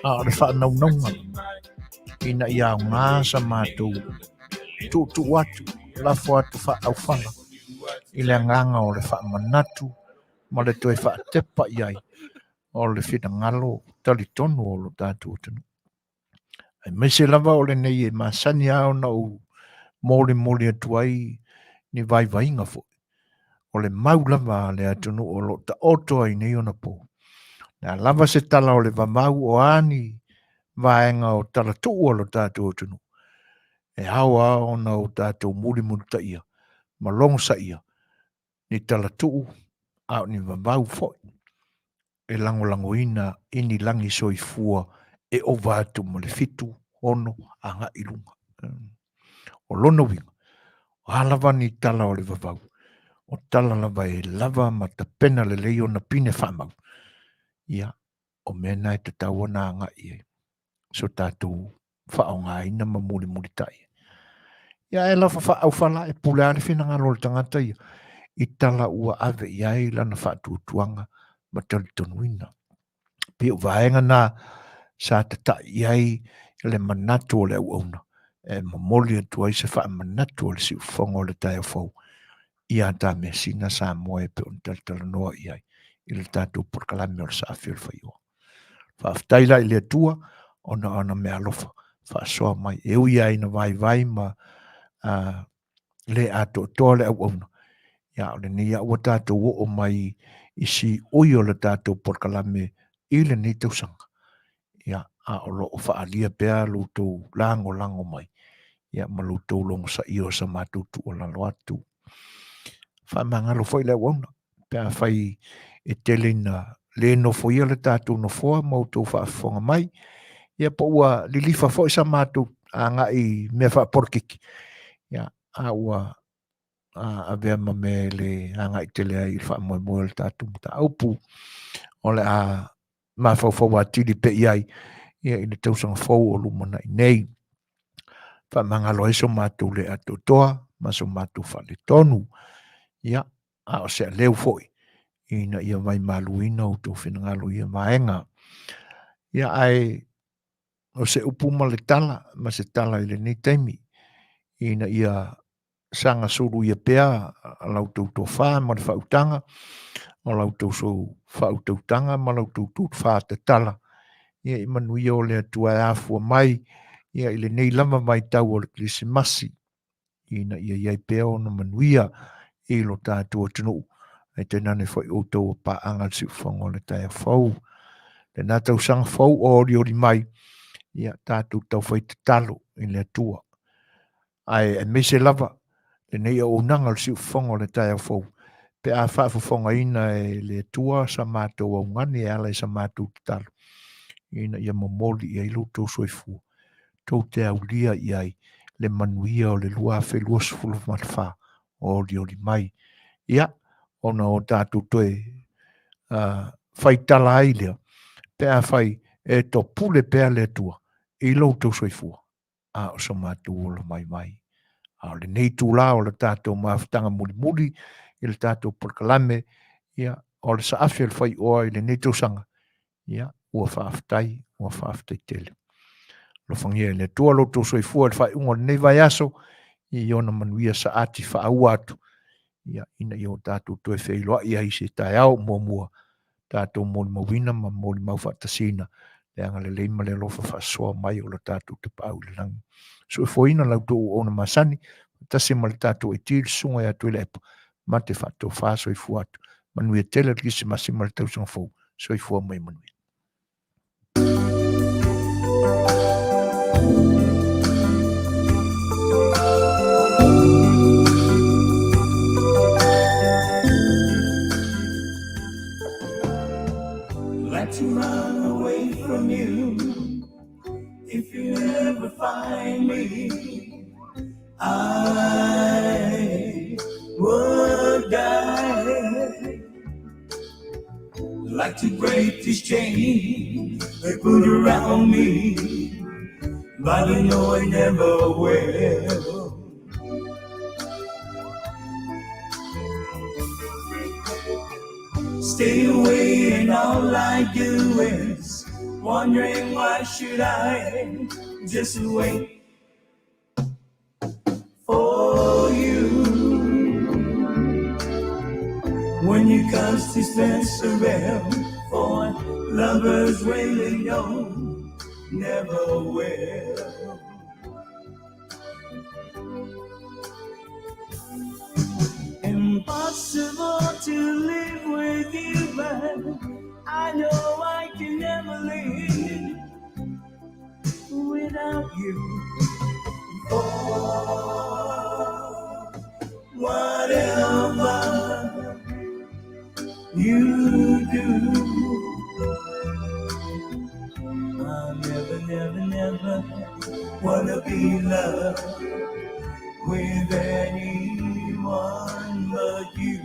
Speaker 1: A o le faanaunauga ina ia aoga sa matou tuutuu atu, lafo atu faaaufala i le agaga o le faamanatu ma le toe faatepa i ai o le finagalo talitonu o lo tatou atunuu. Aemaise lava o lenei e masani lava ona ou molimoli atu ai ni vaivaiga foi. O le mau lava a le atunuu o lo o taoto ai nei ona po. Le a lava se tala o le vavau o a ni vaega o talatuu o lo tatou atunuu, e ao lava ona o tatou mulimulitaia ma logosaia ni talatuu a o ni vavau foi e lagolagoina i ni lagi soifua e ova atu ma le 7, 6 agai i luga. O lona uiga, o a lava ni tala o le vavau, o tala lava e lava ma tapena lelei ona pine faamau, ia, o mea na e tatau ona agai i ai so tatou faaaogaina ma mulimulitai. Ia ae lafo faaaufala e pule lava le finagalo o le tagata ia i tala ua ave i ai lana faatuatuaga ma talitonuina. Pei o vaega na sa tatai i ai le manatu o le auauna e momoli atu ai se faamanatu o le siufofoga o le taeao fou ia ta measina Samoa e pei ona talatalanoa i ai i le tatou polokalame o le Saafi o le Faioa. Faafetai la i le Atua ona o ana meaalofa faasoa mai e ui lava ina vaivai ma le atoatoa le auauna. Ia, o lenei lava ua tatou oo mai i siui o le tatou polokalame i lenei tausaga. Ia, a o lo o faaalia pea lo outou lagolago mai ia ma lo outou logosaia o sa matou tuualalo atu. Faamagalo foi le auauna pe afai e tele ina le nofoia le tatou nofoa ma outou faafofoga mai, ia po ua lilifa foi sa matou agai i mea faapolokiki, ia, a ua avea ma mea e le agai tele ai i le faamoemoe o le tatou mataupu. O le a mafaufau atili pea i ai ia i le tausaga fou o lumanai nei. Faamagalo ai so matou le atoatoa ma so matou faaletonu. Ia, a o se aleu foi ina ia vaimaluina outou finagalo i ia vaega. Ia, ae o se upu ma le tala, ma se tala i lenei taimi, ina ia saga suluia pea la outou tofa ma le faautaga, o la outou faautautaga ma la outou tofa tatala, ia i manuia o le Atua e afua mai ia i lenei lava vaitau o le Kerisimasi, ina ia i ai pea ona manuia i lo tatou atunuu, ae tainane foi outou o paaga le siufofoga o le taeao fou. Lena tausaga fou o olioli mai, ia tatou taufai tatalo i le Atua. Ae aemaise lava lenei auaunaga o le siufofoga o le taeao fou, pe a faafofogaina e le Atua sa matou augani e ala i sa matou tatalo, ina ia momoli i ai lo outou soifua, tou te aulia i ai le manuia o le 2024 o olioli mai. Ia, ona o tatou toe faitala ai lea, pe afai e topule pea le Atua i lo outou soifua, a o so matou ola vaivai. A o lenei itulā o le tatou mafutaga mulimuli i le tatou polokalame, ia, o le saafi o le faioa i lenei tausaga, ia, ua faafetai, ua faafetai tele. Alofagia e le Atua lo outou soifua i le faaiuga o lenei vaiaso, i ona manuia saati faaua atu, ia, ina ia o tatou toe feiloai ai i se taeao muamua, tatou molimauina ma molimau faatasiina le agalelei ma le alofa faasoa mai o lo tatou Tapaau i le lagi. Soifuaina la outou auauna masani, faatasi ma le tatou IT le Susuga ia Tuilaepa, ma te faatofa soifua atu. Manuia tele le Kerisimasi ma le tausaga fou. Soifua ma ia manuia.
Speaker 2: run away from you. If you ever find me, I would die. Like to break this chain they put around me, but I know I never will. Stay away and all I do is wondering why should I just wait for you. When you comes to Spencerville, for lovers really know never will. Impossible to live with you, but I know I can never live without you. For whatever you do, I never, never, never wanna be loved with anyone but you.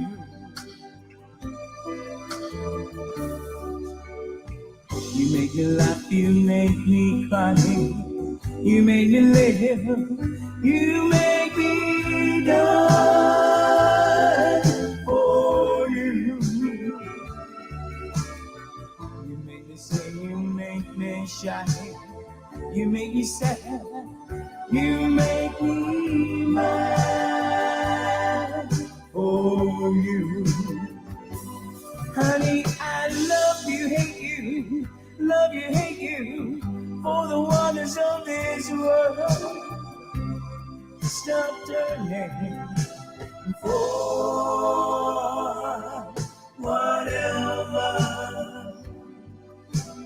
Speaker 2: You make me laugh, you make me cry, you make me live, you make me die for you. You make me sing, you make me shine, you make me sad, you make me mad for you. Honey, I love you, hate you, love you, hate you, for the wonders of this world. Stop turning for whatever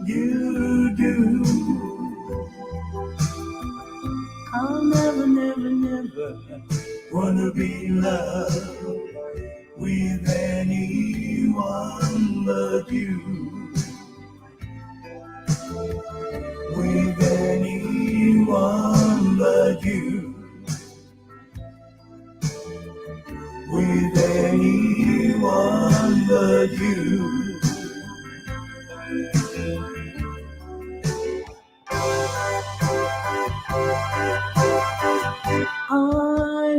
Speaker 2: you do. I'll never, never, never wanna be loved with anyone but you. With anyone but you. With anyone but you. I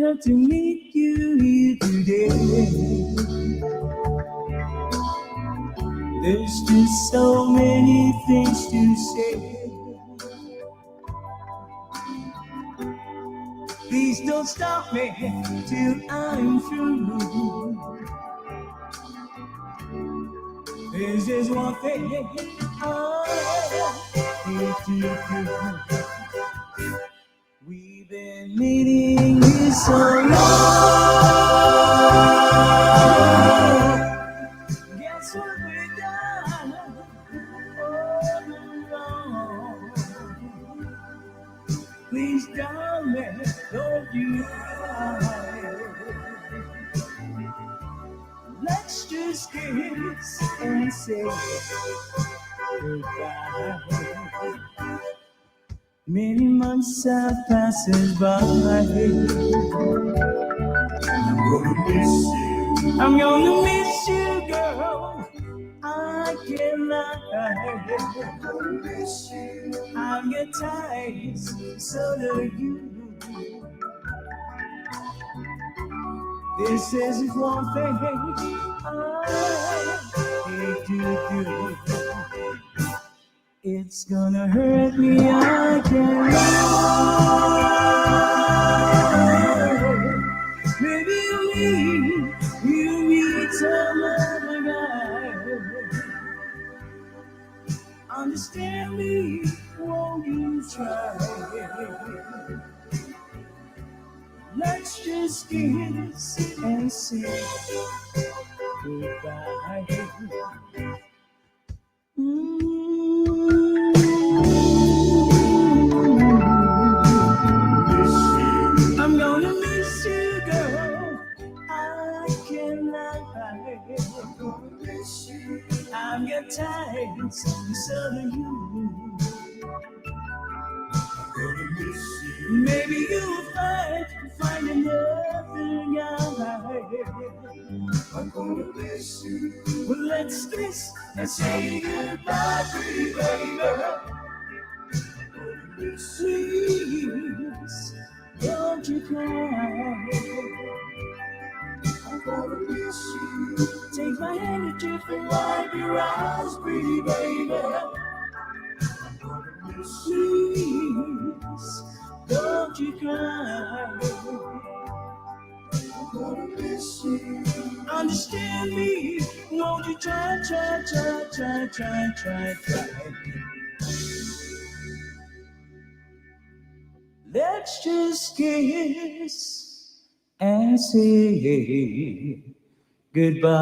Speaker 2: have to meet you here today. There's just so many things to say. Please don't stop me till I'm through. There's just one thing I need to do. We've been meeting here so long. Guess what we done all along? Please, darling, don't you cry. Let's just kiss and say goodbye. Many months have passed by.
Speaker 5: I'm gonna miss you.
Speaker 2: I'm gonna miss you, girl. I can't lie.
Speaker 5: I'm gonna miss you.
Speaker 2: I've got ties, so do you. This is one thing I hate to do. It's gonna hurt me, I can't lie. Maybe you meet some other guy. Understand me, won't you try? Let's just kiss and say goodbye.
Speaker 5: Miss you.
Speaker 2: I'm gonna miss you, girl. I cannot hide.
Speaker 5: I'm gonna miss you.
Speaker 2: I've got tired, so another you. I'm gonna miss you. Maybe you'll find another guy. I'm gonna miss you. Well, let's kiss and say goodbye, pretty baby. I'm gonna miss you. Please, don't you cry. I'm gonna miss you. Take my handkerchief and wipe your eyes, pretty baby. I'm gonna miss you. Please, don't you cry. I'm gonna miss you. Understand me, won't you try, try, try, try, try, try, try. Let's just kiss and say goodbye.